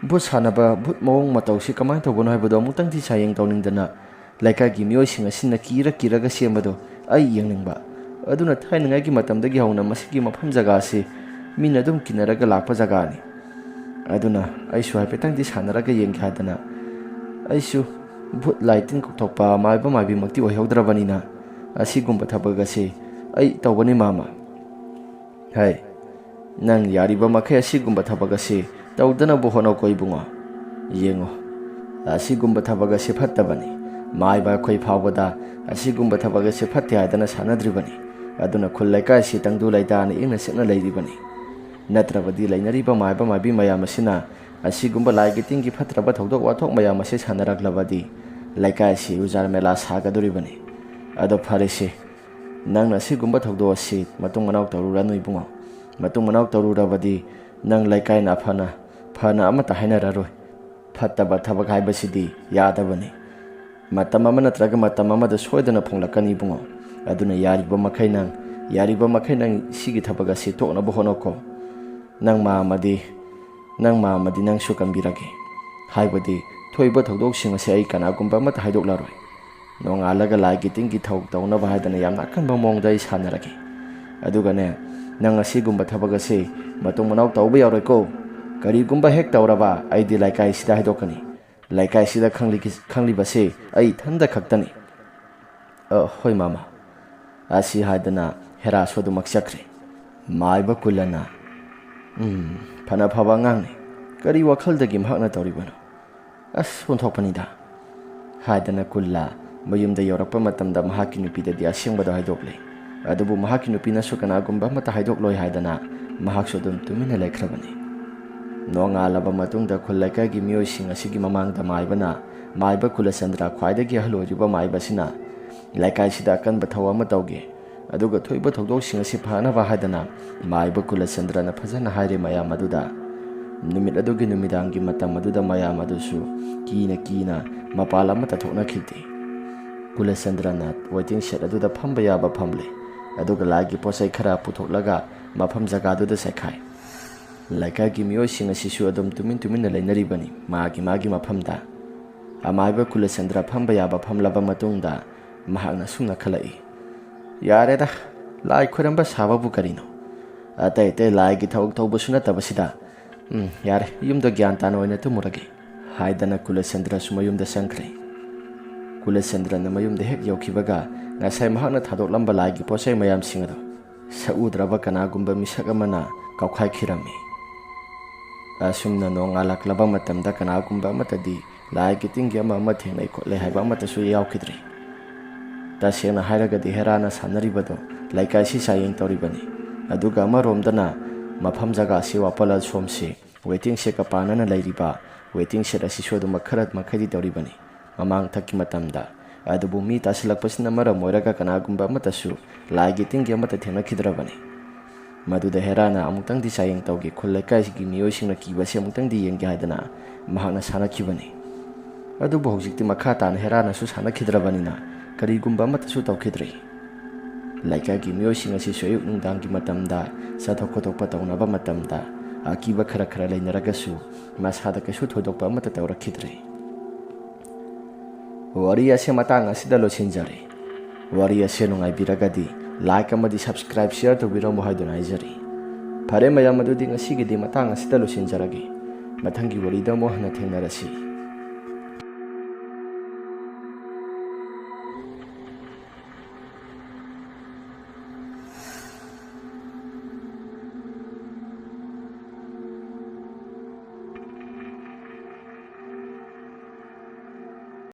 ꯚꯨꯠ ꯁꯥꯟꯅꯕ, ꯚꯨꯠ ꯃꯑꯣꯡ ꯃꯇꯧꯁꯤ ꯀꯃꯥꯏꯅ ꯇꯧꯕꯅꯣ ꯍꯥꯏꯕꯗꯣ ꯑꯃꯨꯛꯇꯪꯗꯤ ꯁꯥꯌꯦꯡ ꯇꯧꯅꯤꯡꯗꯅ ꯂꯩꯀꯥꯏꯒꯤ ꯃꯤꯑꯣꯏꯁꯤꯡ ꯑꯁꯤꯅ ꯀꯤꯔ ꯀꯤꯔꯒ ꯁꯦꯝꯕꯗꯣ ꯑꯩ ꯌꯦꯡꯅꯤꯡꯕ꯫ ꯑꯗꯨꯅ ꯊꯥꯏꯅꯉꯥꯏꯒꯤ ꯃꯇꯝꯗꯒꯤ ꯍꯧꯅ ꯃꯁꯤꯒꯤ ꯃꯐꯝ ꯖꯒꯥ ꯑꯁꯤ ꯃꯤꯅ ꯑꯗꯨꯝ ꯀꯤꯅꯔꯒ ꯂꯥꯛꯄ ꯖꯒꯥꯅꯤ꯫ ꯑꯗꯨꯅ ꯑꯩꯁꯨ ꯍꯥꯏꯐꯦꯠꯇꯪꯗꯤ ꯁꯥꯟꯅꯔꯒ ꯌꯦꯡꯒꯦ ꯍꯥꯏꯗꯅ ꯑꯩꯁꯨ ꯚꯨꯠ ꯂꯥꯏ ꯇꯤꯟ ꯀꯧꯊꯣꯛꯄ ꯃꯥꯏꯕ ꯃꯥꯏꯕꯤꯃꯛꯇꯤ ꯑꯣꯏꯍꯧꯗ꯭ꯔꯕꯅꯤꯅ ꯑꯁꯤꯒꯨꯝꯕ ꯊꯕꯛ ꯑꯁꯤ ꯑꯩ ꯇꯧꯒꯅꯤ ꯃꯥꯃ꯫ ꯍꯥꯏ, ꯅꯪ ꯌꯥꯔꯤꯕ ꯃꯈꯩ ꯑꯁꯤꯒꯨꯝꯕ ꯊꯕꯛ ꯑꯁꯤ ꯇꯧꯗꯅꯕ ꯍꯣꯠꯅꯧꯀꯣ ꯏꯕꯨꯡꯉꯣ꯫ ꯌꯦꯡꯉꯣ, ꯑꯁꯤꯒꯨꯝꯕ ꯊꯕꯛ ꯑꯁꯤ ꯐꯠꯇꯕꯅꯤ꯫ ꯃꯥꯏꯕ ꯑꯩꯈꯣꯏ ꯐꯥꯎꯕꯗ ꯑꯁꯤꯒꯨꯝꯕ ꯊꯕꯛ ꯑꯁꯤ ꯐꯠꯇꯦ ꯍꯥꯏꯗꯅ ꯁꯥꯟꯅꯗ꯭ꯔꯤꯕꯅꯤ꯫ ꯑꯗꯨꯅ ꯈꯨꯜ ꯂꯩꯀꯥꯏꯁꯤ ꯇꯪꯗꯨ ꯂꯩꯇꯥꯅ ꯏꯪꯅ ꯆꯤꯛꯅ ꯂꯩꯔꯤꯕꯅꯤ꯫ ꯅꯠꯇ꯭ꯔꯕꯗꯤ ꯂꯩꯅꯔꯤꯕ ꯃꯥꯏꯕ ꯃꯥꯏꯕꯤ ꯃꯌꯥꯝ ꯑꯁꯤꯅ ꯑꯁꯤꯒꯨꯝꯕ ꯂꯥꯏꯒꯤ ꯇꯤꯟꯒꯤ ꯐꯠꯇ꯭ꯔꯕ ꯊꯧꯗꯣꯛ ꯋꯥꯊꯣꯛ ꯃꯌꯥꯝ ꯑꯁꯤ ꯁꯥꯟꯅꯔꯛꯂꯕꯗꯤ ꯂꯩꯀꯥꯏ ꯑꯁꯤ ꯎꯖꯥꯔ ꯃꯦꯂꯥ ꯁꯥꯒꯗꯧꯔꯤꯕꯅꯤ꯫ ꯑꯗꯣ ꯐꯔꯦꯁꯦ, ꯅꯪꯅ ꯑꯁꯤꯒꯨꯝꯕ ꯊꯧꯗꯣꯛ ꯑꯁꯤ ꯃꯇꯨꯡ ꯃꯅꯥꯎ ꯇꯧꯔꯨꯔꯅꯨ ꯏꯕꯨꯡꯉꯣ꯫ ꯃꯇꯨꯡ ꯃꯅꯥꯎ ꯇꯧꯔꯨꯔꯕꯗꯤ ꯅꯪ ꯂꯩꯀꯥꯏꯅ ꯐꯅ, ꯐꯅ ꯑꯃꯠꯇ ꯍꯥꯏꯅꯔꯔꯣꯏ꯫ ꯐꯠꯇꯕ ꯊꯕꯛ ꯍꯥꯏꯕꯁꯤꯗꯤ ꯌꯥꯗꯕꯅꯤ꯫ ꯃꯇꯝ ꯑꯃ ꯅꯠꯇ꯭ꯔꯒ ꯃꯇꯝ ꯑꯃꯗ ꯁꯣꯏꯗꯅ ꯐꯣꯡꯂꯛꯀꯅꯤ ꯏꯕꯨꯡꯉꯣ꯫ ꯑꯗꯨꯅ ꯌꯥꯔꯤꯕ ꯃꯈꯩ ꯅꯪ, ꯌꯥꯔꯤꯕ ꯃꯈꯩ ꯅꯪ ꯁꯤꯒꯤ ꯊꯕꯛ ꯑꯁꯤ ꯇꯣꯛꯅꯕ ꯍꯣꯠꯅꯧꯀꯣ꯫ ꯅꯪ ꯃꯥꯝꯃꯗꯤ, ꯅꯪ ꯃꯥꯝꯃꯗꯤ ꯅꯪꯁꯨ ꯀꯟꯕꯤꯔꯒꯦ꯫ ꯍꯥꯏꯕꯗꯤ ꯊꯣꯛꯏꯕ ꯊꯧꯗꯣꯛꯁꯤꯡ ꯑꯁꯤ ꯑꯩ ꯀꯅꯥꯒꯨꯝꯕ ꯑꯃꯠꯇ ꯍꯥꯏꯗꯣꯛꯂꯔꯣꯏ꯫ ꯅꯣꯡꯉꯥꯜꯂꯒ ꯂꯥꯏꯒꯤ ꯇꯤꯟꯒꯤ ꯊꯧ ꯇꯧꯅꯕ ꯍꯥꯏꯗꯅ ꯌꯥꯝꯅ ꯑꯀꯟꯕ ꯃꯑꯣꯡꯗ ꯑꯩ ꯁꯥꯟꯅꯔꯒꯦ꯫ ꯑꯗꯨꯒꯅꯦ, ꯅꯪ ꯑꯁꯤꯒꯨꯝꯕ ꯊꯕꯛ ꯑꯁꯤ ꯃꯇꯨꯡ ꯃꯅꯥꯎ ꯇꯧꯕ ꯌꯥꯔꯣꯏꯀꯣ꯫ ꯀꯔꯤꯒꯨꯝꯕ ꯍꯦꯛ ꯇꯧꯔꯕ ꯑꯩꯗꯤ ꯂꯩꯀꯥꯏꯁꯤꯗ ꯍꯥꯏꯗꯣꯛꯀꯅꯤ꯫ ꯂꯩꯀꯥꯏꯁꯤꯗ ꯈꯪꯂꯤ-, ꯈꯪꯂꯤꯕꯁꯤ ꯑꯩ ꯏꯊꯟꯗ ꯈꯛꯇꯅꯤ꯫ "ꯑ, ꯍꯣꯏ ꯃꯥꯃ"꯫ ꯑꯁꯤ ꯍꯥꯏꯗꯅ ꯍꯦꯔꯥꯁꯨ ꯑꯗꯨꯃꯛ ꯆꯠꯈ꯭ꯔꯦ꯫ ꯃꯥꯏꯕ ꯀꯨꯂꯅ, "ꯎꯝ, ꯐꯅ ꯐꯕ ꯑꯉꯥꯡꯅꯤ꯫ ꯀꯔꯤ ꯋꯥꯈꯜꯗꯒꯤ ꯃꯍꯥꯛꯅ ꯇꯧꯔꯤꯕꯅꯣ? ꯑꯁ, ꯑꯣꯟꯊꯣꯛꯄꯅꯤꯗ"꯫ ꯍꯥꯏꯗꯅ ꯀꯨꯜꯂ ꯃꯌꯨꯝꯗ ꯌꯧꯔꯛꯄ ꯃꯇꯝꯗ ꯃꯍꯥꯛꯀꯤ ꯅꯨꯄꯤꯗꯗꯤ ꯑꯁꯦꯡꯕꯗꯣ ꯍꯥꯏꯗꯣꯛꯂꯦ꯫ ꯑꯗꯨꯕꯨ ꯃꯍꯥꯛꯀꯤ ꯅꯨꯄꯤꯅꯁꯨ ꯀꯅꯥꯒꯨꯝꯕ ꯑꯃꯠꯇ ꯍꯥꯏꯗꯣꯛꯂꯣꯏ ꯍꯥꯏꯗꯅ ꯃꯍꯥꯛꯁꯨ ꯑꯗꯨꯝ ꯇꯨꯃꯤꯟꯅ ꯂꯩꯈ꯭ꯔꯕꯅꯤ꯫ ꯅꯣꯡꯉꯥꯜꯂꯕ ꯃꯇꯨꯡꯗ ꯈꯨꯜ ꯂꯩꯀꯥꯏꯒꯤ ꯃꯤꯑꯣꯏꯁꯤꯡ ꯑꯁꯤꯒꯤ ꯃꯃꯥꯡꯗ ꯃꯥꯏꯕꯅ, ꯃꯥꯏꯕ ꯀꯨꯂꯆꯟꯗ꯭ꯔ, ꯈ꯭ꯋꯥꯏꯗꯒꯤ ꯑꯍꯜ ꯑꯣꯏꯔꯤꯕ ꯃꯥꯏꯕꯁꯤꯅ ꯂꯩꯀꯥꯏꯁꯤꯗ ꯑꯀꯟꯕ ꯊꯧ ꯑꯃ ꯇꯧꯒꯦ꯫ ꯑꯗꯨꯒ ꯊꯣꯛꯏꯕ ꯊꯧꯗꯣꯛꯁꯤꯡ ꯑꯁꯤ ꯐꯅꯕ ꯍꯥꯏꯗꯅ ꯃꯥꯏꯕ ꯀꯨꯂꯆꯟꯗ꯭ꯔꯅ ꯐꯖꯅ ꯍꯥꯏꯔꯦ ꯃꯌꯥꯝ ꯑꯗꯨꯗ꯫ ꯅꯨꯃꯤꯠ ꯑꯗꯨꯒꯤ ꯅꯨꯃꯤꯗꯥꯡꯒꯤ ꯃꯇꯝ ꯑꯗꯨꯗ ꯃꯌꯥꯝ ꯑꯗꯨꯁꯨ ꯀꯤꯅ ꯀꯤꯅ ꯃꯄꯥꯟ ꯑꯃꯠꯇ ꯊꯣꯛꯅꯈꯤꯗꯦ꯫ ꯀꯨꯂꯆꯟꯗ꯭ꯔꯅ waiting shed ꯑꯗꯨꯗ ꯐꯝꯕ ꯌꯥꯕ ꯐꯝꯂꯦ, ꯑꯗꯨꯒ ꯂꯥꯏꯒꯤ ꯄꯣꯠ ꯆꯩ ꯈꯔ ꯄꯨꯊꯣꯛꯂꯒ ꯃꯐꯝ ꯖꯒꯥꯗꯨꯗ ꯆꯥꯏꯈꯥꯏ꯫ ꯂꯩꯀꯥꯏꯒꯤ ꯃꯤꯑꯣꯏꯁꯤꯡ ꯑꯁꯤꯁꯨ ꯑꯗꯨꯝ ꯇꯨꯃꯤꯟ ꯇꯨꯃꯤꯟꯅ ꯂꯩꯅꯔꯤꯕꯅꯤ, ꯃꯥꯒꯤ ꯃꯥꯒꯤ ꯃꯐꯝꯗ꯫ ꯑꯃꯥꯏꯕ ꯀꯨꯂꯆꯟꯗ꯭ꯔ ꯐꯝꯕ ꯌꯥꯕ ꯐꯝꯂꯕ ꯃꯇꯨꯡꯗ ꯃꯍꯥꯛꯅ ꯁꯨꯝꯅ ꯈꯜꯂꯛꯏ, "ꯌꯥꯔꯦꯗ, ꯂꯥꯏ ꯈꯣꯏꯔꯝꯕ ꯁꯥꯕꯕꯨ ꯀꯔꯤꯅꯣ? ꯑꯇꯩ ꯑꯇꯩ ꯂꯥꯏꯒꯤ ꯊꯕꯛ ꯇꯧꯕꯁꯨ ꯅꯠꯇꯕꯁꯤꯗ꯫ ꯎꯝ, ꯌꯥꯔꯦ, ꯌꯨꯝꯗ ꯒ꯭ꯌꯥꯟ ꯇꯥꯅ ꯑꯣꯏꯅ ꯇꯨꯝꯃꯨꯔꯒꯦ" ꯍꯥꯏꯗꯅ ꯀꯨꯂꯆꯟꯗ꯭ꯔꯁꯨ ꯃꯌꯨꯝꯗ ꯆꯪꯈ꯭ꯔꯦ꯫ ꯀꯨꯂꯆꯟꯗ꯭ꯔꯅ ꯃꯌꯨꯝꯗ ꯍꯦꯛ ꯌꯧꯈꯤꯕꯒ ꯉꯁꯥꯏ ꯃꯍꯥꯛꯅ ꯊꯥꯗꯣꯛꯂꯝꯕ ꯂꯥꯏꯒꯤ ꯄꯣꯠꯆꯩ ꯃꯌꯥꯝꯁꯤꯡ ꯑꯗꯨ ꯁꯛꯎꯗ꯭ꯔꯕ ꯀꯅꯥꯒꯨꯝꯕ ꯃꯤꯁꯛ ꯑꯃꯅ ꯀꯥꯎꯈꯥꯏꯈꯤꯔꯝꯃꯤ꯫ ꯑꯁꯨꯝꯅ ꯅꯣꯡꯉꯥꯜꯂꯛꯂꯕ ꯃꯇꯝꯗ ꯀꯅꯥꯒꯨꯝꯕ ꯑꯃꯠꯇꯗꯤ ꯂꯥꯏꯒꯤ ꯇꯤꯟꯒꯤ ꯑꯃ ꯑꯃ ꯊꯦꯡꯅꯩ ꯈꯣꯠꯂꯦ ꯍꯥꯏꯕ ꯑꯃꯠꯇꯁꯨ ꯌꯥꯎꯈꯤꯗ꯭ꯔꯦ꯫ ꯇꯁꯦꯡꯅ ꯍꯥꯏꯔꯒꯗꯤ ꯍꯦꯔꯥꯅ ꯁꯥꯟꯅꯔꯤꯕꯗꯣ ꯂꯩꯀꯥꯏꯁꯤ ꯆꯥꯌꯦꯡ ꯇꯧꯔꯤꯕꯅꯤ꯫ ꯑꯗꯨꯒ ꯑꯃꯔꯣꯝꯗꯅ ꯃꯐꯝ ꯖꯒꯥꯁꯤ ꯋꯥꯄꯜ ꯑꯁꯣꯝꯁꯤ ꯋꯦꯇꯤꯡ ꯁꯦꯠꯀ ꯄꯥꯟꯅꯅ ꯂꯩꯔꯤꯕ ꯋꯦꯇꯤꯡ ꯁꯦꯠ ꯑꯁꯤꯁꯨ ꯑꯗꯨꯃꯛ ꯈꯔ ꯃꯈꯩꯗꯤ ꯇꯧꯔꯤꯕꯅꯤ ꯃꯃꯥꯡ ꯊꯛꯀꯤ ꯃꯇꯝꯗ꯫ ꯑꯗꯨꯕꯨ ꯃꯤ ꯇꯥꯁꯤꯜꯂꯛꯄꯁꯤꯅ ꯃꯔꯝ ꯑꯣꯏꯔꯒ ꯀꯅꯥꯒꯨꯝꯕ ꯑꯃꯠꯇꯁꯨ ꯂꯥꯏꯒꯤ ꯇꯤꯟꯒꯤ ꯑꯃꯠꯇ ꯊꯦꯡꯅꯈꯤꯗ꯭ꯔꯕꯅꯤ꯫ ꯃꯗꯨꯗ ꯍꯦꯔꯥꯅ ꯑꯃꯨꯛꯇꯪꯗꯤ ꯆꯥꯌꯦꯡ ꯇꯧꯒꯦ, ꯈꯨꯜ ꯂꯩꯀꯥꯏꯒꯤ ꯃꯤꯑꯣꯏꯁꯤꯡꯅ ꯀꯤꯕꯁꯤ ꯑꯃꯨꯛꯇꯪꯗꯤ ꯌꯦꯡꯒꯦ ꯍꯥꯏꯗꯅ ꯃꯍꯥꯛꯅ ꯁꯥꯟꯅꯈꯤꯕꯅꯤ꯫ ꯑꯗꯨꯕꯨ ꯍꯧꯖꯤꯛꯇꯤ ꯃꯈꯥ ꯇꯥꯅ ꯍꯦꯔꯥꯅꯁꯨ ꯁꯥꯟꯅꯈꯤꯗ꯭ꯔꯕꯅꯤꯅ ꯀꯔꯤꯒꯨꯝꯕ ꯑꯃꯠꯇꯁꯨ ꯇꯧꯈꯤꯗ꯭ꯔꯦ꯫ ꯂꯩꯀꯥꯏꯒꯤ ꯃꯤꯑꯣꯏꯁꯤꯡ ꯑꯁꯤꯁꯨ ꯑꯌꯨꯛ ꯅꯨꯡꯗꯥꯡꯒꯤ ꯃꯇꯝꯗ ꯆꯠꯊꯣꯛ ꯈꯣꯠꯇꯣꯛꯄ ꯇꯧꯅꯕ ꯃꯇꯝꯗ ꯑꯀꯤꯕ ꯈꯔ ꯈꯔ ꯂꯩꯅꯔꯒꯁꯨ ꯃꯁꯥꯗ ꯀꯩꯁꯨ ꯊꯣꯏꯗꯣꯛꯄ ꯑꯃꯠꯇ ꯇꯧꯔꯛꯈꯤꯗ꯭ꯔꯦ꯫ ꯋꯥꯔꯤ ꯑꯁꯤ ꯃꯇꯥꯡ ꯑꯁꯤꯗ ꯂꯣꯏꯁꯤꯟꯖꯔꯦ꯫ ꯋꯥꯔꯤ ꯑꯁꯤ ꯅꯨꯡꯉꯥꯏꯕꯤꯔꯒꯗꯤ like ꯑꯃꯗꯤ subscribe, share ꯇꯧꯕꯤꯔꯝꯃꯨ ꯍꯥꯏꯗꯨꯅ ꯍꯥꯏꯖꯔꯤ꯫ ꯐꯔꯦ ꯃꯌꯥꯝ, ꯑꯗꯨꯗꯤ ꯉꯁꯤꯒꯤꯗꯤ ꯃꯇꯥꯡ ꯑꯁꯤꯗ ꯂꯣꯏꯁꯤꯟꯖꯔꯒꯦ꯫ ꯃꯊꯪꯒꯤ ꯋꯥꯔꯤꯗ ꯑꯃꯨꯛ ꯍꯟꯅ ꯊꯦꯡꯅꯔꯁꯤ꯫